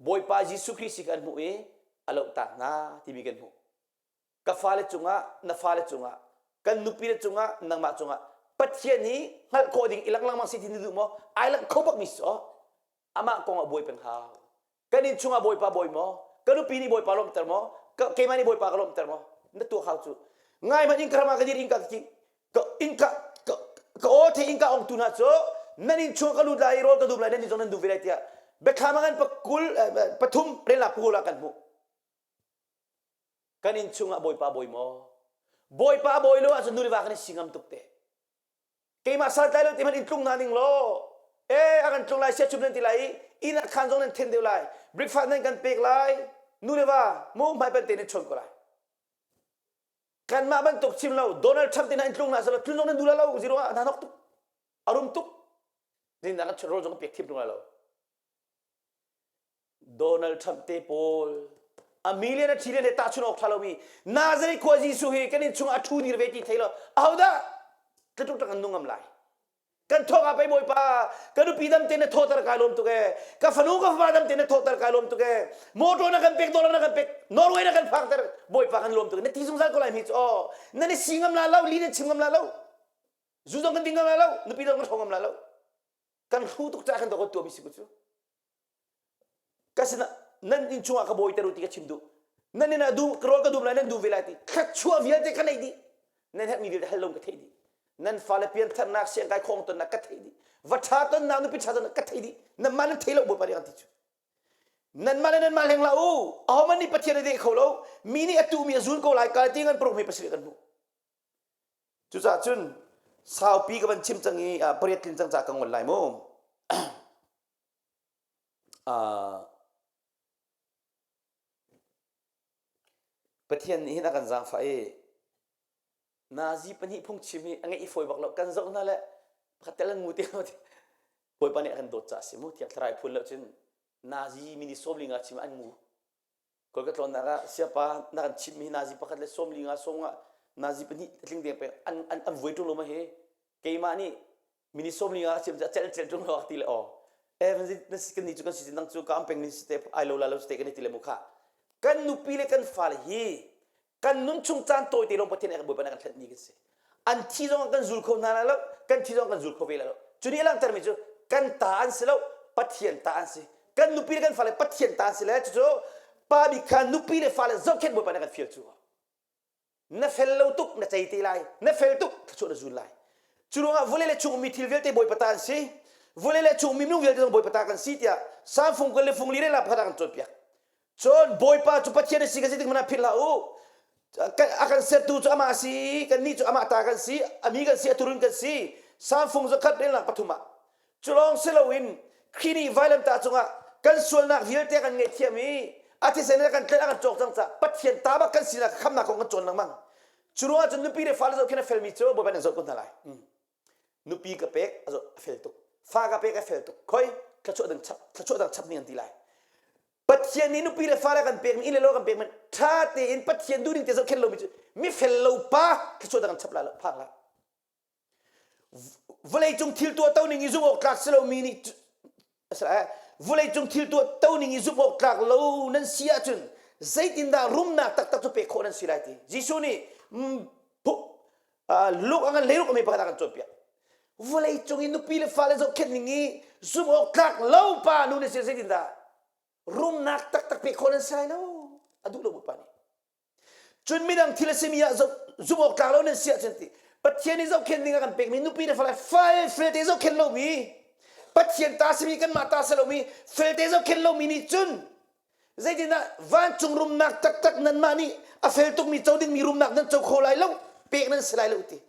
Bawipa Jesuh Khrih si kha an hmuh i a lohtak hna timi kan hmuh. Ka fale cungah na fale cungah kan nupile cungah nangmah cungah Pathian hi hngalh khawh ding i lang lengmang si ti na duh maw? Ai langh kho bakmi si aw. Amah kong ah buai peng hau. Kan inn chungah Bawipa bawi maw? Ka nupi nih Bawipa lawmhter maw? Keimah nih Bawipa ka lawmhter maw? Na tuak hau cu. Ngai hmanh innka ram ah ka dir innka ka king. Ka innka ka ka aw thei innka ong tu hna cu nan inn chung ka lut lai i rawl ka dum lai nan inn zong nan dum ve lai tiah biathlam ah kan pakul pathum relnak pakul ah kan hmuh. Kan inn chungah Bawipa bawi maw? Bawipa bawi lo ahcun nu le va kan i si ngam tuk te. Keimah santlai lo ti hmanh in tlung hna ning law e a kan tlung lai siachum nan ti lai i inn ah khan zong nan then deuh lai breakfast nan kan pek lai nu le va mu hmai pan te nan chawn ko lai kanmah bantuk chim lo Donald Trump te hna in tlung hna selaw tlun zong nan duh la lo zero ah hna nok tuk a rum tuk din kan rawl zong pek thim tung lai lo Donald Trump te pawl a million a trillion he tahchun awk ṭha lomi Nazareth khua Jesuh hi kan inn chungah a ṭhu dir ve ti thei lo ahodah tlatuk tak an nung ngam lai kan thawk ah pei bawipa ka nupi dam te na thawter kai lawm tuk e ka fanu ka fapa dam te na thawter kai lawm tuk e motor na kan pek dollar na kan pek Norway na kan phakter bawipa kan lawm tuk na ti zungzal ko lai mi cu aw nan i si ngam la lo li nan chim ngam la lo zu zong kan ding ngam la lo nupi zong kan hro ngam la lo kan hru tuk ca kan to tuah mi si ku cu Ka sinah nan inn chungah ka bawi ter u ti ka chim duh. Nan inn ah du rawl ka dum lai nan du ve lai ti thluachuah vialte ka neih dih. Nan herhmi vialte hal lo ka theih dih. Nan fale piantharnak siangkai khong tonnak ka theih dih. Va ṭha tonnak nupi ṭha tonnak ka theih dih. Nanmah nan thei lo Bawipa nih an ti cu. Nanmah le nanmah hleng hlah u. Ahohmanh nih Pathian a deh kho lo. Mi nih a tuhmi a zul ko lai. Galati ngan paruk hme pasarih kan hmuh. Cucaah cun saupi ka van chim cang i pariat tlin cang ca ka ngol lai mu. Pathian nih hin a kan zaangfah i nazi pahnih phungchim hi a ngeih i fawi bak lo kan zoh hna le pakhat tel an ngu ti lo Bawipa nih a kan dawt caah a si mu Thiang Thlarau i phun lo cun nazi mini sawmli nga chim an ngu Kawl ka tlawnnak ah siapa na kan chimmi nazi pakhat le sawmli nga sawm nga nazi pahnih tling deng pek an an an vuai ṭung lo ma hi keimah nih mini sawmli nga chim cu cel cel ṭung lo ti le aw eh na si kan ni cu kan si nang cu ka am peng ni si te ai lo la lo si te kan ti le mu kha kan nupi le kan fale hi kan nun chung caan tawi te lawng Pathian nih Bawipa nih kan thlen ni kan si an thi zong kan zul kho hna lai lo kan thi zong kan zul kho ve lai lo cu nih a langhtermi cu kan ta an si lo Pathian ta an si kan nupi le kan fale Pathian ta an si le cucu pa bik kha nupi le fale zohkhenh Bawipa nih kan fial cu na fel lo tuk na cei te lai na fel tuk thluachuah na zul lai cu ruangah vawlei le chung ummi thil vialte Bawipa ta an si vawlei le chung ummi minung vialte zong Bawipa ta kan si tiah Salm fung kul le fung li le la pakhat ah kan cawnpiak Cun Bawipa cu Pathian a si kan si tik hmanh ah philh hlah u. A kan sertu cu amah a si, kannih cu amah ta kan si, a mi kan si, a turun kan si. Salm fung zakhat relnak pathum ah. Cu lawng si loin Khrih nih vailamtah cungah kan sualnak vialte kan ngaihthiam i a thisen in a kan tlaih a kan cawk cang caah Pathian ta bak kan sinak khamnak kong kan cawn lengmang. Cu ruangah cun nupi le fale zoh khin a felmi cu Bawipa nih zoh ko hna lai. Nupi ka pek a fel tuk. Fa ka pek a fel tuk. Khoi thluachuah dang chap thluachuah dang chap ning an ti lai. Pathian nih nupi le fale kan pekmi inn le lo kan pekmi ṭha tein Pathian duhning te zohkhenh lomi cu mi fel lo pa thluachuah dang chap lai lo phang hlah. Vawleicung thil tuah to ning i zumh awk tlak si lomi nih. Vawleicung thil tuah to ning i zumh awk tlak lo nan si ahcun zeitindah rumnak taktak cu pek khawh nan si lai ti. Jesuh nih luk a ngan leiruk a mi pakhat a kan cawnpiak. Vawleicung i nupi le fale zohkhenh ning i zumh awk tlak lo pa nu na si zeitindah rumnak taktak pek khawh nan si lai lo a duh lo Bawipa nih. Cun midang thil a simi ah zumh awk tlak lo nan si ahcun ti Pathian nih zohkhenh ding a kan pekmi nupi le fale fal felte zohkhenh lomi Pathian ta simi kanmah ta si lomi felte zohkhenh lomi nih cun zeitindah vancung rumnak taktak nanmah nih a fel tukmi co dingmi rumnak nan co kho lai lo pek nan si lai lo ti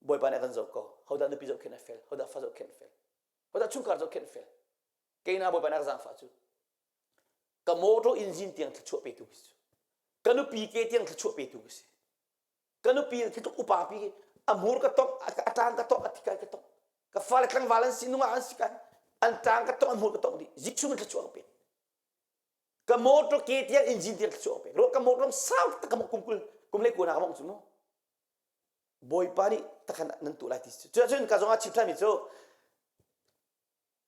Bawipa nih a kan zoh ko hodah nupi zohkhenh a fel hodah fa zohkhenh a fel hodah chungkhar zohkhenh a fel keina Bawipa nih a ka zaangfah cu ka motor engine tiang thluachuah petu ka si ka nupi ke tiang thluachuah petu ka si ka nupi khi tluk upa pi a hmur ka tong a tang ka tong a thikai ka tong ka fale tlangval an si nungak an si kan an tang ka tong an hmur ka tong dih Jesuh min thluachuah ka pek ka motor ke tiang engine tiang thluachuah ka pek ro ka motor sau tak ka mong kum kul kum le ku na ka mong cu mu Bawipa nih takhan nan tu lai ti cu cun ka zong ah chim than mi cu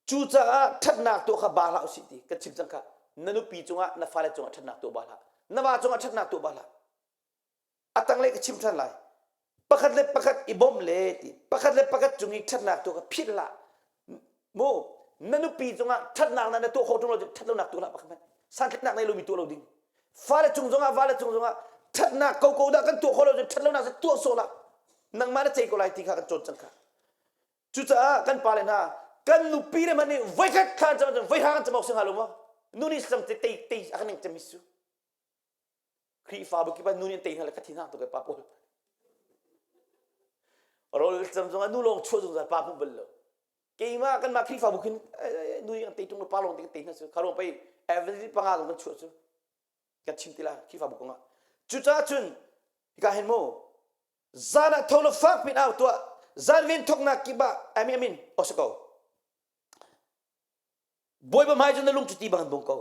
Cucaah ṭhatnak tuah kha ba hlah usih ti kan chim cang kha. Na nupi cungah na fale cungah ṭhatnak tuah ba hlah. Na va cungah ṭhatnak tuah ba hlah. A tanglei ka chim ṭhan lai. Pakhat le pakhat i bawmh le ti. Pakhat le pakhat cung i ṭhatnak tuah kha philh hlah. Mu na nupi cungah ṭhatnak na na tuah khawh ṭung lo ṭhat lonak tuah hlah pakhat hmanh. Santlatnak nei lomi tuah lo ding. Fale cung zongah vale cung zongah ṭhatnak koko dah kan tuah khawh lo cun ṭhat lonak tuah sawh hlah. Nangmah na cei ko lai ti kha kan cawn cang kha. Cucaah kan pale hna kan nupi le hmanh nih voikhat thla an cam ahcun voihra kan cam awk si hnga lo maw? Nu nih sam te tei tei a kan ning cem su. Khrihfabu kip ah nu nih an tei hna le ka thin hang tuk e pa pawl. Rawl cam zong ah nu lawng chuah zungzal pa hmuh bal lo. Keimah kanmah Khrihfabu khin nu nih an tei tung lo pa lawng te kan tei hna su. Kha lawng pei evangelist panga zong kan chuah cu. Kan chim ti la Khrihfabu kong ah. Cucaah cun hika hin mu Zan ah tho law fak pin au tuah. Zan ven thawknak kip ah amin amin aw si ko. Bawipa hmai cu na lung cu ti bang bung ko.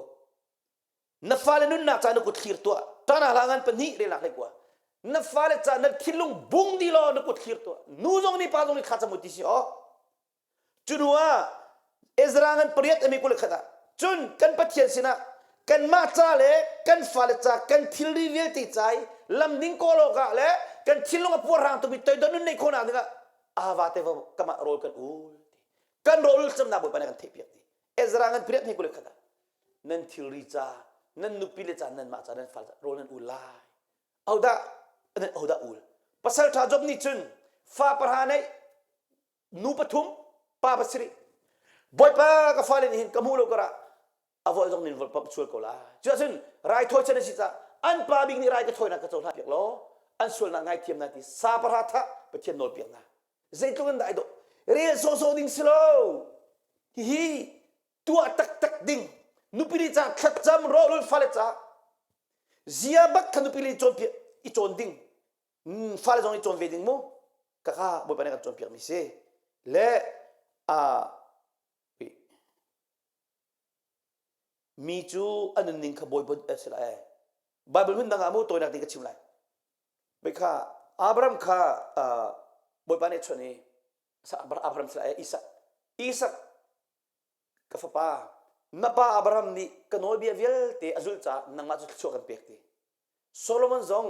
Na fale nunnak ca na kut thlir tuah. Tana hla ngan pahnih relak hlei kua. Na fale ca na thinlung bung di law na kut thlir tuah. Nu zong nih pa zong nih thla cam u ti si aw. Cu hnu ah Ezra ngan pariat a mi 21 ah cun kan Pathian sinah kanmah ca le kan fale ca kan thilri vialte ca i lam ding kawl awkah le kan thinlung a puarhrang tukmi toidor nun neih khawhnak dingah ava te va kamah rawl kan ul kan rawl ul camnak Bawipa nih kan theihpiak ti Ezra ngan pariat hme 21 ah nan thilri ca nan nupi le ca nanmah ca nan fale ca rawl nan ul lai hodah hodah ul pasal ṭha Job nih cun fa pahra neih nu pathum pa pasarih bawipa ka fale nih hin ka hmuh lo karah a vol zong nin vol pap sual ko lai cu ahcun raithawi chan a si caah an pa bik nih rai ka thawinak ka cohlan piak law an sualnak ngaithiam na ti sa pahra thah pathian nawl piak na zeitluk in dah ai dawh rel sawhsawh ding si lo hihi tuah taktak ding nupi li ca thlacam rawlul fale ca zia bak kha nupi li cawnpiak i cawn ding fale zong i cawn ve ding mu kaka bawipa nih kan cawnpiak mi si le a mi cu a nunning kha bawipa a si lai Bible hmun dang ah mu tawinak ding ka chim lai Bai kha Abraham kha bawipa nih chawnh i Abraham si lai Isak Isak ka fapa na pa Abraham nih ka nawlbia vialte a zulh caah nangmah cu thluachuah kan pek ti Solomon zong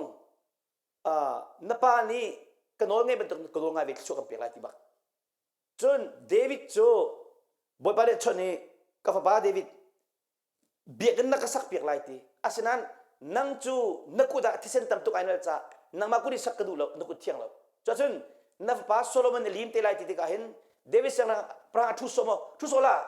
na pa nih ka nawl ngai bantuk ka nawl ngai ve thluachuah kan pek lai ti bak. Cun David cu Bawipa nih chawnh i ka fapa David biakinn na ka sak piak lai ti. Asinain nang cu na kut ah thisen tam tuk ai nal caah nangmah kut i sak ka duh lo na kut thiang lo. Cuacun na fapa Solomon na lim te lai ti tikah hin David siangpahrang a ṭhu sawh maw? Ṭhu sawh lah.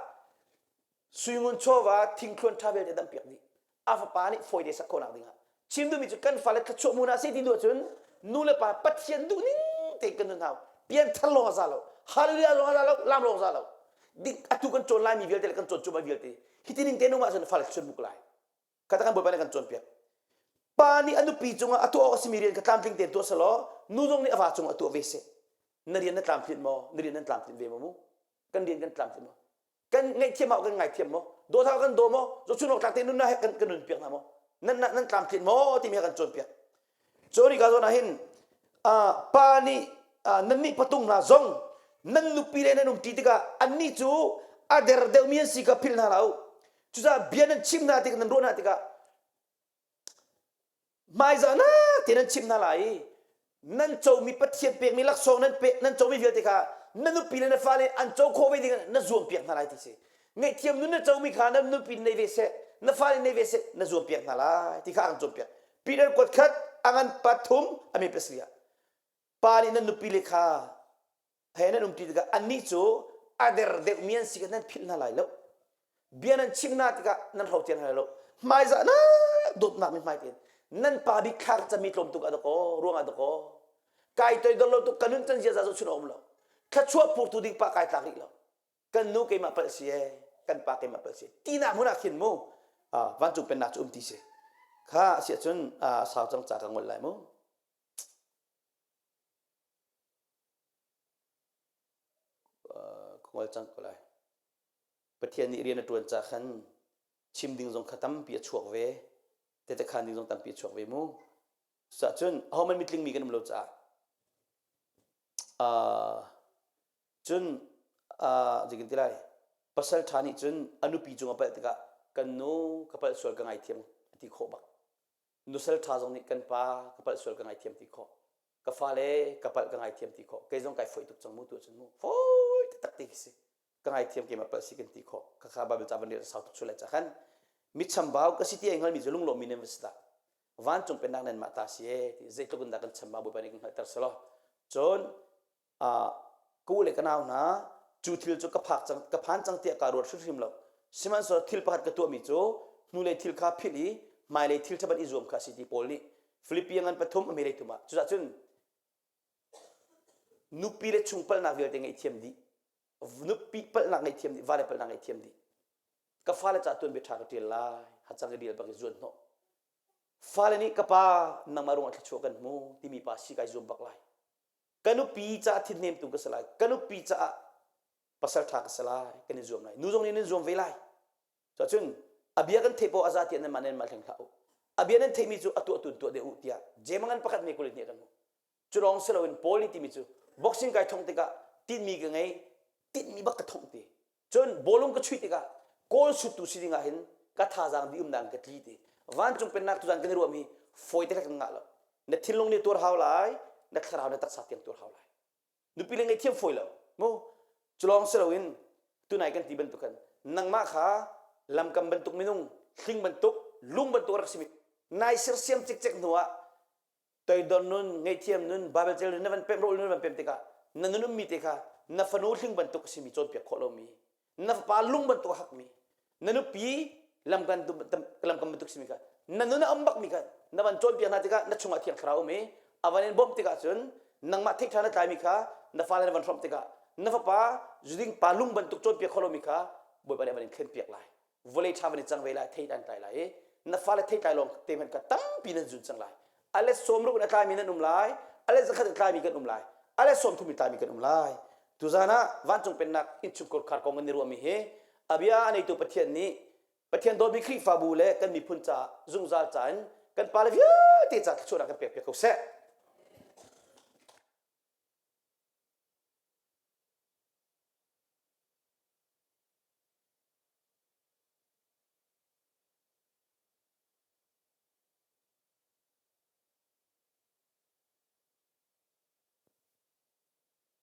Suingun chawva thingthluan ṭha vialte damh piak dih. A fapa nih fawite sak khawhnak dingah. Chim duhmi cu kan fale thluachuah mu hna seh ti duh ahcun nu le pa Pathian duh ning tein kan nun hau. Pianthar lawng a za lo. Hallelujah lawng a za lo. Lam lawng a za lo. Ding atu kan cawn laimi vialte le kan cawn cuahmah vialte hiti ning te nung ahcun fale thluachuah muk lai. Kata kan Bawipa nih kan cawnpiak. Pa nih a nupi cungah a tuah awk a simi rian kha tlamtling tein tuah selaw nu zong nih a va cungah a tuah ve seh. Na rian na tlamtlinh maw? Na rian nan tlamtlinh ve maw mu? Kan rian kan tlamtlinh maw? Kan ngaihthiam hau kan ngaithiam maw dawt hau kan daw maw zohchun awk tlak te nunnak he kan kan nun piak hna maw nan nan tlamtlinh maw timi he kan cawnpiak cun hika zawn ah hin pa nih nannih patung hna zong nan nupi le nan umṭi tikah annih cu A der deuhmi an si kha philh hna hlah u. Cucaah bia nan chim hna tik nan ruah hna tikah hmaizah nak te nan chim hna lai i nan comi Pathian pekmi laksawng nan pe nan comi vialte kha na nupi le na fale an co khawh ve ding na zuam piak hna lai ti si. Ngaihthiam nun na comi kha na nupi nei ve seh, na fale nei ve seh na zuam piak hna lai ti kha an cawnpiak. Peter kuat khat a ngan pathum a mi pasarih ah pa nih nan nupi le kha he nan umṭi tikah annih cu a der deuhmi an si kha nan philh hna lai lo. Bia nan chimh hna tikah nan hrocer hna lai lo. Hmaizahnak dawtnak mithmai tein nan pa bik thla ka cami tlawm tuk ah dakaw ruangah dakaw kai toidor lo tuk ka nun can ziaza zohchun a um lo. Thluachuah purtu ding pa kai tlak rih lo. Kan nu keimah palh si ee, kan pa keimah palh si. Tinak hmun ah khin mu vancung pennak cu um ti si. Kha asiah cun sau cang ca ka ngol lai mu. Ka ngol cang ko lai. Pathian nih rian a ṭuan ca khan chim ding zong kha tampi a chuak ve. Tehte khaan ding zong tampi a chuak ve mu. Cucaah cun ahohmanh mitling mi kan um lo caah uh, cun uh, zeitin ti lai pasal ṭha nih cun a nupi cung a palh tikah kan nu ka palh sual ka ngaithiam a ti khawh bak. Nusal ṭha zong nih kan pa ka palh sual ka ngaithiam ti khawh. Ka fale ka palh ka ngaithiam ti khawh. Kei zong kai foih tuk cang mu tu ahcun mu. Fawi taktak ti khi si. Ka ngaithiam keimah palh si kan ti khawh. Khakha Bible ca van rel sau tuk sual lai ca khan mi chambau ka si ti ai hngalmi cu lunglawmmi nan va si dah. Vancung pennak nan mah ta si ee ti zeitluk in dah kan chambau Bawipa nih kan hngalhter selaw. Cun ka u le ka nau hna cu thil cu ka phak cang ka phan cang tiah kaa ruat hrimhrim lo sihmanhsehlaw thil pakhat ka tuahmi cu hnulei thil kha philh i hmailei thil ṭha ban i zuam kha a si ti Paul nih Filipi ngan pathum a melei thum ah cucah cun nupi le chung palhnak vialte ngaihthiam dih nupi palhnak ngaihthiam dih vale palhnak ngaihthiam dih ka fale caah tuanbia ṭha ka ṭial lai hacang i dil bak i zuan hnawh fale nih ka pa nangmah ruangah thluachuah kan hmu timi pa si kai zuam bak lai Ka nupi caah thinhnemtu ka si lai. Ka nupi caah pasal ṭha ka si lai. Kan i zuam lai. Nu zong nih nan zuam ve lai. Cuahcun a bia kan theih poah a za tiah nanmah nanmah hleng hlah u. A bia nan theihmi cu a tuah tu in tuah deuh u tiah Jemangan pakhat me 22 kan hmuh. Cu lawng si loin Paul nih timi cu boxing kai thongh tikah tinhmi ka ngei, tinhmi bak ka thongh ti. Cun bawlung ka chuih tikah kawl suttu si ding ah hin ka thazaang dih umnak in ka tli ti. Vancung pennak tuzan kan i ruahmi fawi te kha kan ngah lo. Na thinlung nih tuar hau lai, na thlarau na taksa tiang tuar hau lai. Nupi le ngaihthiam fawi lo. Mu culawng si loin tunai kan ti bantuk khan nangmah kha lamkam bantuk minung hling bantuk lung bantuk rak simi nai sersiam cikcek hnu ah toidor nun ngaihthiam nun Bible cel na van pem rawl nun van pem tikah na nun ummi te kha na fanu hling bantuk a simi cawnpiak khawh lomi na fapa lung bantuk a hakmi na nupi lamkan lamkam bantuk simi kha na nun a um bakmi kha na van cawnpiak hna tikah na chungah thiang thlarau um i a van in bawmh tikah cun nangmah theih ṭha na tlaimi kha na fale na van hrawmh tikah na fapa zuding pa lung bantuk cawnpiak khawh lomi kha Bawipa nih a van in thlenpiak lai vawlei ṭha van i cang ve lai thei an tlai lai i na fale thei tlai lawng te hmanh kha tampi nan zun cang lai a let 60 in a tlaimi nan um lai a let 100 in tlaimi kan um lai a let 30 in tlaimi kan um lai tuzan ah vancung pennak innchungkhar khar kong kan i ruahmi hi a bia a neitu Pathian nih Pathian dawtmi Khrihfabu le kan miphun caah zungzal ca in kan pale vialte ca thluachuahnak kan pek piak ko seh.